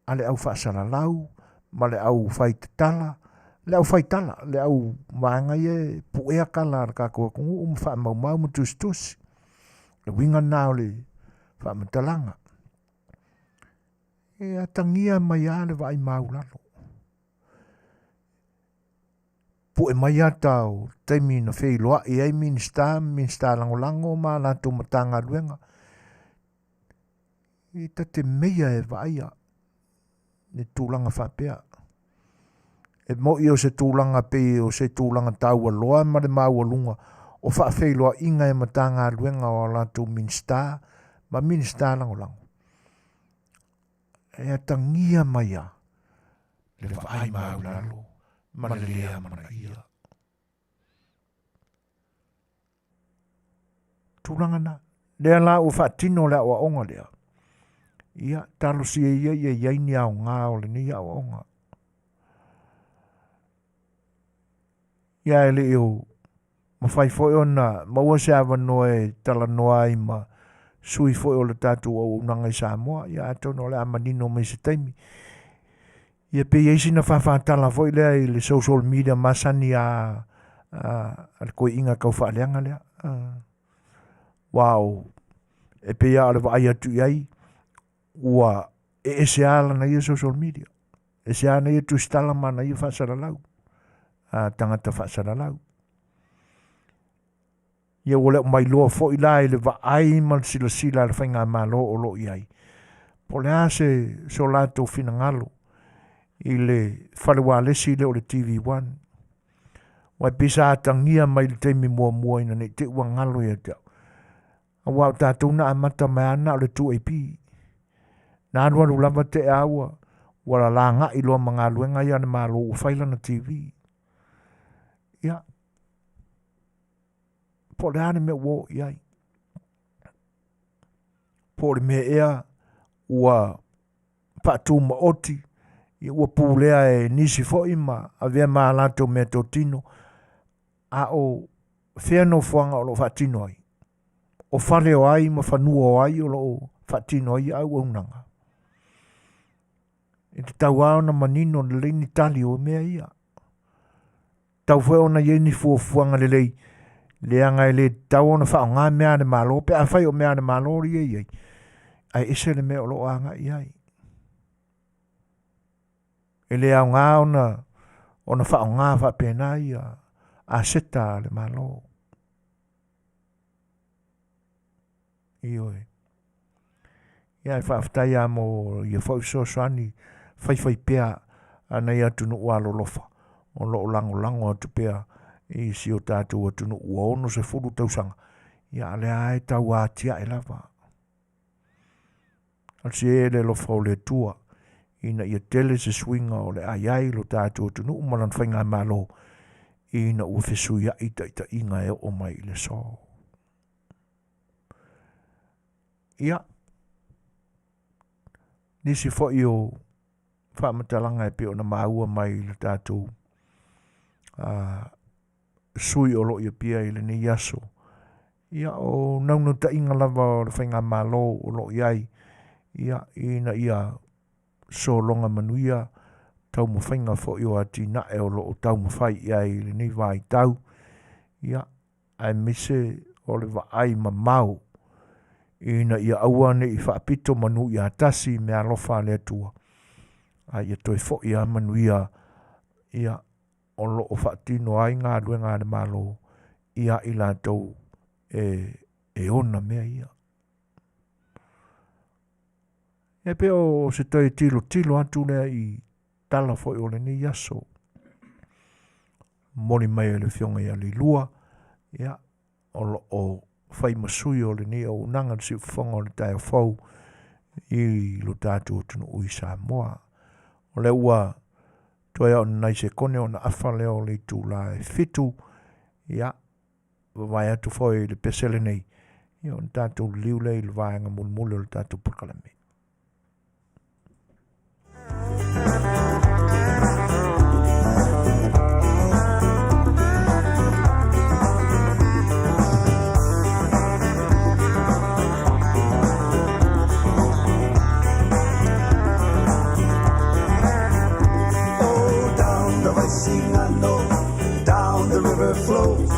a le au faasalalau ma le au faitatala, le au faitala, le au vaega ia e puea tala a le tatou atunuu ma faamaumau ma tusitusi. O le uiga lena o le faamatalaga. E atagia mai lava le vaai maulalo. Pue mai ata o taimi na feiloai ai Minisita ma Minisita Lagolago ma a latou Matagaluega, e ta te meia e vaaia le tulaga faapea. E mo'i o se tulaga pei o se tulaga taualoa ma le maualuga o faafeiloaiga e Matagaluega o a latou Minisita ma Minisita Lagolago. E atagia mai lava le vaai maulalo ma le le amanaia. Tulaga na. Lea la ua faatino le aoaoga lea. Ia, talosia ia ia i ai ni aoga o lenei aoaoga. Ia e le i o mafai foi ona maua se avanoa e talanoa ai ma sui foi o le tatou auaunaga i Samoa, ia atonu o le a manino mai se taimi. Ia pe i ai sina faafatala foi lea i le social media masani a, a, a le toeaiina tau faaleaga lea. Aua o, e pei lava o le vaai atu i ai, ua e ese lava lana ia social media. Ese lava ana ia tusitala ma ana ia faasalalau, a tagata faasalalau. Ia ua le o mailoa foi la i le vaai ma le silasila a le faigamalo o lo o i ai, po o le a se so latou finagalo i le fale ualesi lea o le TV1. Aua e pei sa atagia mai i le taimi muamua ina ne i te i ua galo ia te au. Aua o tatou na amata mai lava na o le 2AP. Na alualu lava tea ua ua lalagai loa ma galuega ia a le Malo ua fai lana TV. Ia, po o le a le mea ua oo i ai. Po o le mea ea ua faatumaoti, ia ua pulea e nisi foi ma avea ma a latou meatotino, a o fea nofoaga o lo o faatino ai? O fale o ai ma fanua o ai o lo o faatino ai ia auaunaga? E tatau lava ona manino lelei ni tali o mea ia. Tatau foi ona i ai ni fuafuaga lelei, leaga e le tatau ona faaaoga mea a le Malo pe afai o mea a le Malo ia e i ai, ae ese le mea o lo o agai i ai. E le aoga ona ona faaaoga faapena ia aseta a le Malo. Ioe. Ia e faafetai lava mo ia foi fesoasoani faifaipea a nai atunuu alolofa o lo o lagolago atu pea i si o tatou atunuu ua 60 tausaga, ia a o lea lava e tau atiae lava. Talosia ia le alofa o le Atua ina ia tele se suiga o le a i ai lo tatou atunuu ma lana faigamalo ina ua fesuiai taitaiga e oo mai i le aso. Ia, nisi foi o faamatalaga e pei ona maua mai i le tatou sui o lo o i Apia i lenei aso. Ia, o naunautaiga lava o le Faigamalo o lo o i ai, ia, ina ia sologa manuia taumafaiga foi o atinae o lo o taumafai i ai i lenei vaitau, ia, aemaise o le vaai mamao ina ia aua ne i faapito manu ia tasi i meaalofa a le Atua, a ia toe foi lava manuia, ia, o lo o faatino ai galuega a le Malo ia i latou e, e ona mea ia. E pei o se toe tilotilo atu lea i tala foi o lenei aso. Momoli mai e le Afioga ia Leilua, ia, o lo o fai ma sui o lenei auaunaga le siufofoga o le taeao fou i lo tatou atunuu i Samoa. O lea ua toe o nai sekone ona afa lea o le itula e fitu, ia, vavae atu foi i le pese lenei, ia ona tatou liliu lea i le vaega mulimuli o le tatou polokalame. Oh, down the Vaisigano, down the river flows,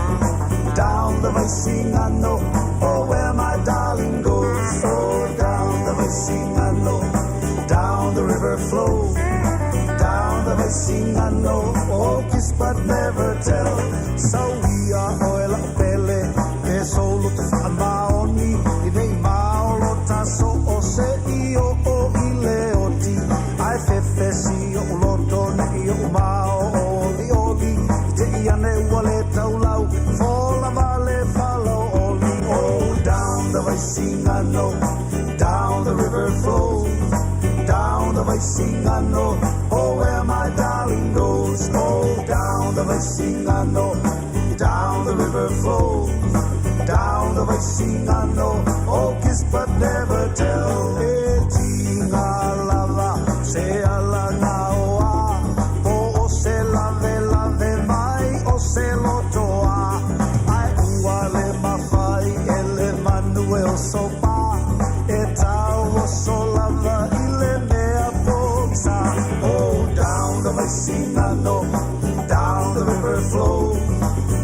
down the Vaisigano, oh, where my darling goes. Oh, down the Vaisigano, down the river flows, down the Vaisigano, oh, kiss but never tell. So we are oil pele, e solo te whaamaoni, i nei maolo taso o se i o o i le oti, ai fefesi o uloto ne i o mao o li oli, i te i ane ua le taulau, fola vale falo oli. Oh, down the Vaisigano, down the river flows, down the Vaisigano, oh, where my darling goes. Oh, down the Vaisigano, down the river flows, down the Vaisigano, oh, kiss but never tell. E tinga lava, se ala ngā oa, po o se lave lave mai o se lotoa. Ai ua le mawhai e le manu e o sopa, e tau o so lava i le mea poksa. Oh, down the Vaisigano, down the river flows,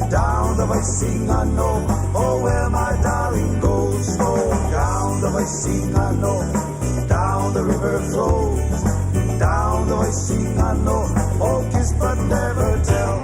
down the Vaisigano, oh, where my darling goes. Oh, down the Vaisigano, down the river flows, down the Vaisigano, oh, kiss but never tell.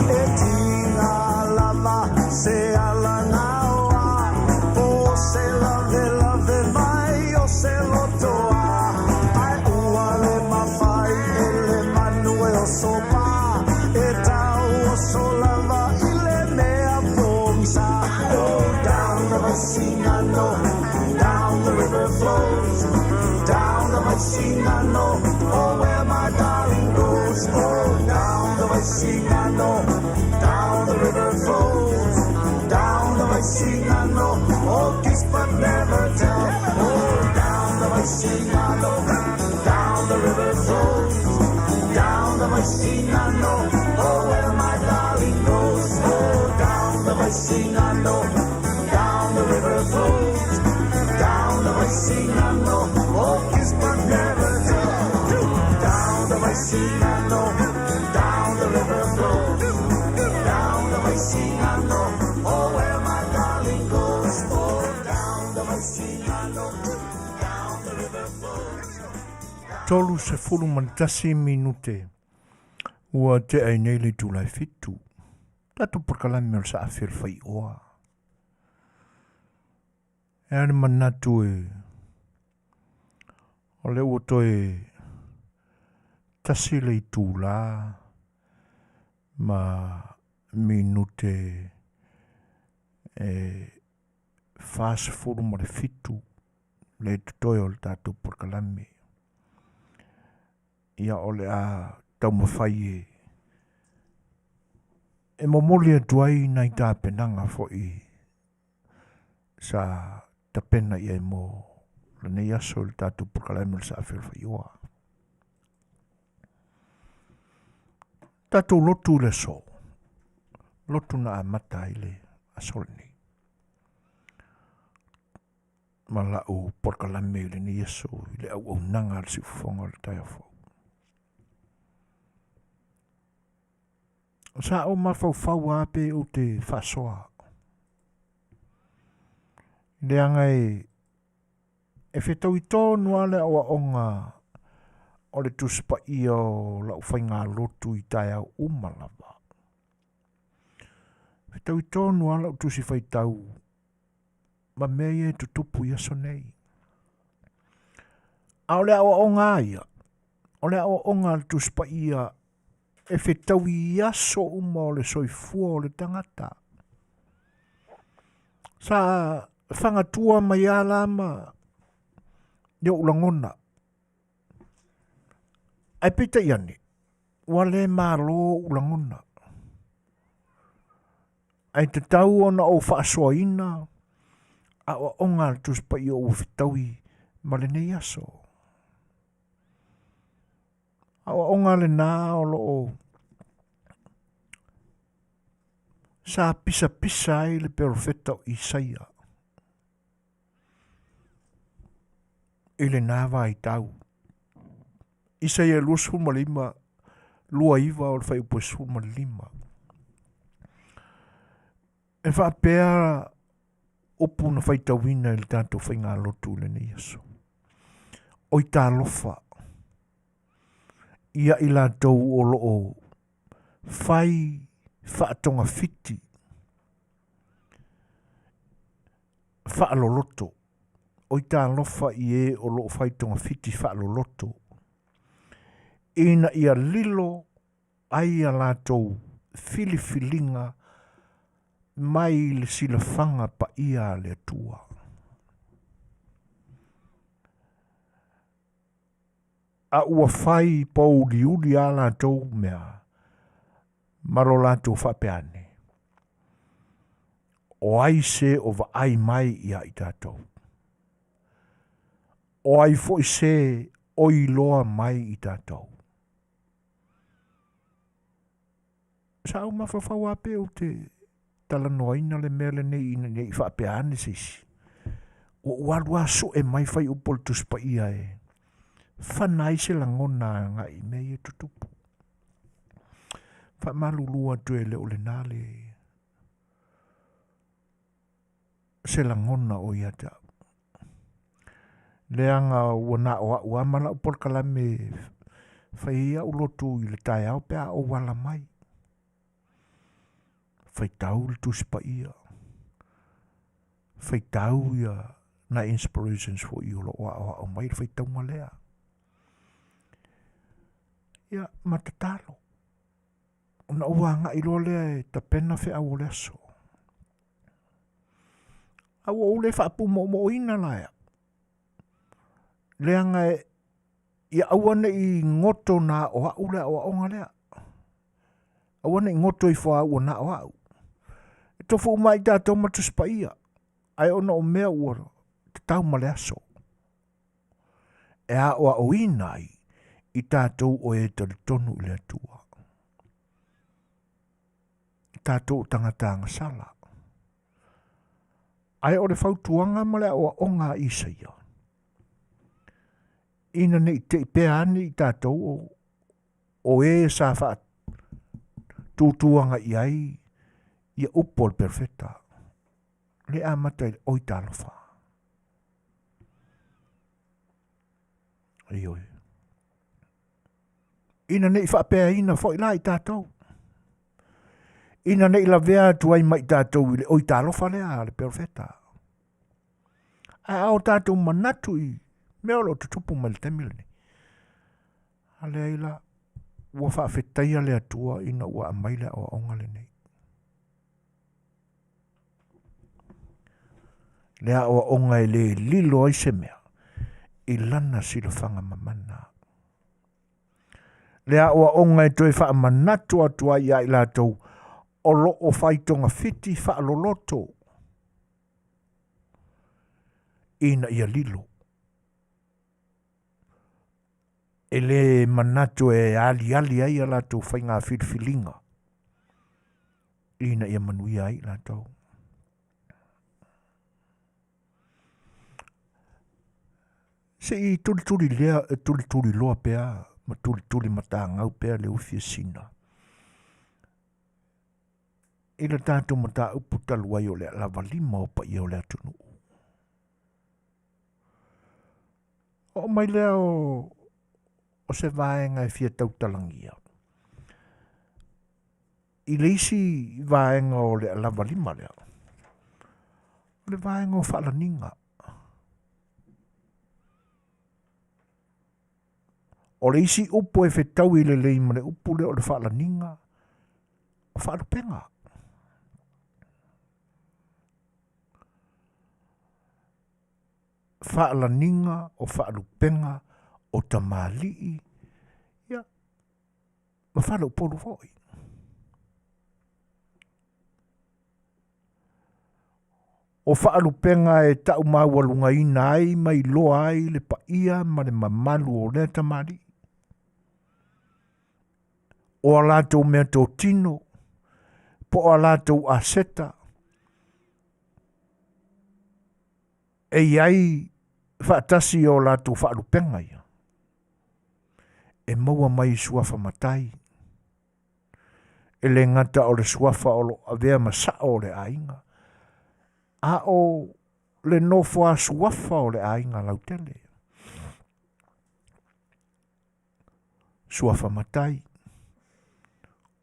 E tinga lava se ala ngaoa, po se lave lave mai o se lotoa. Ai ua le mawhai e le manu e o sopa, e tau o so lava i le mea pongisa. Oh, down the Vaisigano, down the river flows, down the Vaisigano, oh, where my darling goes. Oh, down the Vaisigano, down the river flows, down the Vaisigano, oh, kiss but never tell. Oh, down the Vaisigano, down the river flows, down the Vaisigano, oh, where my darling goes. Oh, down the Vaisigano, down the river flows, down the Vaisigano, oh, kiss but never tell. Down the Vaisigano, down the river flows, down the Vaisigano, oh, where my darling goes. Oh, down the Vaisigano, down the river flows. 31 minute ua tea ai nei le itula e fitu. Tatou polokalame o le saafi o le faioa. E a le manatu e o lea ua toe tasi le itula ma minute e 47 le totoe o le tatou polokalame. Ia o le a taumafai e e momoli atu ai nai tapenaga foi sa tapena i ai mo lenei aso i le tatou polokalame o le Saafi o le Faioa. Tatou lotu i le aso, lotu na amata ai le aso lenei. Ma lau polokalame i lenei aso i le auaunaga a le siufofoga o le taeao fou. Sa ou mafaufau lava pe ou te faasoa. Leaga e e fetaui tonu lava le aoaoga o le Tusi Paia o lau faigalotu i taeao uma lava. Fetaui tonu lava lau Tusi Faitau ma mea ia e tutupu i aso nei. A o le aoaoga a ia, o le aoaoga a le Tusi Paia e fetaui i aso uma o le soifua o le tagata. Sa fagatua mai a la ma i ou lagona. Ae peitai ane, ua le malo ou lagona. Ae tatau ona ou faasoaina aoaoga a le Tusi Paia ua fetaui ma lenei aso. Aoaoga lena o lo o sa pisapisa ai le perofeta o Isaia i lena vaitau. Isaia 25, 29 o le fuaiupu e 15. E faapea upu na faitauina i le tatou faigalotu i lenei aso. Oi talofa ia i latou o lo o fai faatogafiti faaloloto. Oi talofa i e o lo o fai togafiti faaloloto ina ia lilo ai a latou filifiliga mai le silafaga paia a le Atua. A ua fai pouliuli a latou mea ma lo latou faapea ane, O ai se o vaai mai iā i tatou? O ai foi se o iloa mai i tatou? Sa ou mafaufau lava pe ou te talanoaina le mea lenei ina ne i faapea ane se isi. Ua ou alu lava sue mai fuaiupu o le Tusi Paia e fana ai se lagona agai i mea ia e tutupu. Faamalulu atu e le o lena le se lagona o ia te au. Leaga ua na o au lava ma lau polokalame e fai ai au lotu i le taeao pe a ou ala mai. Faitau le Tusi Paia, faitau ia nai inspirations foi o lo o aoao mai le faitauga lea. Ia, ma tatalo. Ona ou agai loa lea e tapena feau o le aso. A ua ou le faapumoomoina la e au. Leaga e, ia aua ne i goto na o au le aoaoga lea. Aua ne i goto ifo a ua na o au. E tofu uma ai tatou ma Tusi Paia, ae ona o mea ua tatau ma le aso. E aoaoina ai i tatou o e talitonu i le Atua. Tatou o tagata agasala. Ae o le fautuaga ma le aoaoga a Isaia, ina ne i te i pea ane i tatou o, o e sa faatutuaga i ai ia upu o le perofeta, le amata i le oi talofa. Ioe. Ina ne i faapeaina foi la i tatou. Ina ne i lavea atu ai ma i tatou i le oi talofa lea a le perofeta. Ae a o tatou manatu i mea o lo o tutupu mai le taimi lenei, a leai la, ua faafetaia le Atua ina ua aumai le aoaoga lenei. Le aoaoga e le lilo ai se mea i lana silafaga mamana. Le aoaoga e toe faamanatu atu ai ia i latou o lo o fai togafiti faaloloto ina ia lilo. E le manatu e aliali ai a latou faiga filifiliga ina ia manuia ai i latou. Se i tulituli lea, tulituli loa pea ma tulituli matagau pea le ufi e sina. I le tatou mataupu talu ai o le alavalima o paia o le atunuu. Oo mai lea o, o se vaega e fia tautalagia. I le isi vaega o le alavalima lea, o le vaega o faalaniga. O le isi upu e fetaui lelei ma le upu lea o le faalaniga, o faalupega. Faalaniga o faalupega o tamalii, ia, ma faleupolu foi. O faalupega e tau maualugaina ai ma iloa ai le paia ma le mamalu o lea tamalii. O a latou meatotino, po o a latou aseta, e i ai faatasi i o latou faalupega ia, e maua mai i suafa matai, e le gata o le suafa o lo o avea ma sao o le aiga, a o le nofo a suafa o le aiga lautele. Suafa matai,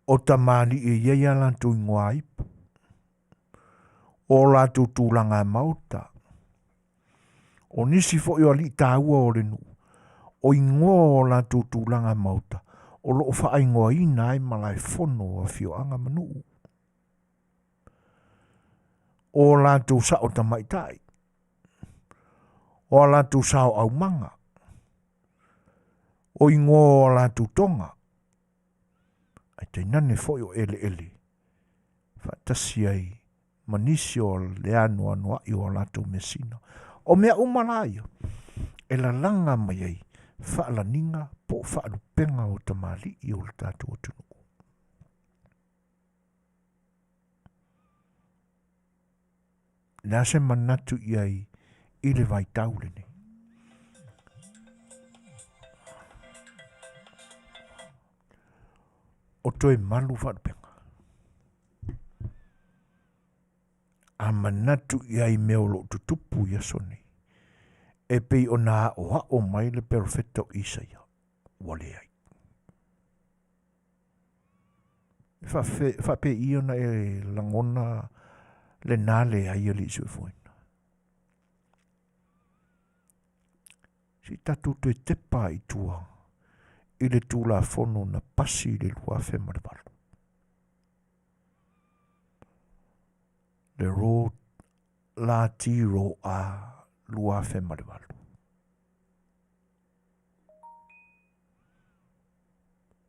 o tamalii e i ai a latou ingoa ipu, o latou tulaga maota, o nisi foi o alii taua o le nuu, o igoa o latou tulaga maota, o lo o faaigoaina ai malaefono o afioaga ma nuu. O latou sao tamaitai, o a latou sao aumaga, o igoa o a latou toga, ae tainane foi o eleele faatasi ai ma nisi o le anoanoai o a latou measina. O mea uma la ia e lalaga mai ai faalaniga po o faalupega o tamalii o le tatou atunuu. Le a se manatu i ai i le vaitau lenei? O toe malu faalupega. A manatu i ai mea o lo o tutupu i aso nei, e pei ona aʻoaʻo mai le perofeta o Isaia, ua leai. E faapei ona e lagona lena leai alii soifuaina. Se i tatou toe tepa i tua i le Tulafono na pasi i le 2008. Le Ro La Ti Ro A 2008.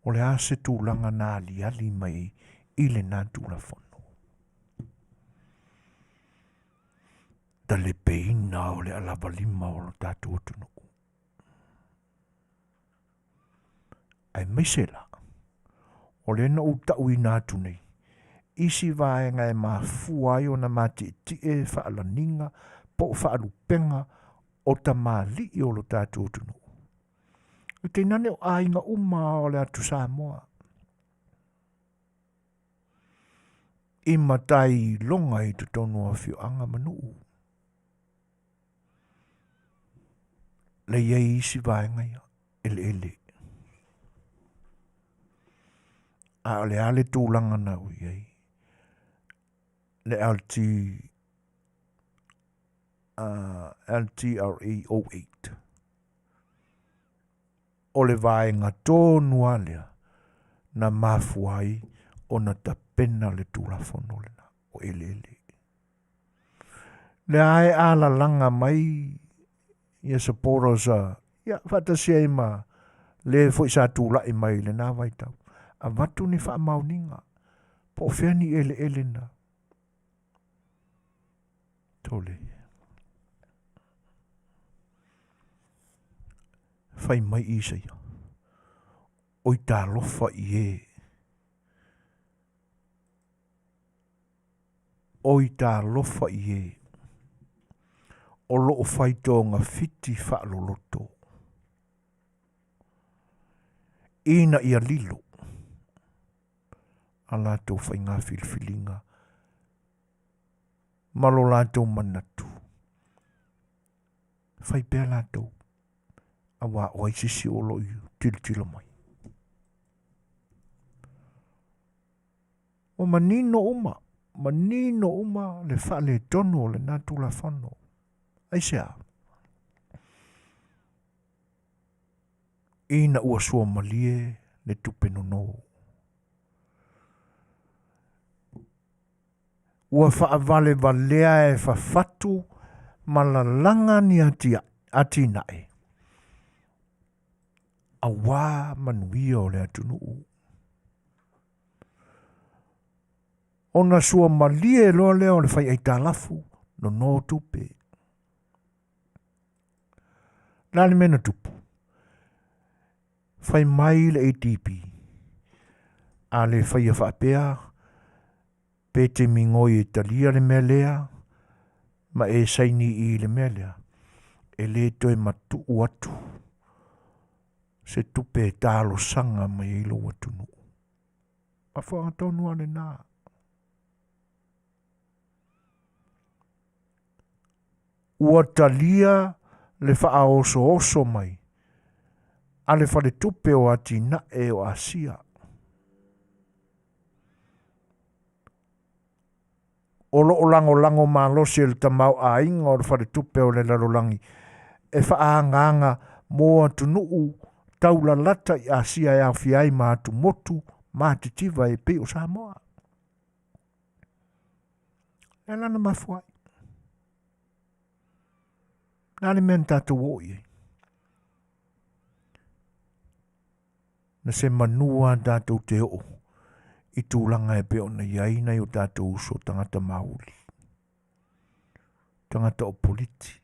O le a se tulaga na aliali mai i lena Tulafono? Talepeina o le alavalima o lo tatou atunuu. Aemaise la, o lea na ou tauina atu nei, isi vaega e mafua ai ona matietie faalaniga po o faalupega o tamalii o lo tatou atunuu. E tainane o aiga uma o le atu Samoa. I matai loga i totonu o afioaga ma nuu. Le i ai isi vaega ia, eleele. A o le a le tulaga na ua i ai le LT. LTRA 08. O le vaega tonu lava lea na mafua ai ona tapena le Tulafono lena o eleele. Lea e alalaga mai ia supporters a, ia faatasi ai ma le foi sa tulai mai i lena vaitau, avatu ni faamaoniga po o fea ni eleele na. Tole. Fai mai Isaia, oi talofa i e. Oi talofa i e o loo fai togafiti faaloloto, ina ia lilo a latou faiga filifiliga ma lo latou manatu. Fai pea latou, auā o ai se isi o lo o tilotilo mai. Ua manino uma, manino uma le faaletonu o lena Tulafono. Aisea? Ina ua suamalie le tupe nono. Ua faavalevalea e fafatu ma lalaga ni atinae auā manuia o le atunuu. Ona sua malie loa lea o le fai aitalafu, nono tupe. Le a le mea na tupu? Fai mai le ADB, a le faia faapea, pe te migoi e talia le mea lea, ma e saini i le mea lea, e le toe matuu atu se tupe e talosaga mai ai lou atunuu. Mafuaaga tonu lava lena. Ua talia le faaosooso mai a le Faletupe o Atinae o Asia. O lo o lagolago malosi e le tamaoaiga o le Faletupe o le Lalolagi e faaagaaga mo atunuu taulalata i Asia e aofia ai ma atumotu matitiva e pei o Samoa. Le lana mafua ai. Le a le mea na tatou oo i ai? Na se manu a tatou te oo i tulaga e pei ona i ai nai o tatou uso tagata mauli, tagata o politi.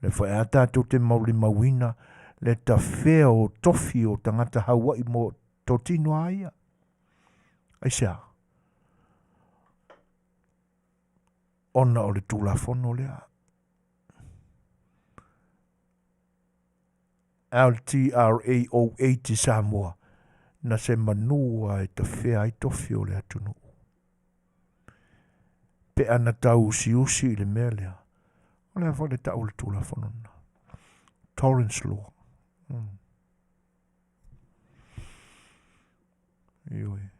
Le foi a tatou te maulimauina le tafea o tofi o tagata haua'i mo totino a ia. Aisea? Ona o le Tulafono lea. LTRA 08 i Samoa, na se manu a e tafea ai tofi o le atunuu. Pe ana tau usiusi i le mea lea, o le a foi le tau o le Tulafono lena? Torrens Law. Ioe.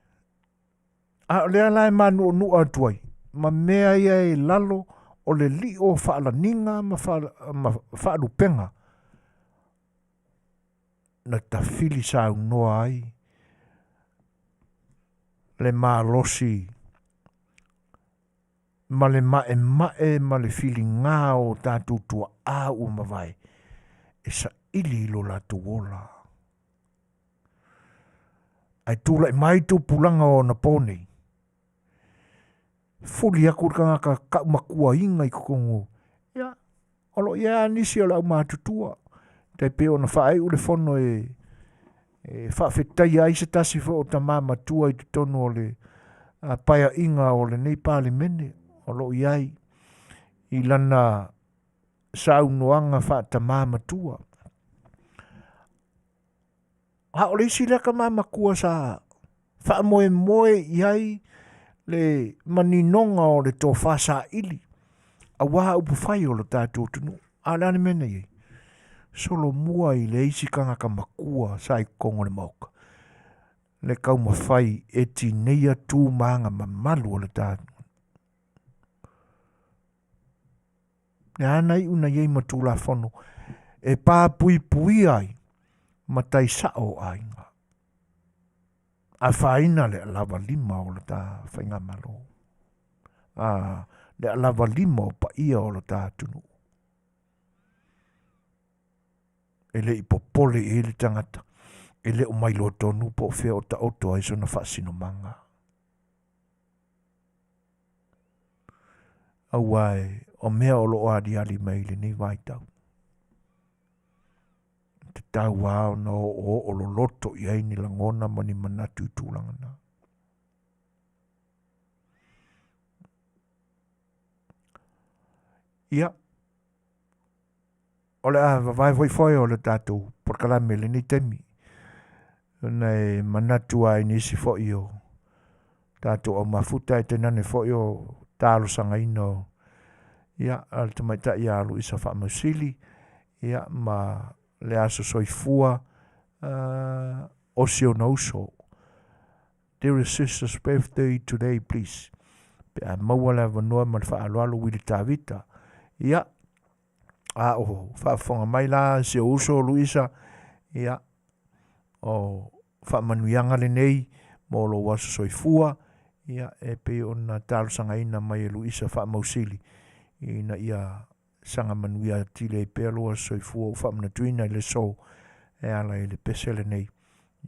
A o lea la e mānuʻanuʻa atu ai ma mea ia i lalo o le liʻo o faalaniga ma, fa, ma faalupega na tafili saunoa ai le malosi ma le maʻemaʻe ma le filigā o tatou tuaʻā ua mavae e saʻili i lo latou ola. Ae tulai mai tupulaga o ona pō nei. Fuli aku le tagata kaumakuaina i totonu. Ia, o lo o i ai lava nisi o le aumatutua. Tai pei ona faaiu le fono e, e faafetaia ai se tasi foi o tama matua i totonu o le paeaiga o lenei Palemene o lo o i ai i lana saunoaga faatamā matua. A o le isi lea tama matua sa faamoemoe i ai le maninoga o le tofa saili auā upufai o lo tatou atunuu. A o le a le mea na i ai? Solomua i le isi tagata matua sa i totonu o le Maota le taumafai e tineia tu ma aga mamalu o le tatou. Le a na iu na iai ma Tulafono e papuipuia ai matai sa'o o aiga. Afaina le alavalima o lo ta faigamalo. A le alavalima o paia o lo ta atunuu. E le i popole i ai le tagata, e le o mailoa tonu po o fea o taoto ai sona faasinomaga. Aua e o mea o lo o aliali mai i lenei vaitau. E tatau lava ona oooo loloto i ai ni lagona ma ni manatu i tulaga na. Ia, o le a vavae foi foe o le tatou polokalame i lenei taimi. Ona e manatu ai nisi foi o tatou au mafuta e tainane foi o talosagaina o ia a le tamaitai ia Luisa Faamausili ia ma le aso soifua o si ona uso. Dearest sister's birthday today please. Pe a maua le avanoa ma le faaaloalo Wili Tavita. Ia, a o faafofoga mai la si ou uso Luisa, ia, o faamanuiaga lenei mo lou aso soifua, ia, e pei ona talosagaina mai e Luisa Faamausili ina ia saga manuia atili ai pea lou aso soifua ua faamanatuina i le aso e ala i le pese lenei.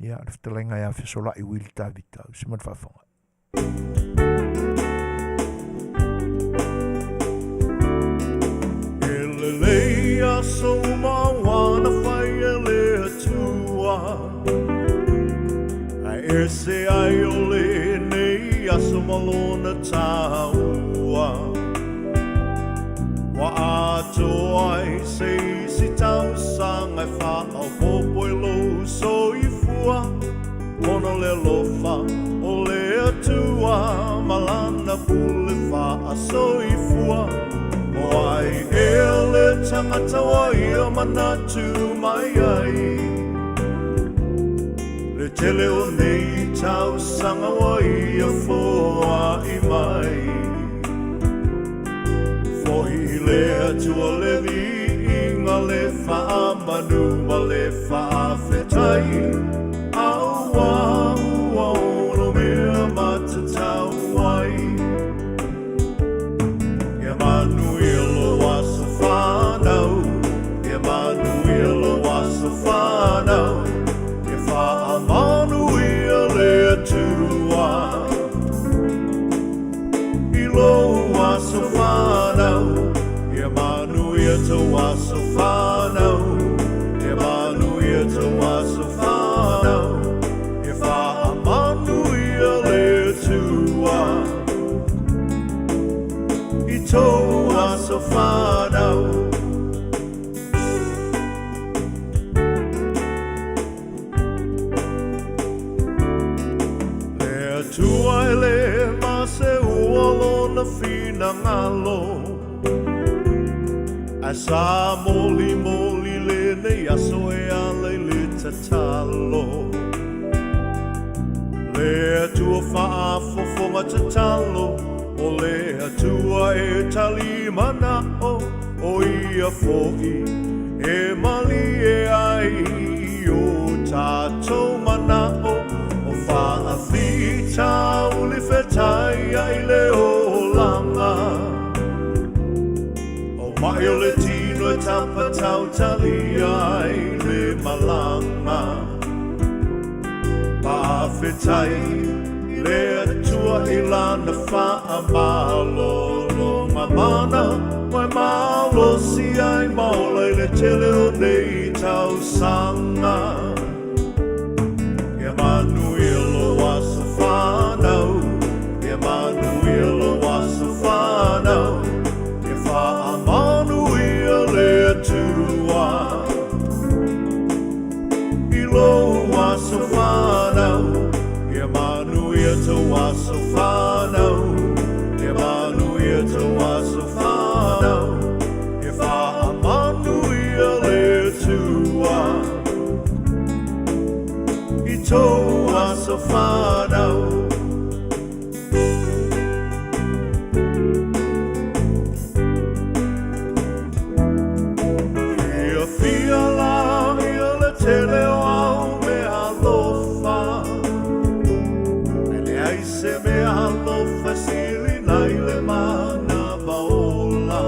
Ia, le fetalaiga ia Fesolai Wili Tavita, usi mai le faafofoga. E lelei aso uma ua na fai e le Atua, Ae ese ai o lenei aso ma lona taua. Ua atoa ai se isi tausaga e faaopoopo i lou soifua. Ona o le alofa o le Atua ma Lana pule faasoifua. O ai ea le tagata ua ia manatu mai ai? Le tele o nei tausaga ua ia foai mai. Fohi i le Atua le viiga, le faamanu ma le faafetai, Aua ua ono mea matatau ai. Ia manuia lou aso fanau, Ia manuia lou aso fanau, Ia faamanuia le Atua i lou aso fanau, Ia manuia tou aso fanau, Ia manuia tou aso fanau, Ia faamanuia le Atua i tou aso fanau. Le Atua e le maseua lona finagalo, Ae sa molimoli lenei aso e ala i le tatalo. Le Atua faafofoga tatalo, O le Atua e tali manao, O ia foi e malie ai i o tatou manao, O faafitauli fetai ai le olaga. O mai o le tino e tapatautalia ai le malaga. Faafetai i le Atua i Lana faamalologa mana, ua e malosi ai ma ola i le tele o nei tausaga. Ia manuia lou aso fanau, Ia manuia lou aso fanau, Ia faamanuia le Atua i lou aso fanau, Ia manuia tou aso fanau, Ia manuia tou aso fanau, Ia faamanuia le Atua i tou aso fanau. Fasilina i le manava ola.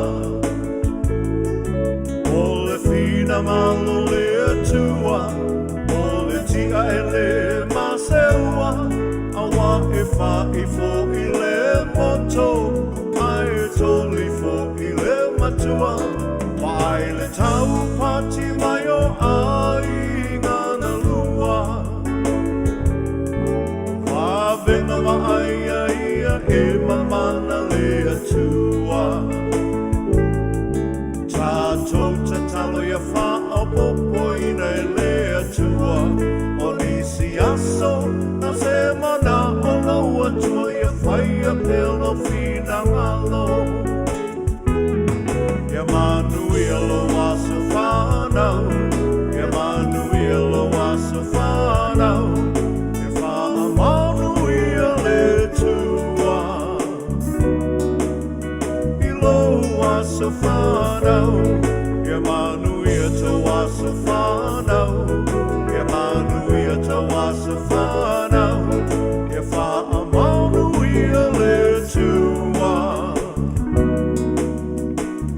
O le finagalo o le Atua, o le tia e le maseua, aua e faaifo i le moto, ae tolifo i le matua. Vaai le taupati mai o aiga na lua. Vavena vaaia ia e mamana le Atua. Tatou tatalo ia faaopoopoina e le Atua. O nisi aso na se manao lou Atua ia faia pea lou finagalo. Ia manuia lou aso fanau, ia manuia lou aso fanau, ia faamanuia le Atua i lou aso fanau, ia manuia tou aso fanau, ia manuia tou aso fanau, ia faamanuia le Atua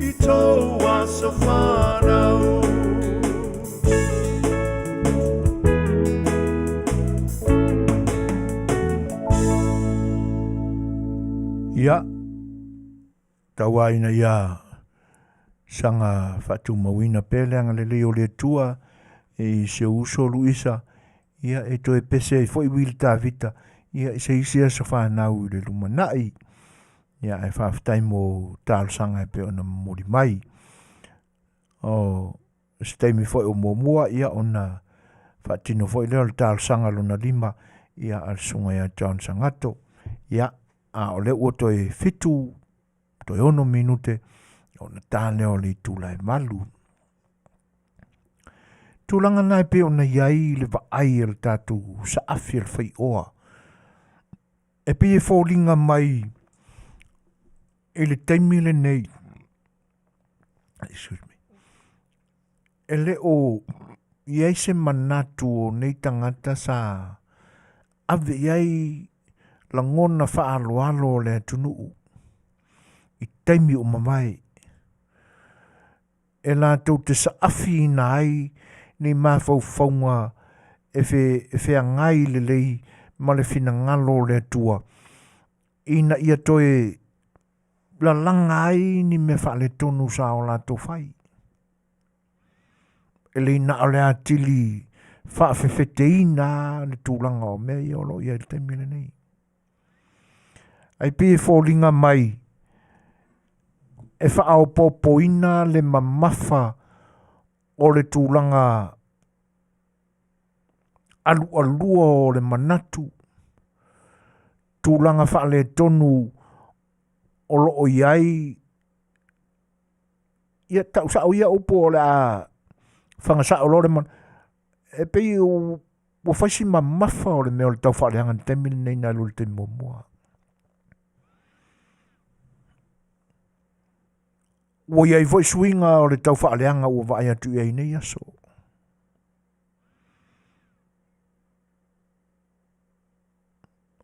i tou aso fanau. Ia, tau ina ia saga faatumauina pea le agalelei o le Atua i si ou uso Luisa, ia e toe pese ai foi Wili Tavita, ia i se isi aso fanau i le lumanai. Ia, ae faafetai mo talosaga e pei ona momoli mai. O se taimi foi o muamua, ia ona faatino foi lea o le talosaga lona lima, ia a le susuga ia John Sangato. Ia, a o lea ua toe 7, toe 6 minute, ona ta lea o le itula e 8. Tulaga na e pei ona i ai le vaai a le tatou saafi a le faioa. E pei e foliga mai i le taimi lenei, excuse me, e le o i ai se manatu o nei tagata sa ave i ai lagona faaaloalo o le atunuu i taimi o mavae, e latou te saafiina ai nei mafaufauga e feagai lelei ma le finagalo o le Atua, ina ia toe lalaga ai ni mea faaletonu sa o latou fai. E le na o le atili faafefeteina le tulaga o mea ia o lo o i ai i le taimi lenei. Ai pei e foliga mai e faaopoopoina le mamafa o le tulaga alualua o le manatu, tulaga faaletonu o lo o i ai, ia tau sao ia upu o le a fagasao loa le mana, e pei ua fai si mamafa o le mea o le tau faaleaga i le taimi lenei nai lo le taimi muamua. Ua i ai foi suiga o le tau faaleaga ua vaai atu i ai nei aso.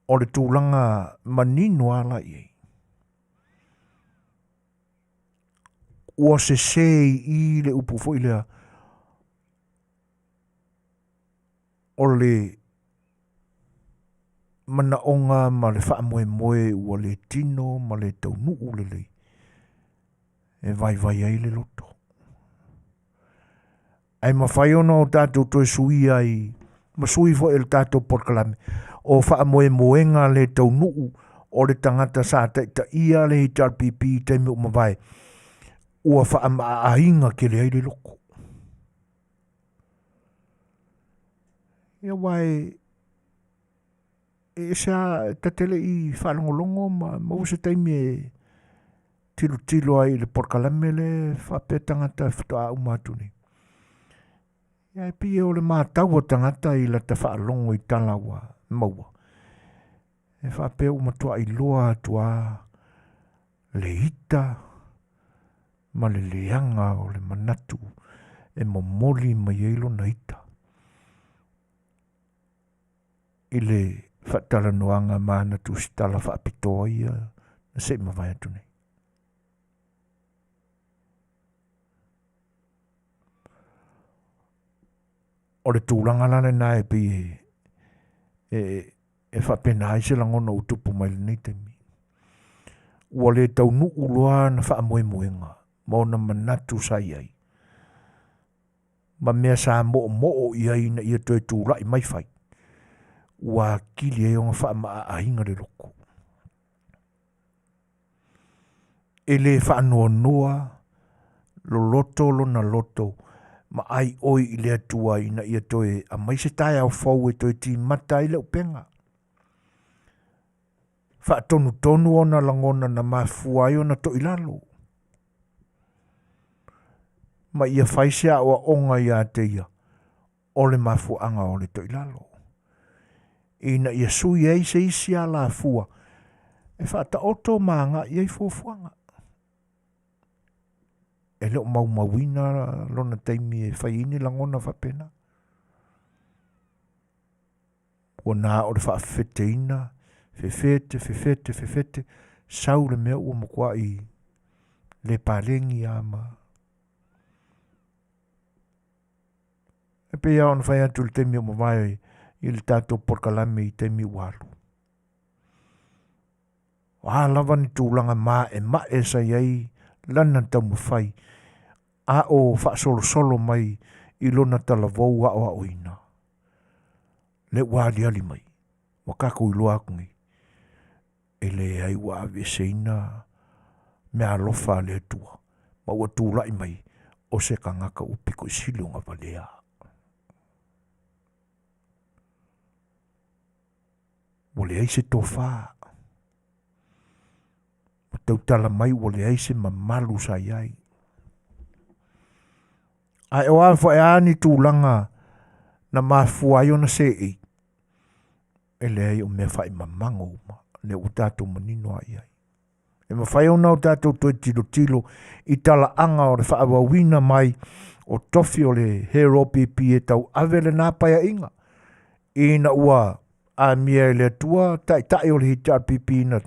O le tulaga manino lava la i ai. Ua sese i i le upu foi lea o le manaoga ma le faamoemoe ua le tino ma le taunuu lelei e vaivai ai le loto. Ae mafai ona o tatou toe suia ai ma sui foi e le tatou polokalame o faamoemoega le taunuu o le tagata sa taitaia le HRPP i taimi o mavae ua faamaaaina tele ai le loto. Ia aua e ese lava, ta te le i faalogologo ma maua se taimi e tilotilo ai i le polokalame lea e faapea tagata e faatoa uma atu nei. Ia e pei o le matau a tagata i lata faalogo i tala ua maua, e faapea ua matuai iloa atu lava le ita ma le leaga o le manatu e momoli mai ai lona ita i le faatalanoaga ma ana tusitala faapitoa ia na se i mavae atu nei. O le tulaga la lena e pei e, e, e faapena ai se lagona ua tupu mai lenei taimi. Ua le taunuu loa na faamoemoega ma ona manatu sa i ai ma mea sa moomoo i ai ina ia toe tulai mai fai, ua atili ai ona faamaaaina le loto. E le faanoanoa loloto lona loto ma ai oi i le Atua ina ia toe aumai se taeao fou e toe timata ai le upega. Faatonutonu ona lagona na mafua ai ona toilalo. Ma ia fai se aoaoga ia te ia o le mafuaaga o le toilalo. Ina ia sui ai se isi alafua e faataoto ma agai ai fuafuaga. E le o maumauina lona taimi e fai ai ni lagona faapena. Ua na o le faafefeteina, fefete, fefete, fefete, sau le mea ua matuai le paleni lava ma E pei lava ona fai atu i le taimi ua mavae i le tatou polokalame i taimi ua alu. O a lava ni tulaga maemae sa i ai lana taumafai a o faasolosolo mai i lona talavou aoaoina, lea ua aliali mai, ua tatou iloa atu nei, e leai ua aveeseina meaalofa a le Atua, ma ua tulai mai o se tagata ua pito i sili ona valea. Ua leai se tofa. Ua tautala mai ua leai se mamalu sa i ai. Ae o a foi a ni tulaga na mafua ai ona seei, e leai o mea faimamago uma, lea ua tatou manino lava i ai. E mafai ona o tatou toe tilotilo i talaaga o le faaauauina mai o tofi o le HRPP e tauave lena paeaiga, ina ua amia e le Atua taitai o le HRPP na,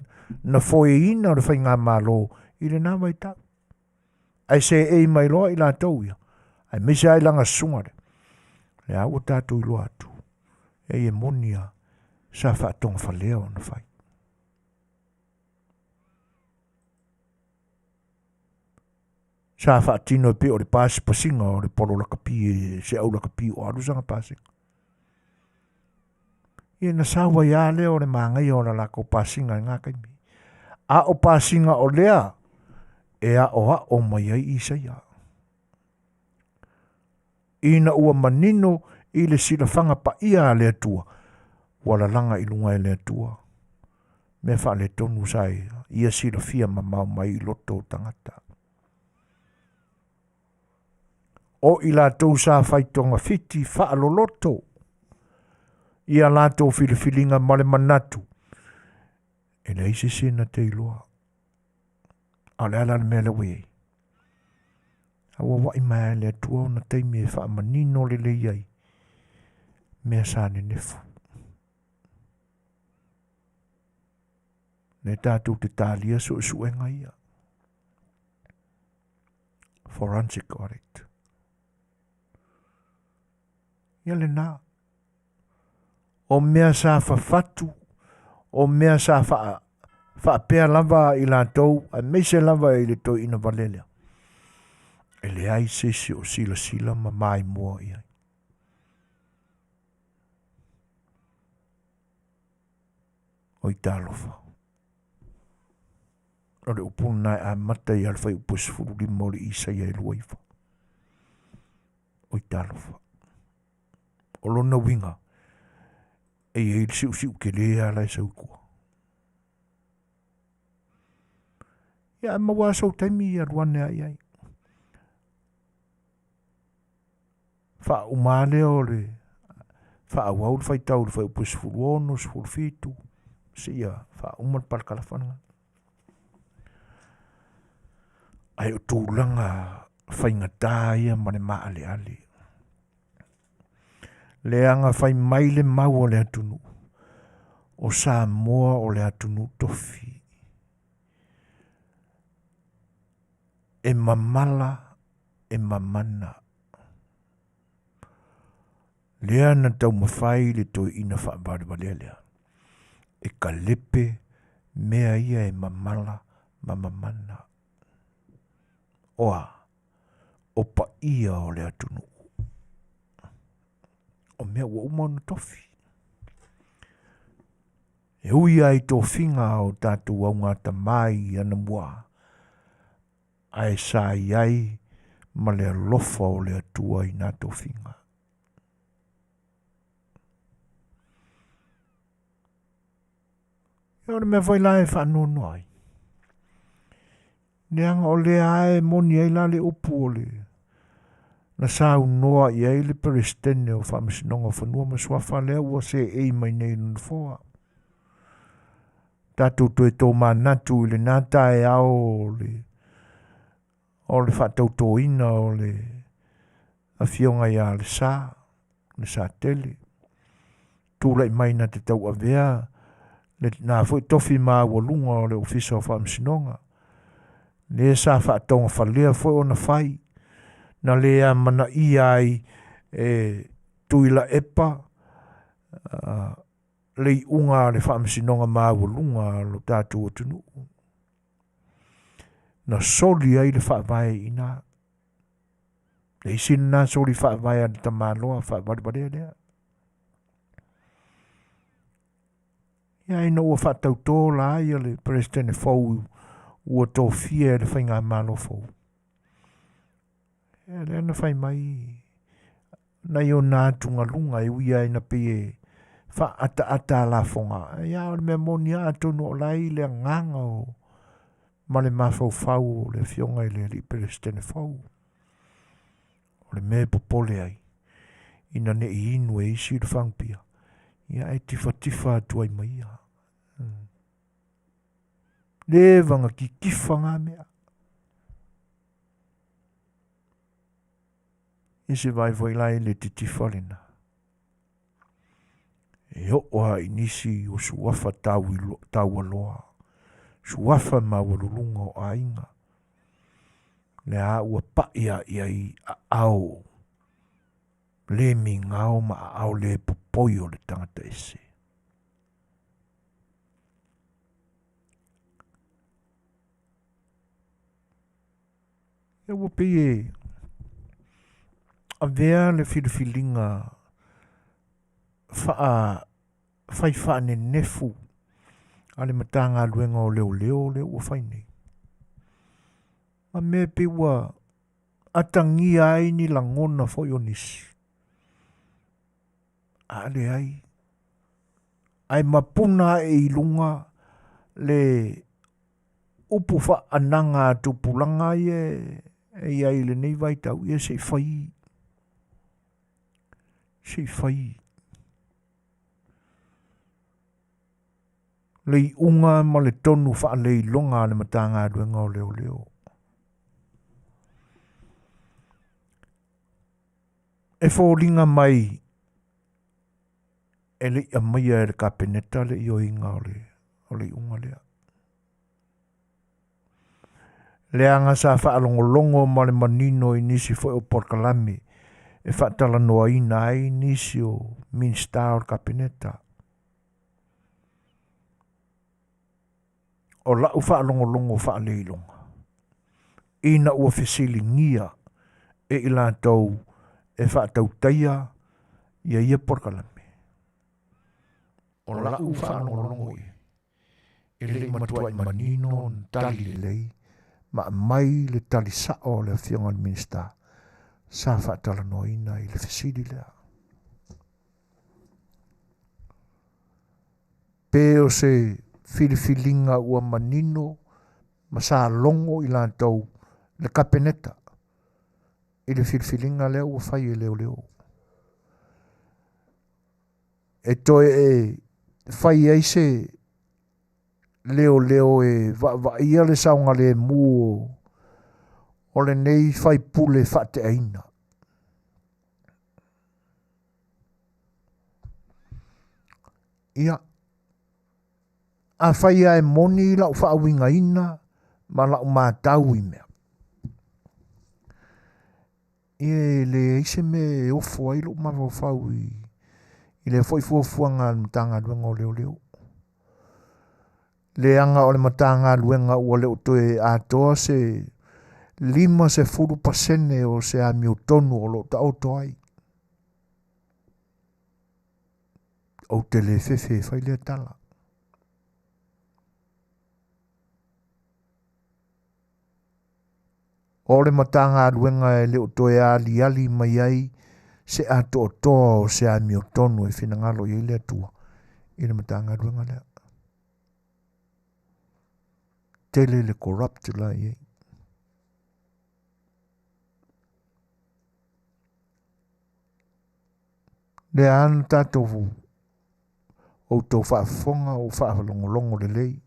na foeina le faigamalo i lena vaitau. Ae seei mai loa i latou ia, aemaise lava i lana susuga lea, lea ua tatou iloa atu, e e moni lava, sa faatogafalea ona fai. Sa faatino e pei o le pasipasiga o le polo lakapi e se au lakapi o alu sana pasiga. Ia na sau ai lava lea o le manaia o la latou pasiga i lena taimi. A o pasiga o lea e aoao mai ai Isaia. Ina ua manino i le silafaga paia a le Atua, ua lalaga i luga e le Atua mea faaletonu sa ia silafia mamao mai i loto o tagata. O i latou sa fai togafiti faaloloto i a latou filifiliga ma le manatu, e leai se isi e na te iloa. A o le a la le mea lea ua i ai? A ua wa'i mai lava e le Atua ona taimi e faamanino lelei ai mea sa nenefu. Lea tatou te talia suesuega ia. Forensic audit. Ia lena. O mea sa fafatu, o mea sa faa, faapea lava i latou, aemaise lava i le toeaina vale lea. E leai se isi o silasila ma maimoa i ai. Oi talofa. O le upu lena e amata ia le fuaiupu e 15 o le Isaia e 29. Oi talofa. O lona uiga, e i ai le siusiu tele lava la e sau i tua. Ia, a maua lava sou taimi e alu ane lava i ai. Faauma lava lea o le faaauau le faitau i le fuaiupu e 16, 17, seia faauma le parakalafa lena. Ae o tulaga faigata ia ma le maaleale. Leaga fai mai le mau a le atunuu. O Samoa o le atunuu tofi. E mamala, e mamana. Lea na taumafai le toeaina faavalevalea lea e kalepe mea ia e mamala ma mamana. O a? O paia o le atunuu. O mea ua uma ona tofi. E ui lava i tofiga o tatou augatamai i anamua, ae sa i ai ma le alofa o le Atua i nā tofiga. Ia o le mea foi la e faanoanoa ai, leaga o lea lava e moni ai la le upu o le na saunoa i ai le Peresetene o Faamasinoga o Fanua ma Suafa lea ua seei mai nei i le Nofoa. Tatou toe tomanatu i lena taeao o le o le faatautoina o le afioga ia Lesa, Lesatele, tulai mai na te tauavea lena foi tofi maualuga o le Ofisa o Faamasinoga, lea sa faatogafalea foi ona fai, na le amanaia ai e Tuilaepa le iuga a le Faamasinoga maualuga a lo tatou atunuu. Na soli ai le faavae i ina. Le isi lena soli faavae a le tamaloa faavalevalea lea. Ia ina ua faatautō la ia le Peresetene fou ua tofia e le faigamalo fou. Ia lea na fai mai nai ona atugaluga e ui lava ina pei e faaataata a lafoga. Ia o le mea moni lava atonu o la e i le agaga o ma le mafaufau o le afioga i le alii Peresetene fou. O le mea e popole ai, ina ne i inu e isi le fagupia, ia ae tifatifa atu ai ma ia. Leva na kitifa ngā mea. I se vai foi la i le titifa lena. E oo lava i nisi o suafa taualoa, suafa maualuluga o aiga, lea ua pai lava i ai aao le migao ma aao le popoi o le tagata ese. Ia ua pei e avea le filifiliga faa fai faanenefu a le Matagaluega o Leoleo lea ua fai nei. Ma mea pei ua atagia ai ni lagona foi o nisi. A leai, ae mapuna ae i luga le upu faaanaga a tupulaga ia e i ai i lenei vaitau, ia se i fai. Se i fai. Le iuga ma le tonu faaleiloga a le Matagaluega o Leoleo. E foliga mai e le i aumaia e le Kapeneta le ioeina o le, o le iuga lea. Leaga sa faalogologo ma le manino i nisi foi o polokalame e faatalanoaina ai nisi o Minisita o le Kapeneta. O lau faalogologo faaleiloga, ina ua fesiligia e i latou e faatautaia ia ia polokalame. O lau faalogologo i ai, e le i matuai manino ona tali lelei ma aumai le tali sao a le Afioga i le Minisita sa faatalanoaina i le fesili lea. Pe o se filifiliga ua manino ma sa logo i latou le Kapeneta i le filifiliga lea ua fai e leoleo. E toe e fai ai se leoleo e vaavaaia le saogalemu o lenei faipule faateaina. Ia. Afai lava e moni lau faauigaina ma lau matau i mea, ia e leai se mea e ofo ai lou mafaufau i i lea foi fuafuaga a le Matagaluega o Leoleo. Leaga o le Matagaluega ua le o toe atoa se 50% o se amiotonu o lo o taoto ai. Ou te le fefe e fai lea tala. O le Matagaluega e le o toe aliali mai ai se atoatoa o se amiotonu e finagalo i ai le Atua i le Matagaluega lea. Tele le corrupt la i ai. Lea lava na tatou outou faafofoga o faalogologo lelei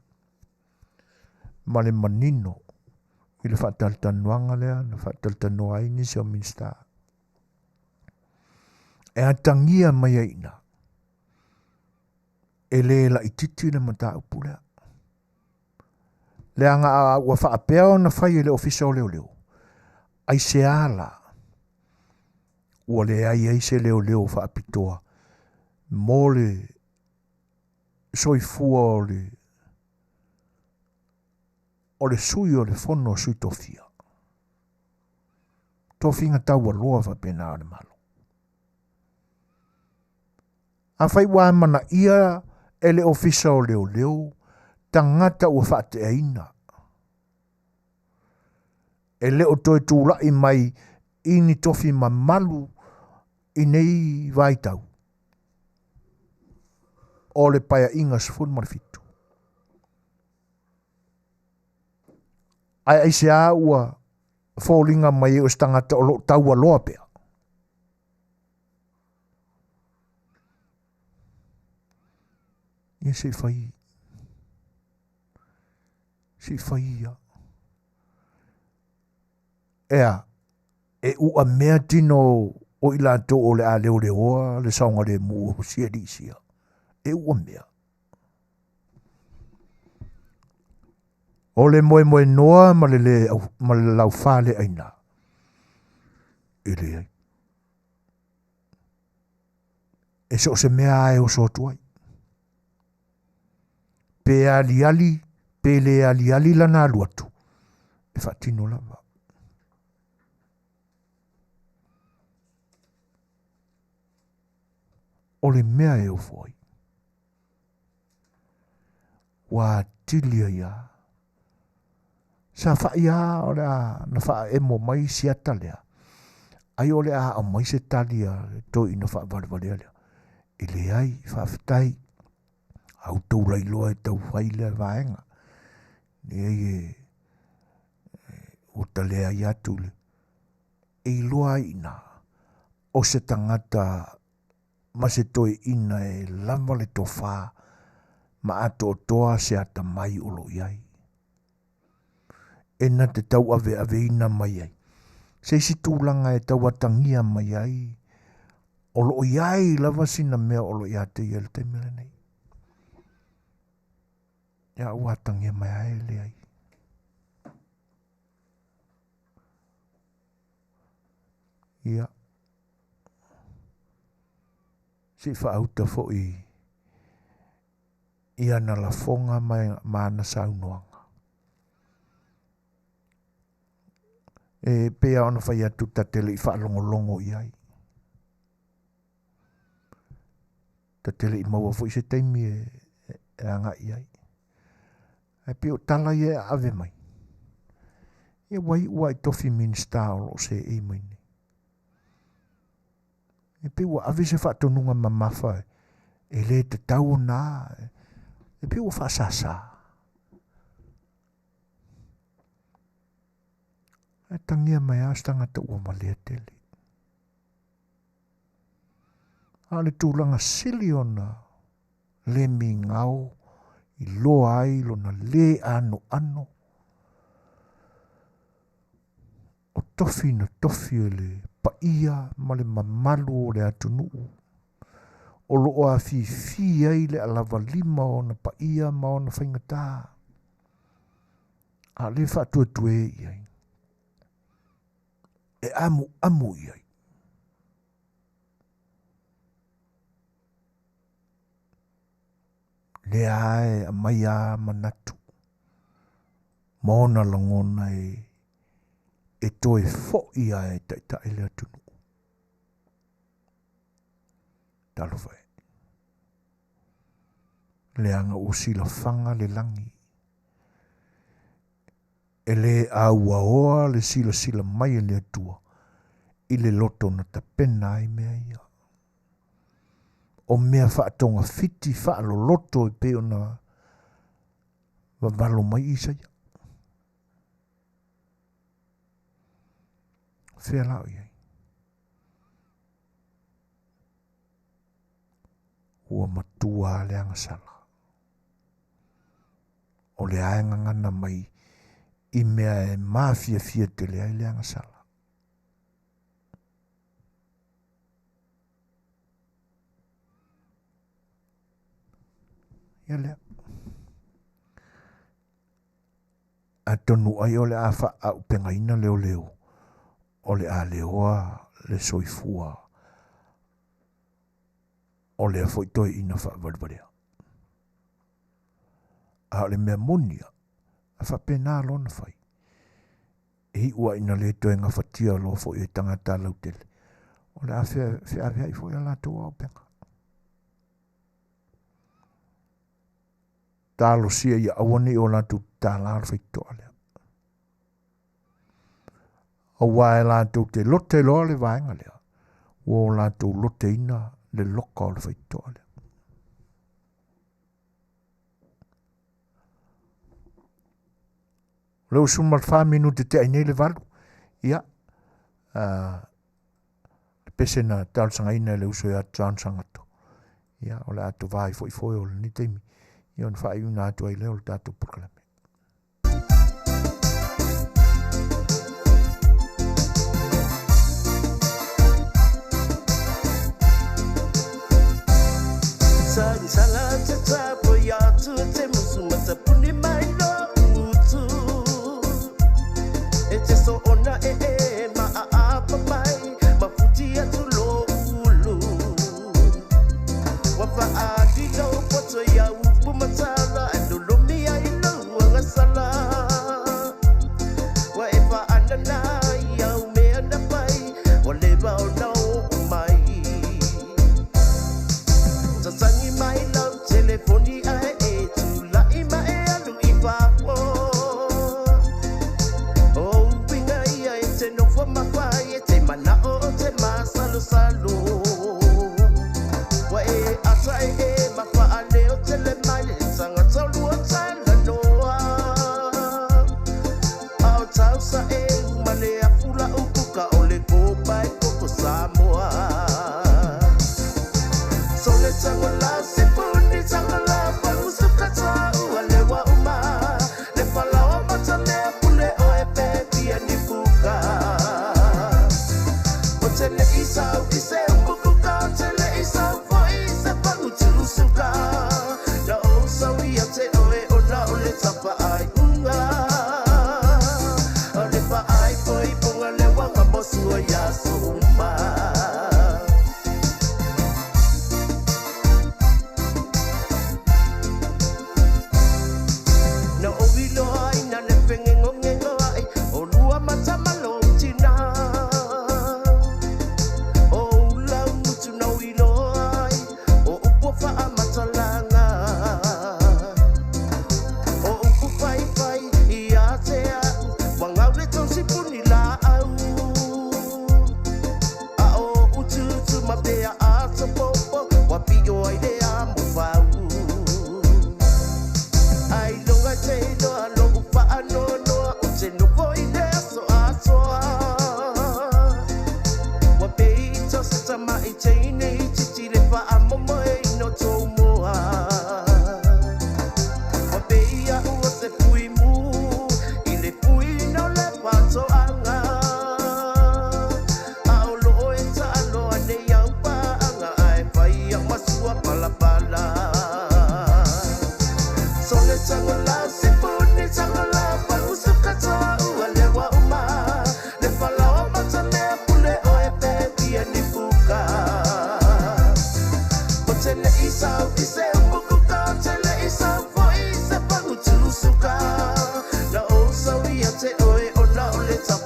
ma le manino i le faatalatalanoaga lea na faatalatalanoa ai nisi o Minisita. E atagia mai ai i ina, e le laititi le mataupu lea. Leaga a ua faapea ona fai e le Ofisa o Leoleo, aisea la ua leai ai se leoleo faapitoa mo le soifua o le o le sui o le fono a sui tofia. Tofiga taualoa faapena o le Malo. Afai ua amanaia e le Ofisa o Leoleo tagata ua faateaina, e le o toe tulai mai i ni tofi mamalu i nei vaitau o le Paeaiga 17. Ae aisea ua foliga mai o se tagata o lo o taualoa pea? Ia se i fai, se i fai ia. Ea, e uamea tino o i latou o le a leoleoa le saogalemu o si alii sia. E uamea. O le moemoenoa ma le, le, ma le laufaleaina, e leai. E so o se mea lava e oso atu ai. Pe aliali, pe le aliali lana alu atu, e faatino lava. O le mea e ofo ai, ua atili ai lava. Sa fai lava o le a na faaemo mai si ata lea, ai o le a aumai se tali a le toeaina faavalevalea lea. E leai, faafetai, a outou lailoa e tau fai lea vaega. Leai e, ua ta leai atu le, e iloa ai i ina, o se tagata ma se toeaina e lava le tofa ma atoatoa se atamai o lo o i ai. E na te tauaveaveina mai ai se isi tulaga e tauatagia mai ai o lo o i ai lava sina mea o lo o ia te ia i le taimi lenei. Ia ua atagia mai ai e leai. Ia. Se i faauta foi i ana lafoga ma ana saunoaga. E pei lava ona fai atu ta te le i faalogologo i ai. Ta te le i maua foi se taimi e, e agai i ai. Ae pei o tala ia e ave mai. Ia ua iu lava i tofi Minisita o lo o seei mai nei. E pei ua ave se faatonuga mamafa e le tatau ona e pei ua faasasa. Ae tagia mai lava se tagata ua valea tele. A o le tulaga sili ona le migao i loa ai lona le anoano o tofi na tofi e le paia ma le mamalu o le atunuu. o lo o afifi ai le alavalima o ona paia ma ona faigata. A o lea e faatuetue i ai. E amuamu i ai. Lea e aumai a manatu ma ona lagona e, e toe fo'i a e taitai le atunuu. Talofa e. Leaga ua silafaga le lagi. E le auaoa le silasila mai e le Atua i le loto na tapena ai mea ia. O mea faatogafiti faaloloto e pei ona vavalo mai Isaia. Fea la o i ai? Ua matua le agasala. O le ae gagana mai i mea e mafiafia tele ai le agasala. Ia lea. Atonu ai o le a faaaupegaina leoleo, o le a leoa le soifua o lea foi toeaina faavalevalea. A o le mea moni ia, a faapena lona fai. E iu a ina le toe gafatia loa foi e tagata lautele, o le a feaveai foi a latou auupega. Talosia ia aua ne i o latou tatala le faitotoa lea. Aua e latou te lote loa le vaega lea, ua o latou loteina le loka o le faitotoa lea. O le ua 14 minute tea i nei le 8. Ia, le pese na talosagaina e le uso ia John Sangato. Ia, o le a tovā ai foi foe o lenei taimi. Ia, ona faaiuina atu ai lea o le tatou polokalame. Sala te tapo i atu te musu matapuni mai lo utu. E te so ona e e ma a apa mai ma futi atu lo ulu. Wa fa a di lo poto ia upu matala e lolomi ai lo.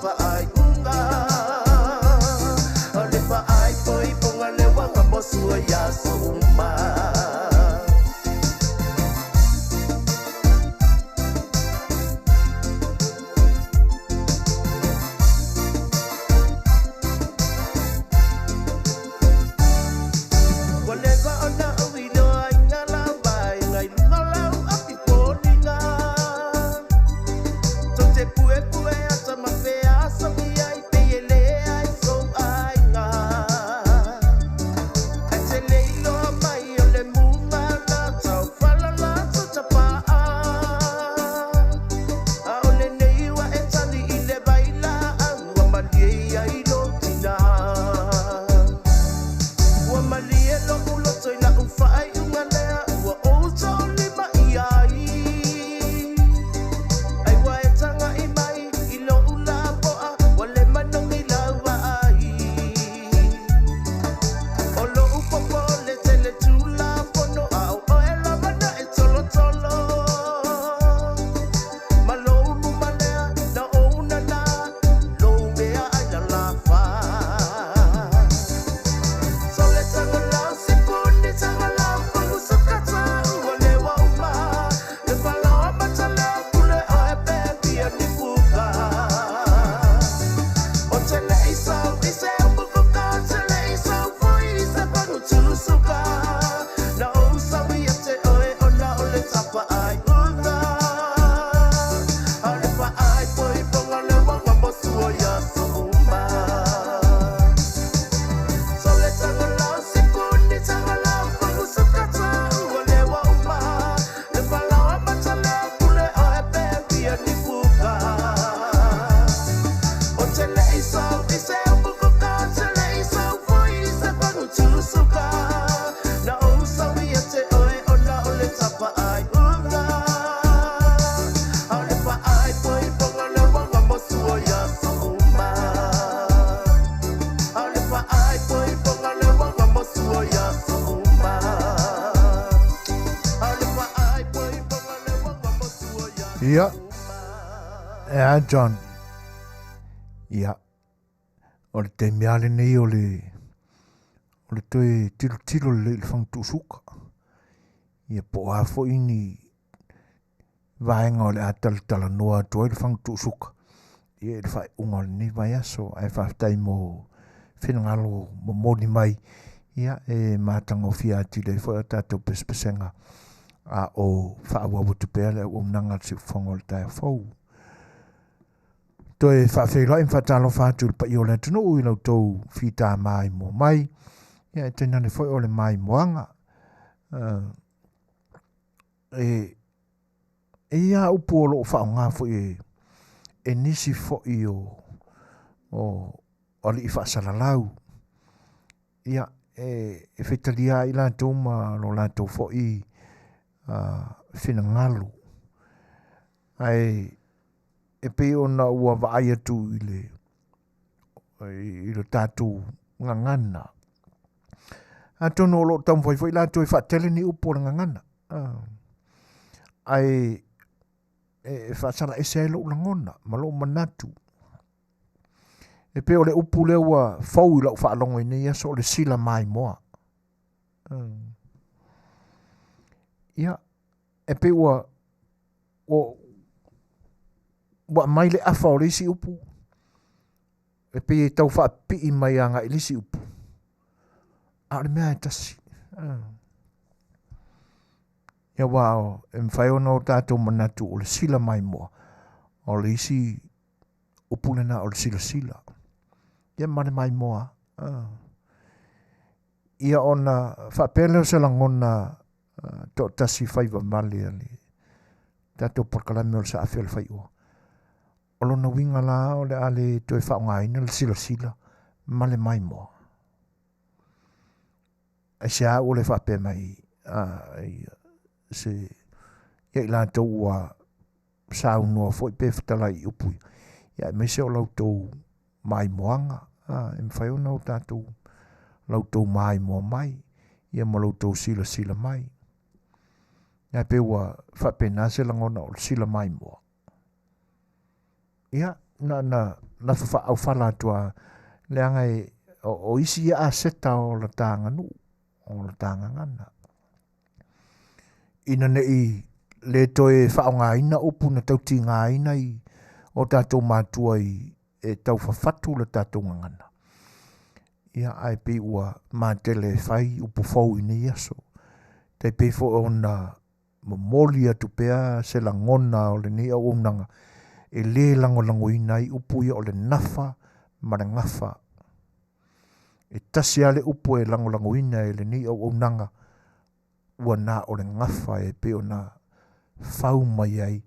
faaiuga. O le faaipoipoga le uaga mo sua i aso uma. Ua leva ona ou iloa i ngā lauvaega i luga o lau api foliga. Tou te puepue ata ma feasogi ai pei e leai sou aiga. Ae te le iloa mai o le muga na taufala la tou tapaa. A o lenei ua e tali i le vailaau ua malie ai lou tina. Ua malie lo'u loto i la'u faaiuga lea ua ou toolima i ai. Ai ua e taga'i mai i lo'u lapo'a ua le manogi lau vaai. O lo'u popole tele tulafono a o oe lava na e tolotolo. Ma lou luma lea na ou nana lou meaai lalafa. Sole tagalau sipuni tagalau fagusuka ua lewa uma. Le falaoa matalea pule oe pe fia ni puka. O te le i sau i se upukuka, o te le i sau foi i se pagutusuka. Na ou sau ia te oe ona o le tapa ai uga. A o le faaipoipoga le uaga mo sua i aso uma. Sole tagalau sipuni tagalau fagusuka ua lewa uma. Le falaoa matalea pule oe pe fia ni puka. O te le i sau i se upukuka, o te le i sau foi i se pagutusuka. Na ou sau ia te oe ona o le tapa ai uga. A o le faaipoipoga le uaga mo sua i aso uma. A o le faaipoipoga le uaga mo sua i aso uma. A o le faaipoipoga le uaga mo sua i aso Ia. E a John. Ia. O le taimi lava lenei o le o le toe tilotilo lelei i le fagatuusuka. Ia po o a foi ni vaega o le a talatalanoa atu ai le fagatuusuka. Ia i le faaiuga o lenei vaiaso. Ae faafetai mo finagalo momoli mai. Ia e matagofie atili ai foi a tatou pesepesega a o faaauau atu pea le auaunaga a le siufofoga o le taeao fou. Toe faafeiloai ma faatalofa atu i le paia o le atunuu i la outou fita maimoa mai. Ia e tainane foi o le maimoaga. E e ia upu o loo faaaoga foi e e nisi foi o o alii faasalalau. Ia e e faitalia ai latou ma lo latou foi finagalo. Ae e pei ona ua vaai atu i le i le tatou gagana. Atonu o loo taumafai foi latou e faatele ni upu o le gagana. Ae e faasala ese ai lou lagona ma lou manatu. E pei o le upu lea ua fou i lau faalogo i nei aso o le sila maimoa. Ia, e pei ua ua ua aumai le afa o le isi upu e pei e tau faapipii mai agai i le isi upu. A o le mea e tasi. Ia aua e mafai ona o tatou manatu o le sila maimoa o le isi upu lena o le silasila. Ia ma le maimoa. Ia ona faapea lea o se lagona toatasi faivavale a le tatou polokalame o le saafi o le faioa. O lona uiga la o le a le toe faaaogaina le silasila ma le maimoa. Aisea ua le faapea mai se ia i latou ua saunoa foi pe fetalai i upu ia, ia aemaise o la outou maimoaga, e mafai ona o tatou la outou maimoa mai, ia ma la outou silasila mai. Ae pei ua faapena se lagona o le sila maimoa. Ia, na ona nafa faaaufala atu a leaga e o, o isi ia aseta o la ta aganuu o la ta gagana. Ina ne'i le toe faaaogaina upu na tautigaina i o tatou matua i e taufafatu le tatou gagana. Ia ae pei ua matele e fai upu fou i nei aso. Tai pei foi ona momoli atu pea se lagona o lenei auaunaga e lē lagolagoina ai upu ia o le nafa ma le gafa. E tasi lava le upu e lagolagoina e lenei auaunaga ua na o le gafa e pei ona fau mai ai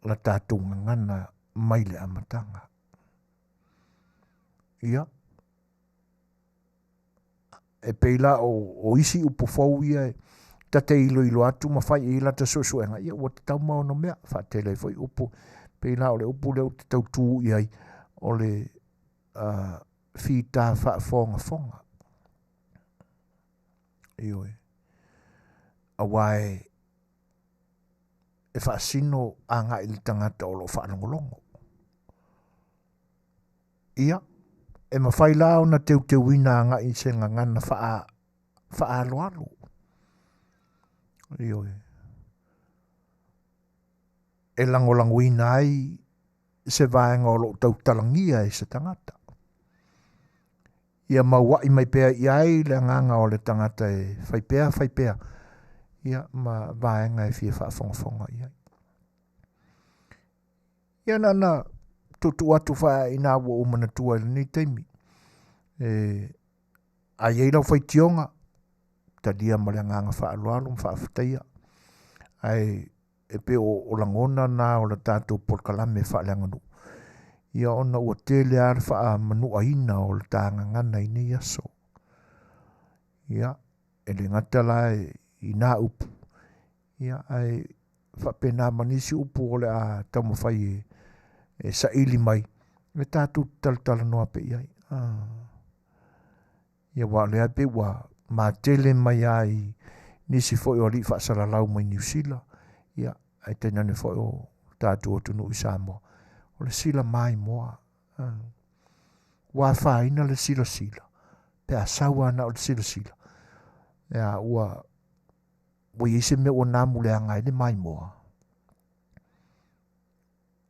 la tatou gagana mai le amataga. Ia, e pei la o, o isi upu fou ia e ta te iloilo atu ma fai i lata suesuega, ia ua tatau ma ono mea, faatele ai foi upu. Pei la o le upu lea ou te tautū i ai, o le uh, fita faafogafoga. Ioe. Aua e, e faasino agai i le tagata o lo o faalogologo. Ia, e mafai la ona teuteuina agai i se gagana faa, faaaloalo. Ioe. E lagolagoina ai se vaega o lo o tautalagia e se tagata. Ia maua'i mai pea i ai le agaga o le tagata e fai pea fai pea, ia ma vaega e fia faafogafoga i ai. Ia na ona tuutuu atu faaina ua ou manatua i lenei taimi. E, a i ai lau faitioga, talia ma le agaga faaaloalo ma faafetaia. Ae e pei o, o lagona na o le tatou polokalame faaleaganuu ia ona ua tele lava le faamanuaina o le ta gagana i nei aso. Ia, e le gata la i nā upu, ia, ae faapena ma nisi upu o le a taumafai e, e saili mai, e tatou talatalanoa pea i ai. Ah. Ia aua o lea pei ua matele mai lava i nisi foi o alii faasalalau mai Niu Sila, ia ae tainane foi o tatou atunuu i Samoa, o le sila maimoa. Ua afaina le silasila, pe a sau lava na o le silasila, ia ua ua i ai se mea ua namu leaga ai le maimoa.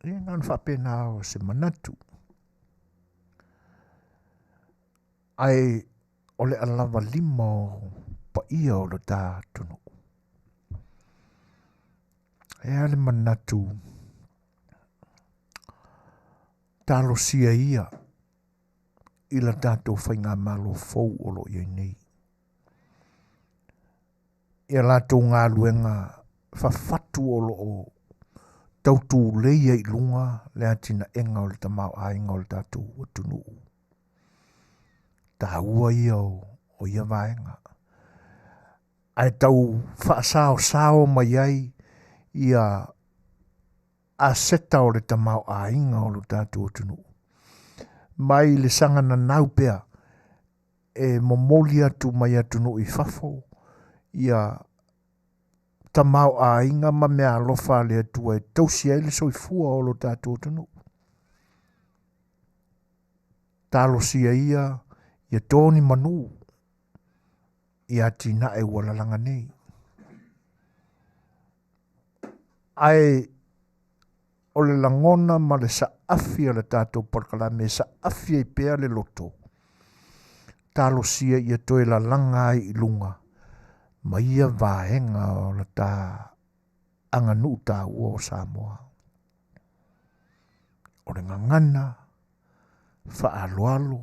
Ia na ona faapena o se manatu. Ae o le alavalima o paia o lo ta atunuu. E a le manatu talosia ia i la tatou faigamalo fou o lo o i ai nei. Ia latou galuega fafatu o lo o tautuleia i luga le atinaega o le tamaoaiga o le tatou atunuu. Taua ia o, o ia vaega. Ae tau faasaosao mai ai ia aseta o le tamaoaiga o lo tatou atunuu. Mai le saga nanau pea e momoli atu mai atunuu i fafo ia tamaoaiga ma meaalofa a le Atua e tausi ai le soifua o lo tatou atunuu. Talosia ia ia tō ni manu i atinae ua lalaga nei. Ae o le lagona ma le saafi a le tatou polokalame e saafi ai pea le loto, talosia ia toe lalaga ai i luga ma ia vaega o la ta aganuu taua o Samoa. O le gagana faaaloalo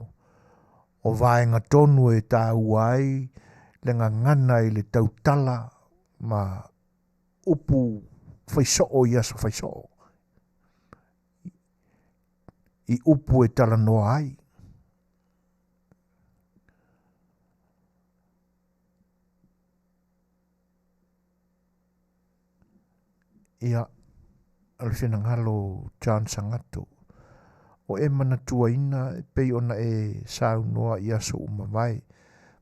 o vaega tonu e taua ai le gagana i le tautala ma upu faisoo i aso faisoo i upu e talanoa ai. Ia, o le finagalo o John Sagato, o e manatuaina e pei ona e saunoa i aso ua mavae,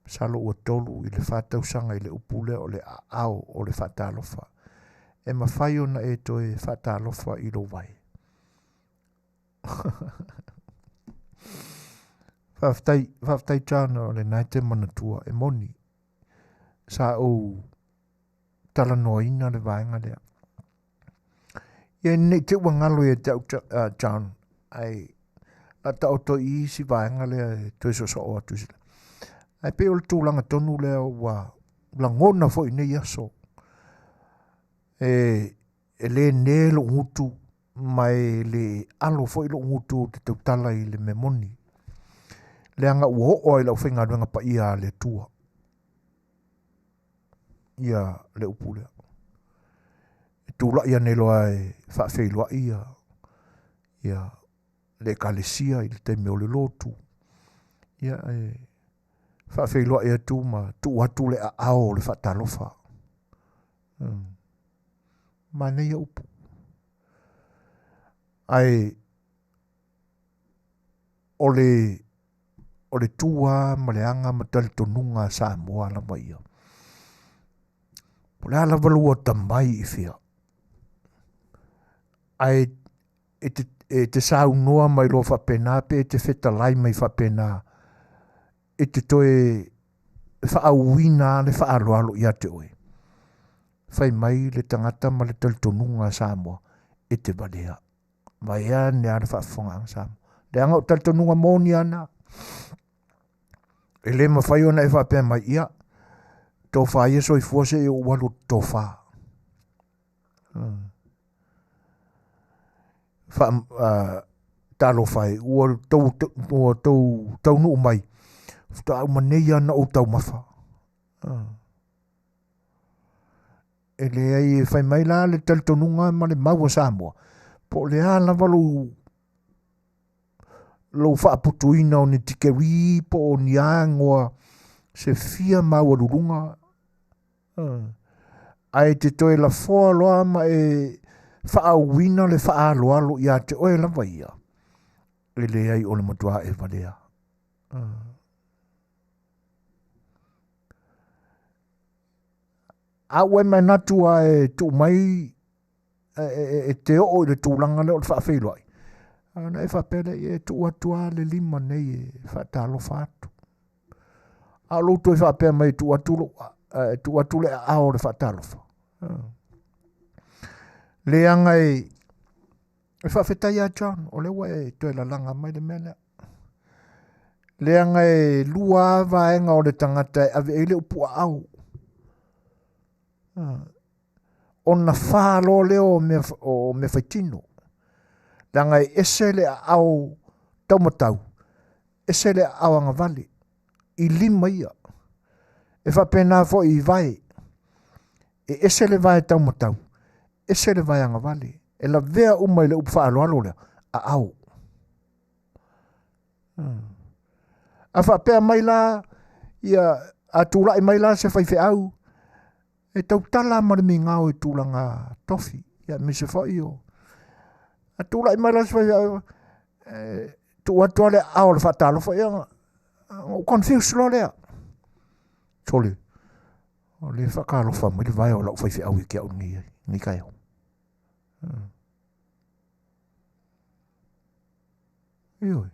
masalo ua 3 i le 4 tausaga i le upu lea o le aao o le faatalofa. E mafai ona e toe faatalofa i lou vae. Faafetai, faafetai John o lena e te manatua e moni. Sa ou talanoaina le vaega lea. Ia nei te ua galo ia te au John, ai la taoto i isi vaega lea e toe soosoo atu i sila. Ae pei o le tulaga tonu lea ua lagona foi i nei aso. E, e le ne lou gutu ma e le alo foi lou gutu ou te tautala i le mea moni. Leaga ua oo lava i le aufaigaluega paia a le Atua ia le upu lea. E tulai ane loa e faafeiloai ia, ia le ekalesia i le taimi o le lotu. Ia e faafeiloai atu ma tuu atu le aao o le faatalofa. Manaia upu. Ae o le o le tu lava ma le aga ma talitonuga a Samoa lava ia. Po o le a lava lou atamai i fea, ae e te, e te saunoa mai loa faapena pe e te fetalai mai faapena, e te toe faauuina lava le faaaloalo ia te oe. Fai mai le tagata ma le talitonuga a Samoa, e te valea. Vaeane lava le faafofogaaga Samoa. Leaga o talitonuga moni lava na. E le mafai ona e faapea mai, ia, tofa ia soifua se i ou alu tofa. Fa, talofa e, ua tou, ua tou taunuu mai, faatoa uma nei lava ona ou taumafa. E leai e fai mai la le talitonuga ma le mau a Samoa, po o le a lava lou lou faaputuina o ni tikeri po o ni agoa se fia maualuluga ae te toe lafoa loa ma e faaauina le faaaloalo ia te oe lava ia, e leai o le matua e valea. A ua e manatu lava e tuu mai e te oo i le tulaga lea o le faafeiloai, ona e faapea lea, e tuu atu lava le lima nei e faatalofa atu. A o lou toe faapea mai e tuu atu lou, e tuu atu le aao o le faatalofa. Leaga e, e faafetai ia John, o lea ua e toe lalaga mai le mea lea. Leaga e lua lava vaega o le tagata e ave i ai le upu aao. Ona fa loa lea o mea, o mea faitino. Leaga e ese le aao taumatau, ese le aao agavale, i lima ia. E faapena foi i vae. E ese le vae taumatau, ese le vae agavale. E lavea uma i le upu faaaloalo lea, aao. A faapea mai la, ia, a tulai mai la se faifeau, e tautala ma le migao i tulaga tofi, ia aemaise foi o... A tulai mai la se faifeau, e tuu atu lava le aao o le faatalofa, ia, ona ou confuse loa lea. Sole, o lea e faatalofa mai le vae o lau faifeau ia te au i lenei taeao. Ioe.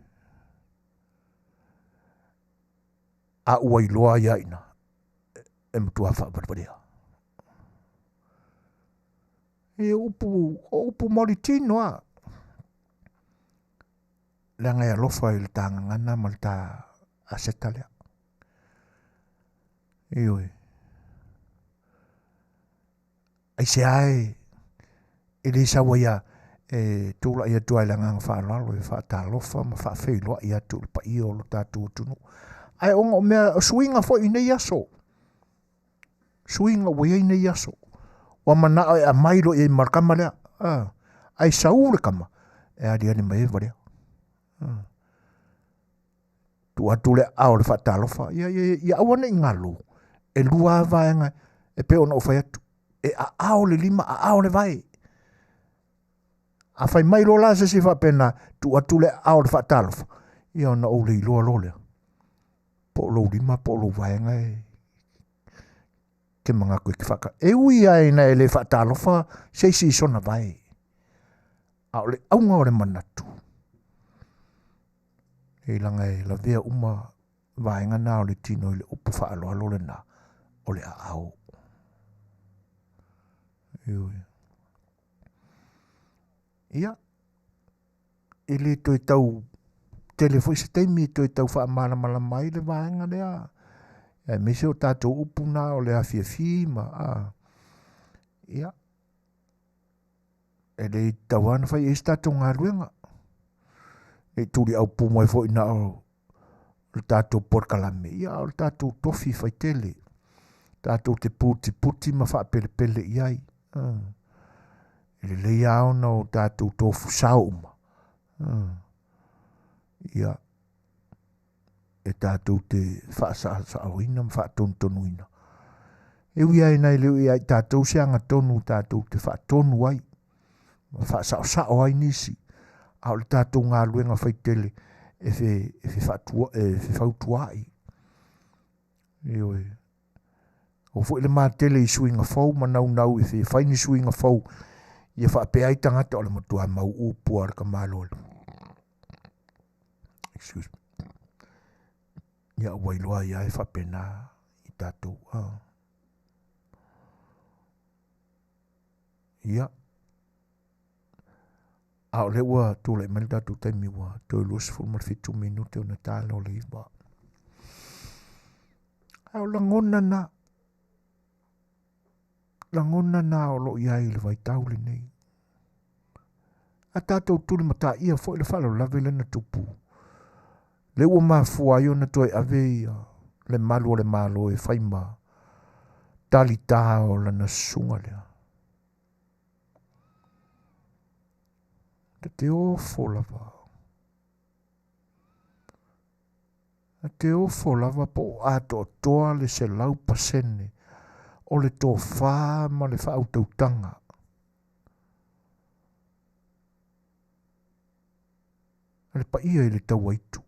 A ua iloa ia ina, e matua faavalevalea. E upu, o upu maoli tino a. Leaga e alofa i le ta gagana ma le ta aseta lea. Ioe. Aisea e e le sau ai a e tulai atu ai i le agaga faaaloalo e faatalofa ma faafeiloai atu i le paia o lo tatou atunuu. Ae ona o mea, o suiga foi i nei aso, suiga ua i ai nei aso, ua manao e aumai loa i ai ma le tama lea, ae sau le tama, e aliali mai ai valea. Tuu atu le aao o le faatalofa, ia, ia, ia aua ne i galo, e lua lava vaega e pei ona ou fai atu, e aao le lima, aao le vae. A fai mai loa la se isi faapena, tuu atu le aao o le faatalofa, ia ona ou le iloa loa lea, po o lou lima po o lou vaega e te manatu e te faata. E ui lava ina e le faatalofa se isi i sona vae, a o le auga o le manatu, E laga e lavea uma vaega na o le tino i le upu faaaloalo lena o le aao. Ioe. Ia, e le toe tau tele foi se taimi e toe tau faamalamalama ai le vaega lea, aemaise o tatou upu na o le afiafi ma a, ia, e le tatau lava ona fai i ai se tatou galuega. Ne i tuliaupu mai foi na o le tatou polokalame, ia a o le tatou tofi faitele, tatou te putiputi ma faapelepele i ai. E lelei lava ona o tatou tofusao uma. Ia, e tatou te faasaosaoina ma faatonutonuina. E ui lava ina e le o ia i tatou se agatonu tatou te faatonu ai, ma faasaosao ai nisi, a o le tatou galuega faitele e fe, e fe faatua, e fefautuaai. Ioe. O foi le matele i suiga fou ma naunau e fia fai ni suiga fou ia faapea ai tagata o le matua mau upu a le tamaloa. Excuse me. Ia ua iloa ai lava e faapena i tatou. Ah. Ia. A o lea ua tulai mai le tatou taimi ua toe 27 minute ona tala o le 9. A o lagona na, lagona na o lo o i ai i le vaitau lenei. A tatou tulimataia foi le faalavelave lea na tupu, lea ua mafua ai ona toe ave ia le malu o le Malo e fai ma talita o lana susuga lea. Ta te ofo lava. Ta te ofo lava po o atoatoa le 100% o le tofa ma le faautautaga. A le paia i le tauaitu.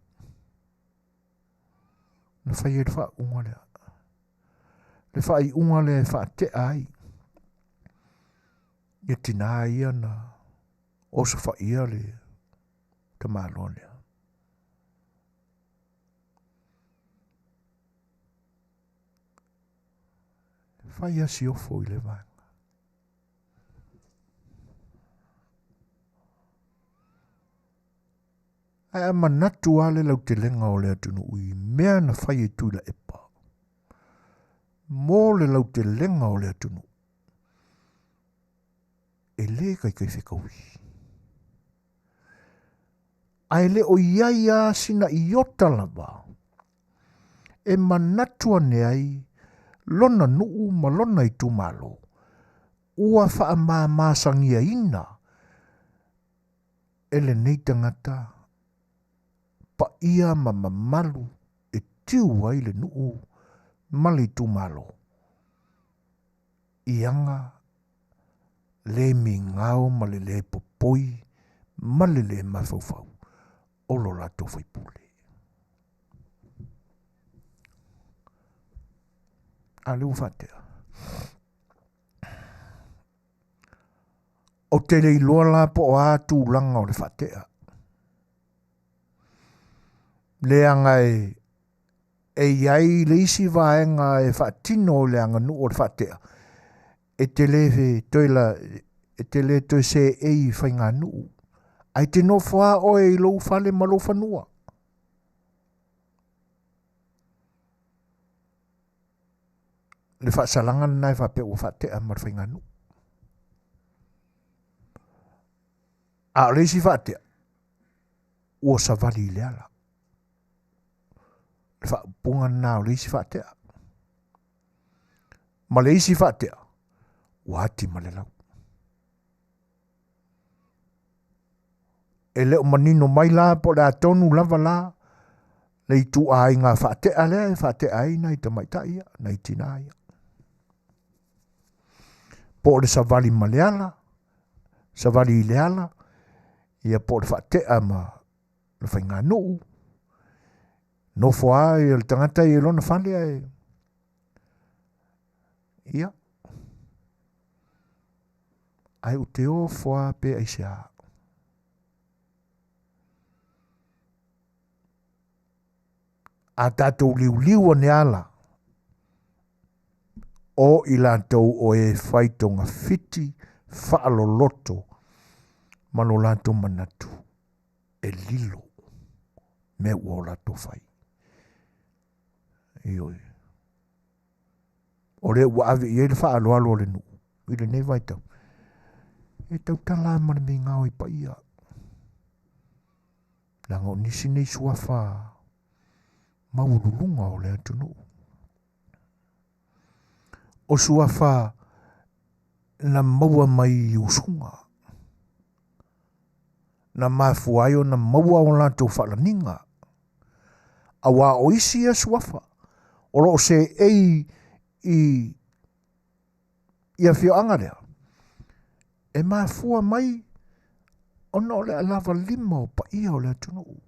Na fai ai le faauuga lea. Le faaiuga lea e faatea ai ia tinā ia na osofaia le tamaloa lea. Fai a si ofo i le vaega. Ae a manatu lava le lautelega o le atunuu i mea na fai e Tuilaepa mo le lautelega o le atunuu, e le taitai fetaui. Ae le o i ai lava sina iota lava e manatu ane ai lona nuu ma lona itumalo ua faamamasagiaina e lenei tagata paia ma mamalu e tiu ai le nuu ma le itumalo i aga le migao ma le lē popoi ma le lē mafaufau o lo latou faipule. A lea ua faatea. Ou te le iloa la po o a tulaga o le faatea. Leaga e, e i ai le isi vaega e faatino i le aganuu o le faatea, e te le toe la, e te le toe seei i faiganuu, ae te nofo lava oe i lou fale ma lou fanua. Le faasalaga lena e faapea ua faatea ma le faiganuu. A o le isi faatea, ua savali i le ala. Le faaupuga lena o le isi faatea. Ma le isi faatea, ua ati ma le lau. E le o manino mai la po o le a tonu lava la le ituaiga faatea lea e faatea ai nai tamaitai ia, nai tinā ia. Po o le savali ma le ala, savali i le ala, ia po o le faatea ma le faiganuu, nofo lava le tagata ia i lona fale ae ia ae ou te ofo lava pe aisea. A tatou liuliu ane ala, o i latou o e fai togafiti faaloloto ma lo latou manatu e lilo mea ua o latou fai. Ioe. O lea ua ave i ai le faaaloalo a le nuu i lenei vaitau. E tautala ma le migao i paia. Leaga o nisi nei suafa maualuluga o le atunuu. O suafa na maua mai i usuga. Na mafua ai ona maua o latou faalaniga. Auā o isi ia suafa o lo o seei i i afioaga lea, e mafua mai ona o le alavalima o paia o le atunuu.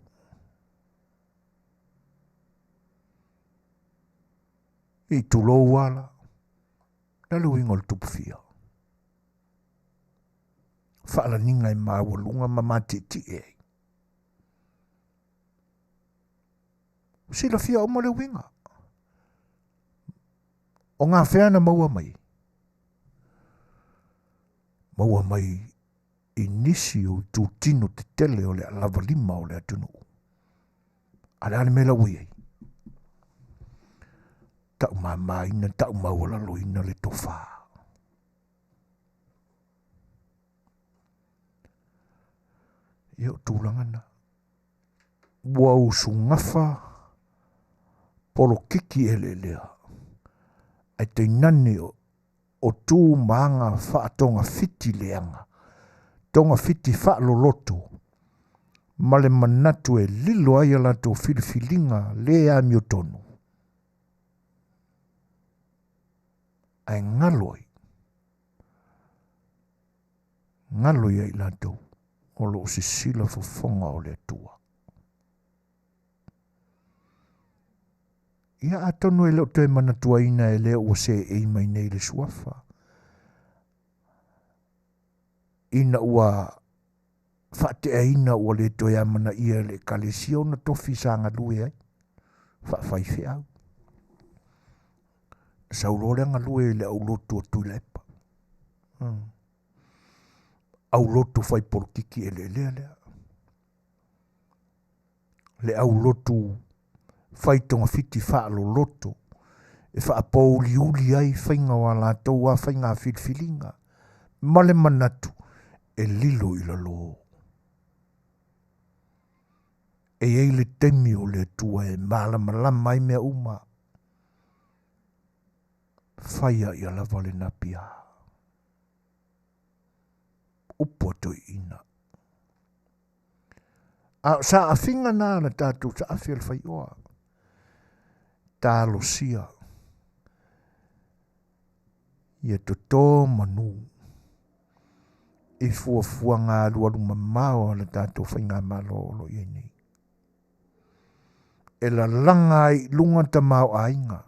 I tulou ala, le a le uiga o le tupufia? Faalaniga e maualuga ma matietie ai. Silafia uma le uiga. O ngā whea na maua mai. Maua mai i nisi o itutino tetele o le alavalima o le atunuu. A le a le mea la ua i ai? Taumamaina, taumaualaloina le tofa. Ia o tulaga na. Ua usugafa polokiki eleelea, ae tainane o tu ma aga faatogafiti leaga, togafiti faaloloto, ma le manatu e lilo ai a latou filifiliga le amiotonu, ae galo ai, galo ia i latou o lo o sisila fofoga o le Atua. Ia atonu e le o toe manatuaina e lea ua seei mai nei le suafa, ina ua faateaina ua le toe amanaia e le Ekalesia ona tofi sa galue ai, faafaifeau. Sau loa lea galue i le aulotu o Tuilaepa. Aulotu fai polokiki eleelea lea. Le aulotu fai togafiti faaloloto e faapouliuli ai faiga o a latou a faiga filifiliga ma le manatu e lilo i lalo. E i ai le taimi o le Atua e malamalama ai mea uma. Faia ia lava le napia. Upu a toeaiina. A o saafiga na le tatou saafi o le faioa. Talosia. Ia toto manu. I fuafuaga alualu mamao a le tatou faigamalo o lo o i ai nei. E lalaga ai i luga tamaoaiga.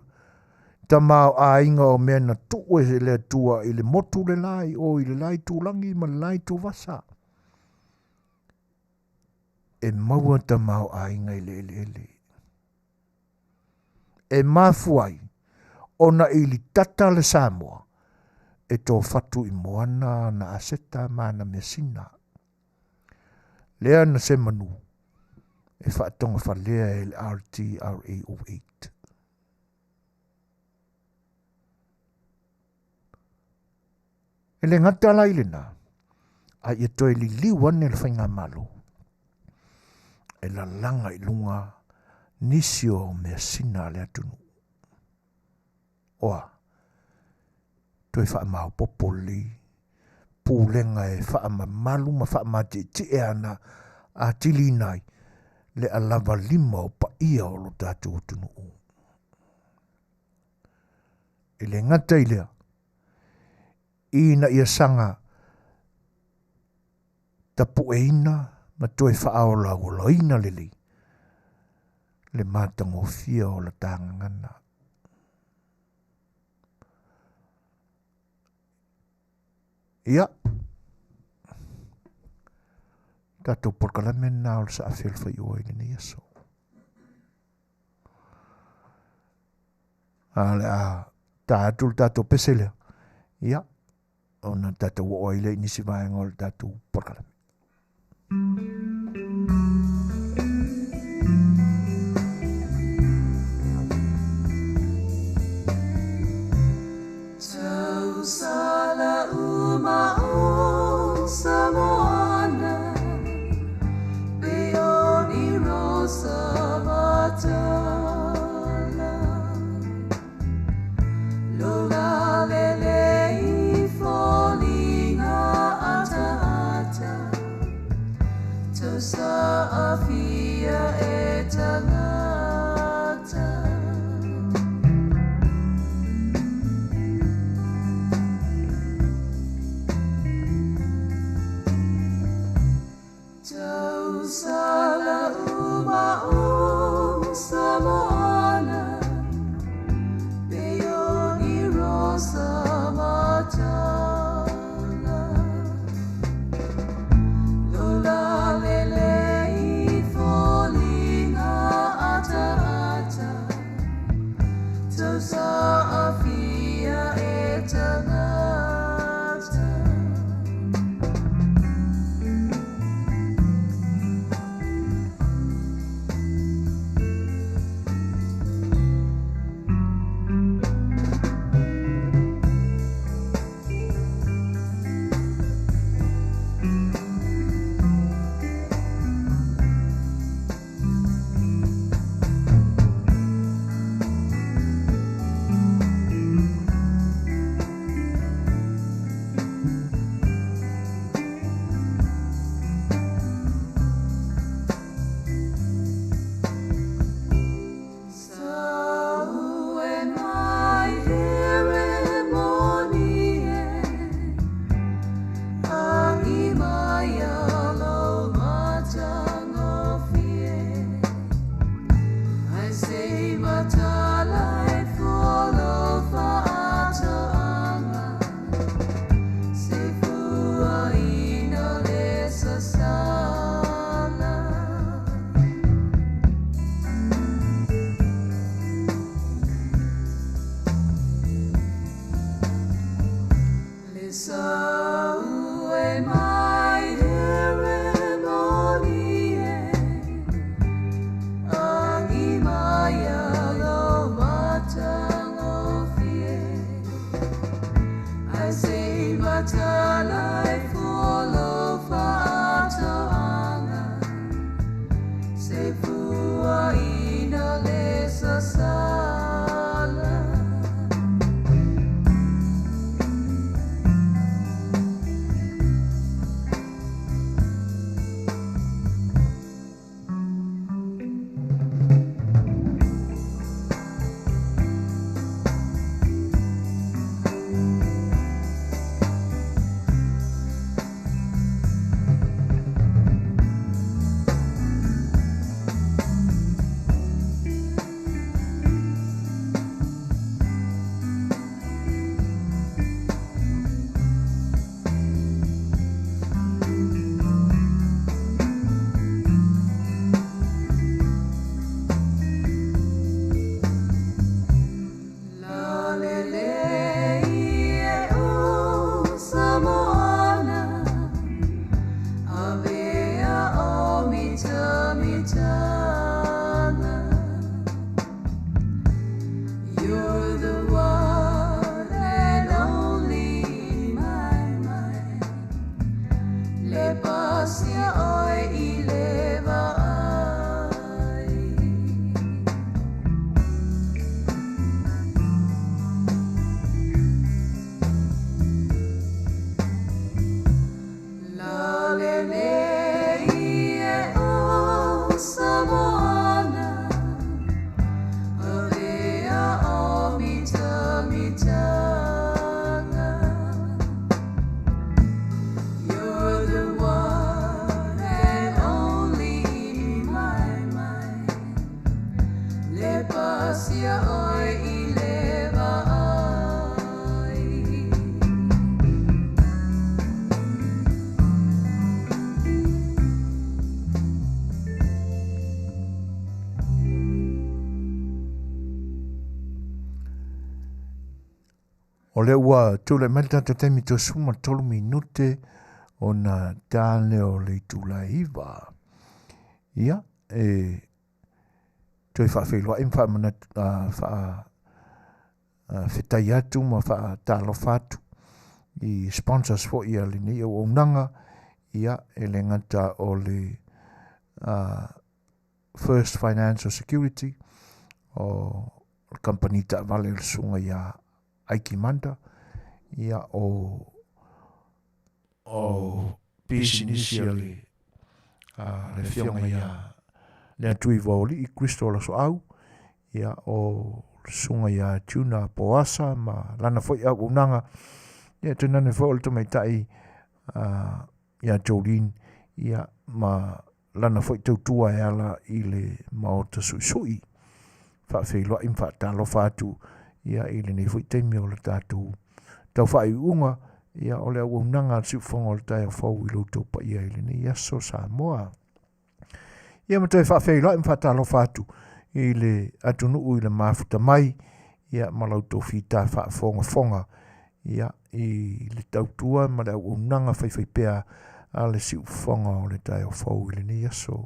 Tamaoaiga o mea na tuu e le Atua i le motu le la i o i le la itulagi ma le la ituvasa. E maua tamaoaiga i le eleele. E mafua ai ona ilitata le Samoa e tofatu i moana na aseta ma na measina. Lea na se manu e faatogafalea e le RTRA08. E le gata la i lena, a ia toe liliu ane le faigamalo e lalaga i luga nisi o measina a le atunuu. Oa, toe faamaopoopo lelei pulega e faamamalu ma faamatietie ana atiliina ai le alavalima o paia o lo tatou atunuu. E le gata i lea, ina ia saga tapueina ma toe faaolaolaina lelei le matagofie o la ta gagana. Ia, tatou polokalame lena o le saafi o le faioa i lenei aso. A o le a ta atu le tatou pese lea, ia, ona tatou oo ai lea i nisi vaega o le tatou polokalame. Tausala uma o Samoana, Peoni Rosa Matala. Lola lele i foliga ataata, Tausa afia e tagata. Tausala uma o Samoana, Peoni Rosa Matala. Lola lele i foliga ataata, Tausa afia e tagata. O lea ua tulai mai le tatou taimi toe 13 minute ona ta lea o le itula e 9. Ia, e toe faafeiloai ma faamanatu, faafetai atu ma faatalofa atu i sponsors foi a lenei auaunaga. Ia, e le gata o le First Financial Security, o le kamupani taavale o le susuga ia Aiki Manda, ia o pisinisi a le afioga ia Leatuivaoalii Crystal Lasoau, ia o le susuga ia Tuna Poasa ma lana foi auaunaga, ia tainane foi o le tamaitai ia Jolene, ia ma lana foi tautua e ala i le Maota Suisui. Faafeiloai ma faatalofa atu ia i lenei foi taimi o le tatou tau faaiuiuga ia o le auaunaga a le Siufofoga o le Taeao Fou i lo outou paia i lenei aso Samoa. Ia ma toe faafeiloai ma faatalofa atu i le atunuu i le mafuta mai ia ma la outou fita faafogafoga ia i le tautua ma le auaunaga faifaipea a le siufofoga o le taeao fou i lenei aso.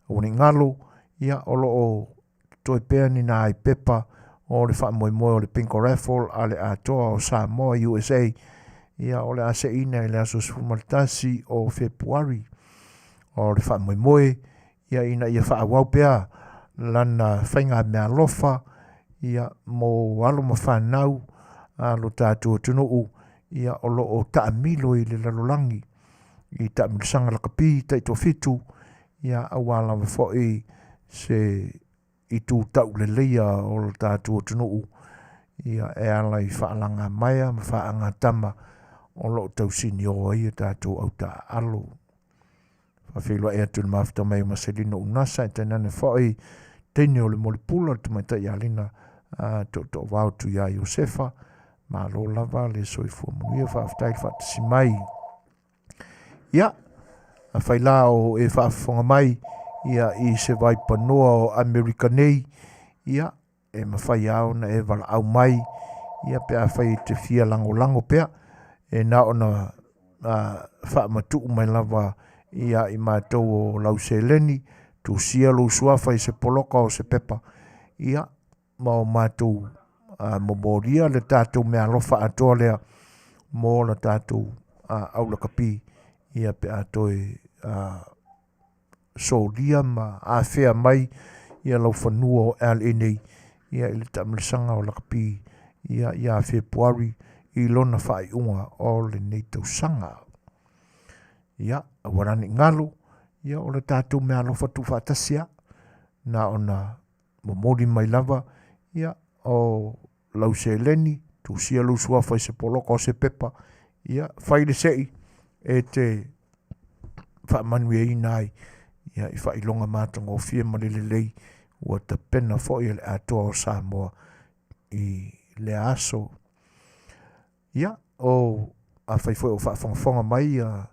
Aua ne i galo, ia o lo o totoe pea ni nai pepa o le faamoemoe o le Bingo Raffle a le Atoa o Samoa USA, ia o le a seina i le aso 11 o Fepuari. O le faamoemoe, ia ina ia faaauau pea lana faigameaalofa ia mo alo ma fanau a lo tatou atunuu ia o lo o taamilo i le lalolagi i taamilosaga lakapi taitoafitu ia aua lava foi se itu tauleleia o lo tatou atunuu ia e ala i faalagamaea ma faagatama o lo o tausinio ai a tatou autaaalo. Faafeiloai atu i le mafuta mai o Maselino Unasa e tainane foi teine o le Molepula le tamaitai ia Lina Tootooavao Tuia Iosefa. Malo lava le soifua manuia, faafetai le faatasi mai. Ia, afai la o e faafofoga mai ia i se vaipanoa o Amerika nei, ia e mafai lava ona e valaau mai ia pe afai e te fia lagolago pea e na ona faamatuu mai lava ia i matou o lau seleni, tusia lou suafa i se poloka o se pepa, ia ma o matou momolia le tatou meaalofa atoa lea mo la tatou aulakapi ia pe a toe solia ma afea mai ia lau fanua o LA nei ia i le taamilosaga o lakapi ia ia Fepuari i lona faaiuga o lenei tausaga. Ia, aua la ne i galo, ia o le tatou meaalofa tuufaatasi lava, na ona momoli mai lava ia o lau seleni, tusia lou suafa i se poloka o se pepa, ia fai le sei e te faamanuiaina ai ia i faailoga matagofie ma le lelei ua tapena foi e le Atoa o Samoa i lea aso. Ia, o afai foi o faafogafoga mai ia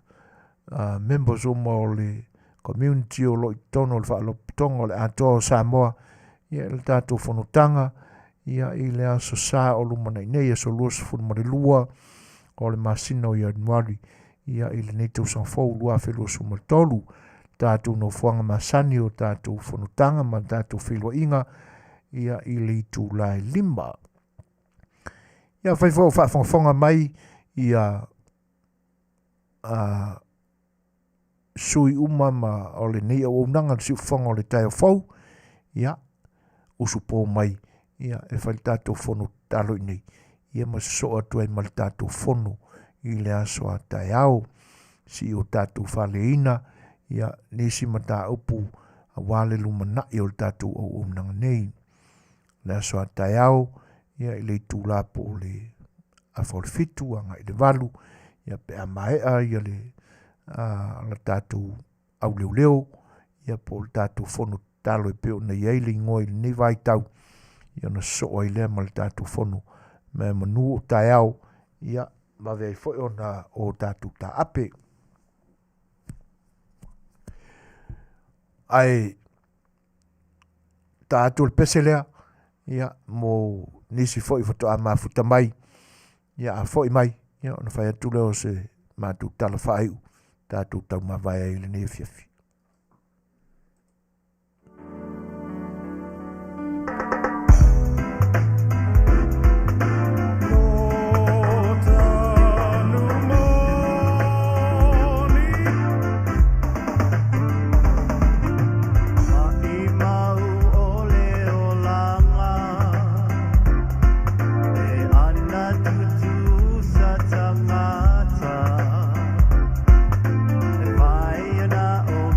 members uma o le community o lo o i totonu o le Faalapotopotoga o le Atoa o Samoa, ia i le tatou fonotaga ia i le aso Sa o lumanai nei, aso 22 o le masina o Ianuari ia i lenei tausaga fou 2023, tatou nofoaga masani o tatou fonotaga ma tatou feiloaiga ia i le itula e 5. Ia afai foi o faafogafoga mai ia sui uma ma o lenei auaunaga le siufofoga o le taeao fou, ia usupo mai ia e fai le tatou fono tatalo i nei, ia ma sosoo atu ai ma le tatou fono i le aso a taeao, si o tatou faleina ia nisi mataupu aua le lumanai o le tatou auaunaga nei. Le aso a taeao ia i le itula po o le afa o le 7 agai i le 8, ia pe a maea ia le la tatou auleoleo ia po o le tatou fono tatalo e pei ona i ai le igoa i lenei vaitau, ia ona sosoo ai lea ma le tatou fono me manu o taeao, ia vave ai foi ona o tatou taape. Ae ta atu le pese lea ia mo nisi foi faatoa mafuta mai. Ia, a fo'i mai, ia, ona fai atu lea o se matou tala faaiu tatou taumavae ai i lenei afiafi. E ana o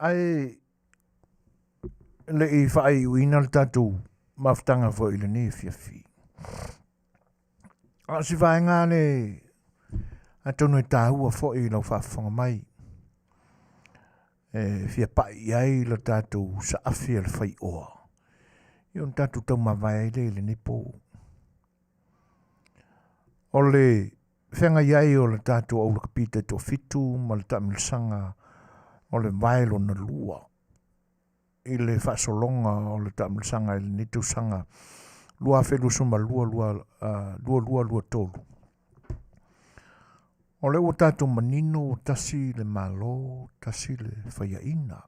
Ae le i faaiuina le tatou mafutaga foi i lenei afiafi. A o si vaega le atonu e taua foi i lau faafofoga mai e fia pai i ai le tatou saafi a le faioa. Ia ona tatou taumavae ai lea i lenei po. O le feagai ai o le tatou au lakapi taitoafitu ma le taamilosaga o le vae lona lua i le faasologa o le taamilosaga i lenei tausaga 2022 2023. O lea ua tatou manino ua tasi le Malo, tasi le faiaina.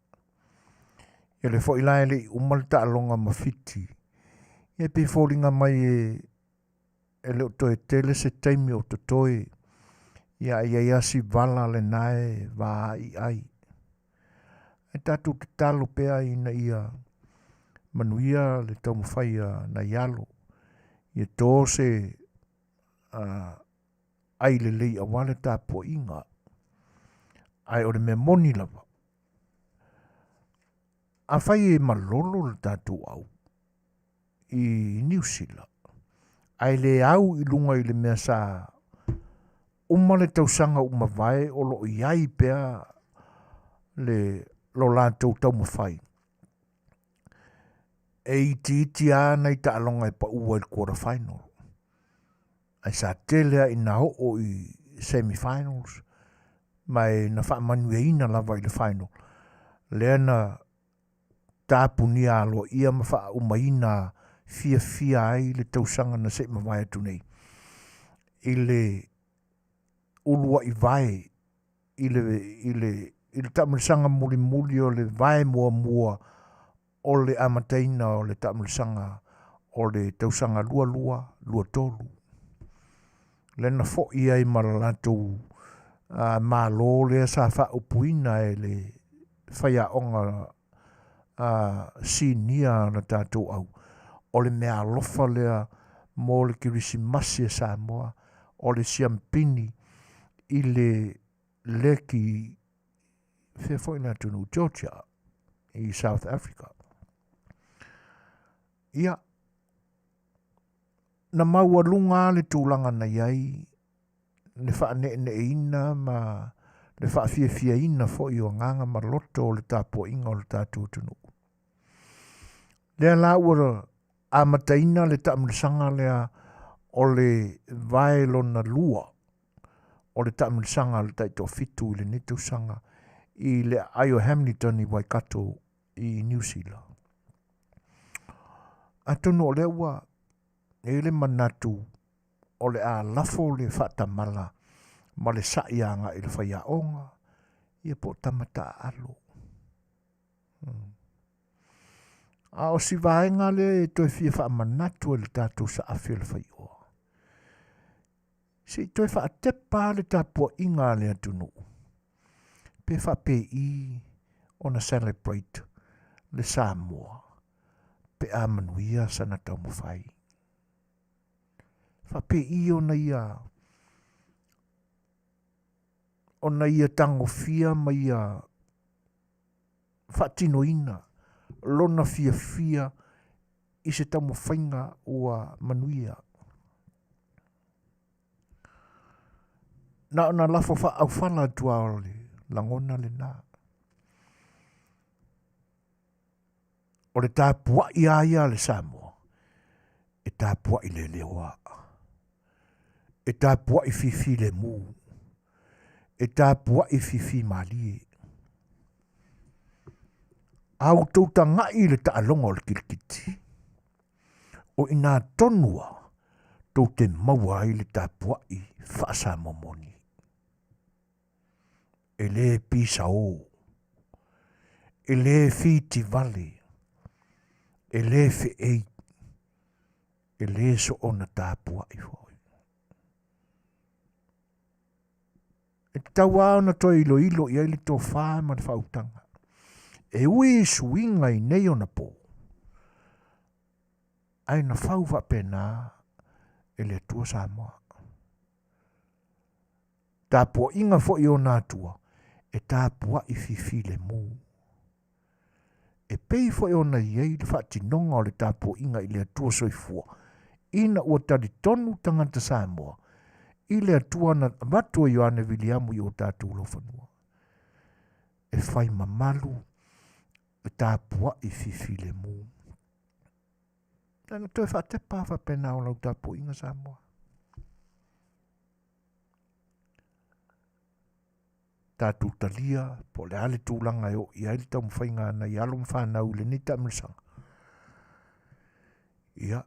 Ia lea foi la e le i uma le taaloga ma Fiti, ia e pei e foliga mai e e le o toe tele se taimi o totoe, ia a i ai lava si vala lena e vaai ai. Ae tatou tatalo pea ina ia manuia le taumafai a nai alo, ia to se ai lelei aua le tapuaiga. Ae o le mea moni lava, afai e malolo le tatou au, i Niu Sila, ae le au i luga i le mea sa uma le tausaga ua mavae o lo o i ai pea le lo latou taumafai e itiiti lava nai taaloga e pau ai i le quarter final. Ae sa tele lava ina oo i semi finals ma e na faamanuiaina lava i le final lea na tapunia aloaia ma faaumaina fiafia ai le tausaga na se i mavae atu nei i le uluai vae i le, i le, i le taamilosaga mulimuli o le vae muamua o le amataina o le taamilosaga o le tausaga 2223. Lea na foi ai ma le latou Malo lea sa faaupuina e le faiaoga sinia a le tatou au, o le meaalofa lea mo le Kerisimasi a Samoa, o le siampini i le leki fea foi le atunuu Georgia i South Africa. Ia, na maualuga lava le tulaga na i ai le faaneeneeina ma le faafiafiaina foi o agaga ma loto o le tapuaiga o le tatou atunuu. Lea la ua amataina le taamilosaga lea o le vae lona lua o le taamilosaga a le taitoafitu i lenei tausaga i le aai o Hamilton i Waikato i Niu Sila. Atonu o lea ua i ai le manatu o le a lafo le faatamala ma le sa'i agai i le faiaoga, ia po o tama taaalo. A o si vaega lea e toe fia faamanatu e le tatou saafi o le faioa, se i toe faatepa le tapuaiga a le atunuu, pe faapei ona celebrate le Samoa pe a manuia sana taumafai. Faapei ona ia ona ia tagofia ma ia faatinoina lona fiafia i se taumafaiga ua manuia. Na ona lafo faaaufala atu lava o le lagona lena. O le tapuai lava ia a le Samoa, e tapuai leleoa, e tapuai fifilemu, e tapuai fifimalie. A outou tagai i le taaloga o le kilikiti, o i ina tonu lava tou te maua ai le tapuai faa-Samoa moni. E le pisaō, e le fitivale, e le feei, e le soona tapuai foi. E tatau lava ona toe iloilo i ai le tofa ma le faautaga. E ui i suiga i nei ona pō, ae na fau faapena e le Atua Samoa. Tapuaiga foi ona Atua e tapuai fifilemu. E pei foi ona i ai le faatinoga o le tapuaiga i le Atua Soifua, ina ua talitonu tagata Samoa i le Atua na avatu e Ioane Viliamu i o tatou laufanua. E fai mamalu e tapuai fifilemu. Na toe faatepa faapena o lau tapuaiga Samoa. Tatou talia po o le a le tulaga e oo i ai le taumafaiga a nai alo ma fanau i lenei taamilosaga. Ia,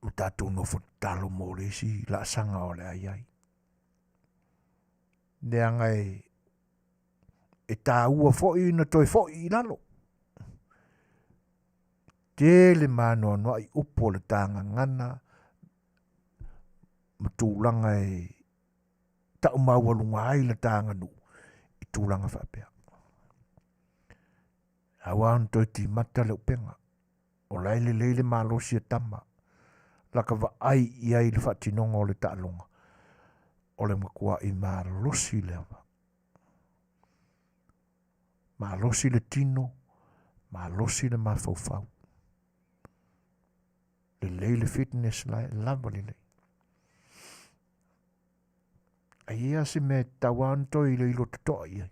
ma tatou nofo tatalo mo le isi laasaga o le a i ai. Leaga e, e taua foi na toe foi i lalo. Tele maanoanoai upu o le tagagana ma tulaga e tau maualuga ai le ta aganuu i tulaga faapea. Aua ona toe timata le upega. O la e lelei le malosi a tama. Laka vaai i ai le faatinoga o le taaloga. O le matuai malosi lea. Malosi le tino, malosi le mafaufau. Lelei le fitness la e lava lelei. Ai ia se mea e tatau lava ona toe iloilo totoa i ai.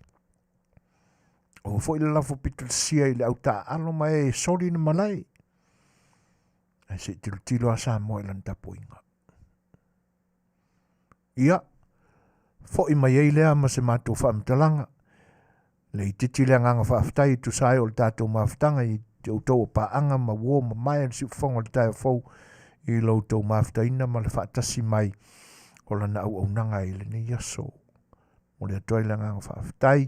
Aua foi le lafo pitolasia i le au taaalo ma e soli na malae. Ae se i tilotilo a Samoa i lana tapuaiga. Ia, foi mai ai lea ma se matou faamatalaga. Le itiiti le agaga faafetai e tusa ai o le tatou mafutaga i te outou o paaga ma uo ma mae le siufofoga o le taeao fou i lo outou mafutaina ma le faatasi mai o lana auaunaga i lenei aso. Momoli atu ai le agaga faafetai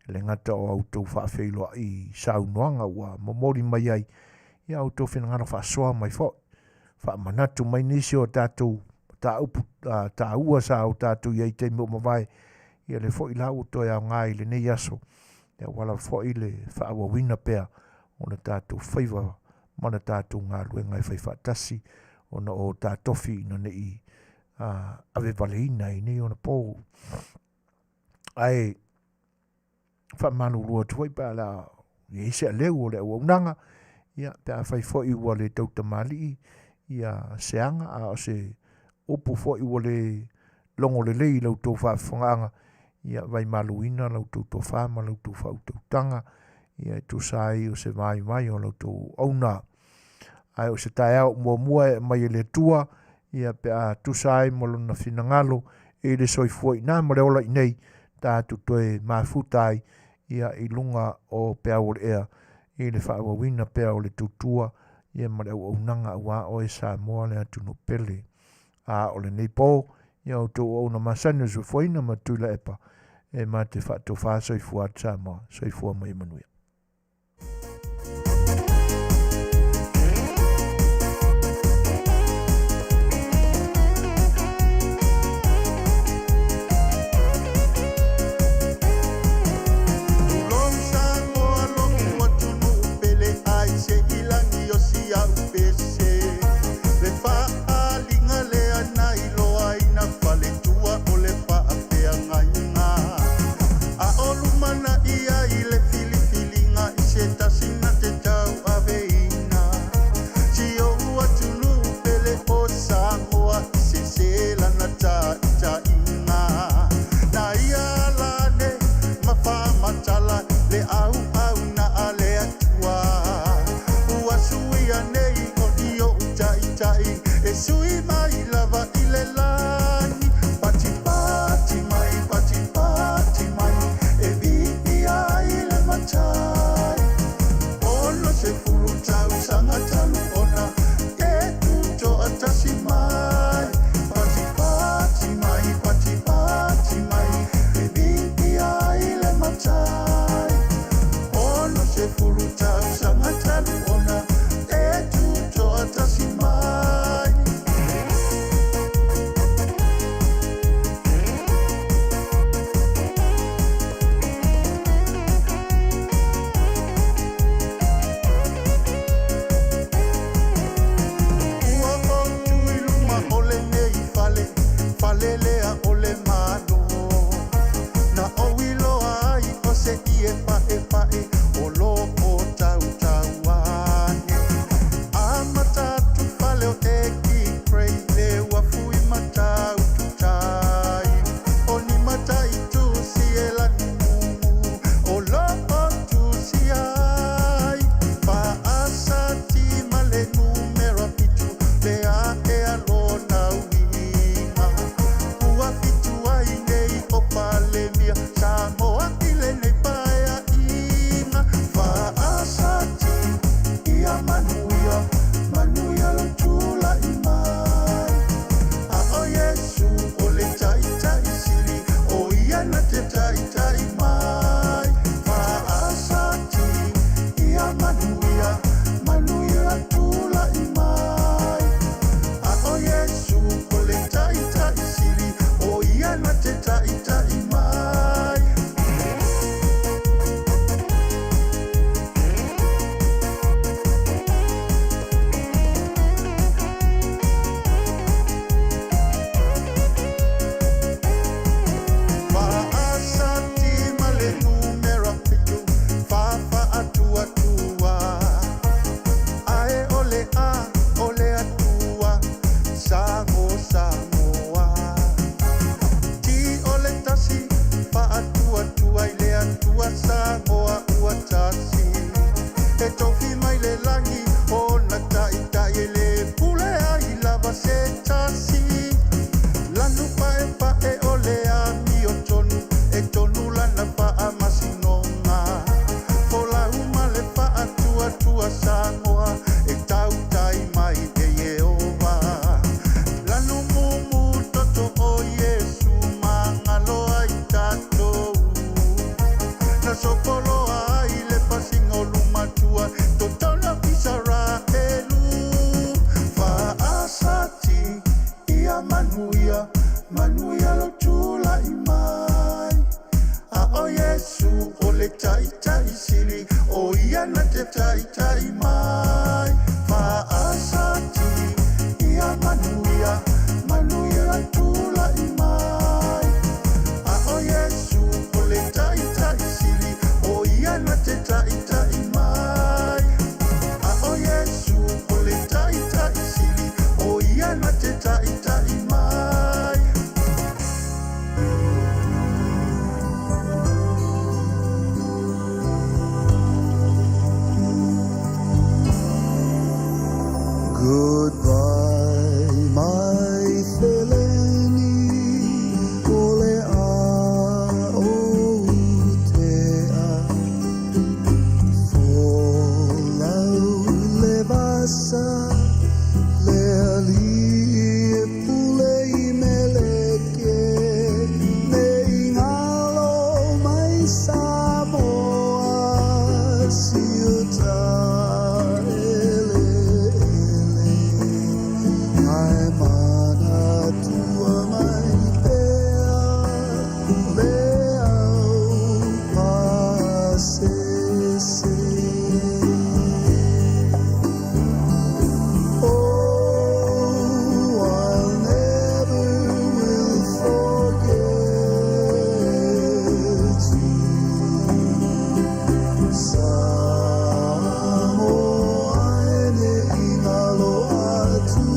e le gata o a outou faafeiloai i saunoaga ua momoli mai ai ia outou finagalo faasoa mai foi, faamanatu mai nisi o tatou mataupu taua sa o tatou i ai i taimi ua mavae, ia lea foi la ua toe aoga i lenei aso, ia aua lava foi le faaauauina pea o le tatou faiva ma le tatou galuega e fai faatasi ona o ta tofi ina ne i avevaleina i nei ona po. Ae faamalulu atu foi pe a le a i ai se aleu o le auaunaga, ia pe afai foi ua le tautamalii ia se aga a o se upu foi ua le logo lelei i la outou faafofogaaga, ia vaimaluina la outou tofa ma la outou faautautaga, ia e tusa ai o se vaivai o la outou auauna. Ae o se taeao muamua e aumai e le Atua, ia pe a tusa ai ma lona finagalo i le soifua i ina ma le ola i nei, tatou toe mafuta ai ia i luga o peau o le ea i le faaauauina pea o le tautua ia ma le auaunaga aua oe Samoa le atunuu pele. A o lenei po, ia outou auauna masani o le soifuaina ma Tuilaepa e ma te faatofa soifua atu Samoa, soifua ma ia manuia. Tulou Samoa lo'u atunuu pele ai se i lagi o si au pese Le faaaliga lea na iloaina faletua o le faafeagaiga A o lumanai ai le filifili. Manuia, manuia lou tulai mai. A ʻo Iesū ʻo le Taitai Sili, ʻo ia na te taitai mai. Faasati ia manuia, manuia lou tulai mai. A ʻo Iesū ʻo le Taitai Sili, ʻo ia na te taitai mai. A ʻo Iesū ʻo le Taitai Sili, ʻo ia na te taitai mai. Goodbye, my Feleni, o le a o tea. Folau le vasa, le alii e pule i Meleke, ne i galo mai Samoa, siuta eleele. Ae manatua mai pea le au pasese. Oh, I'll never will forget you. Samoa e ne i galo atu.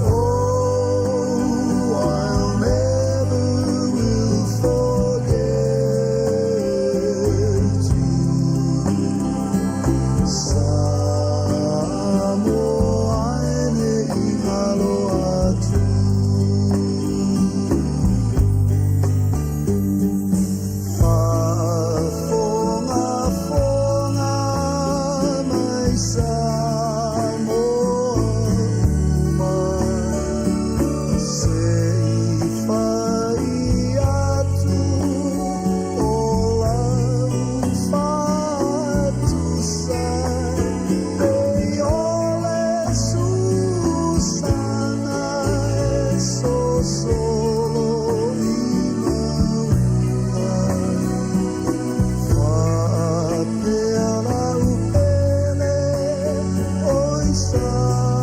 Oh, I'll never will forget you. Samoa e ne i galo atu. Faafogafoga mai Samoa uma. Se i fai atu o lau faatusa pei o le susana e sosolo i mauga. Faapea lau pele oi Samoa.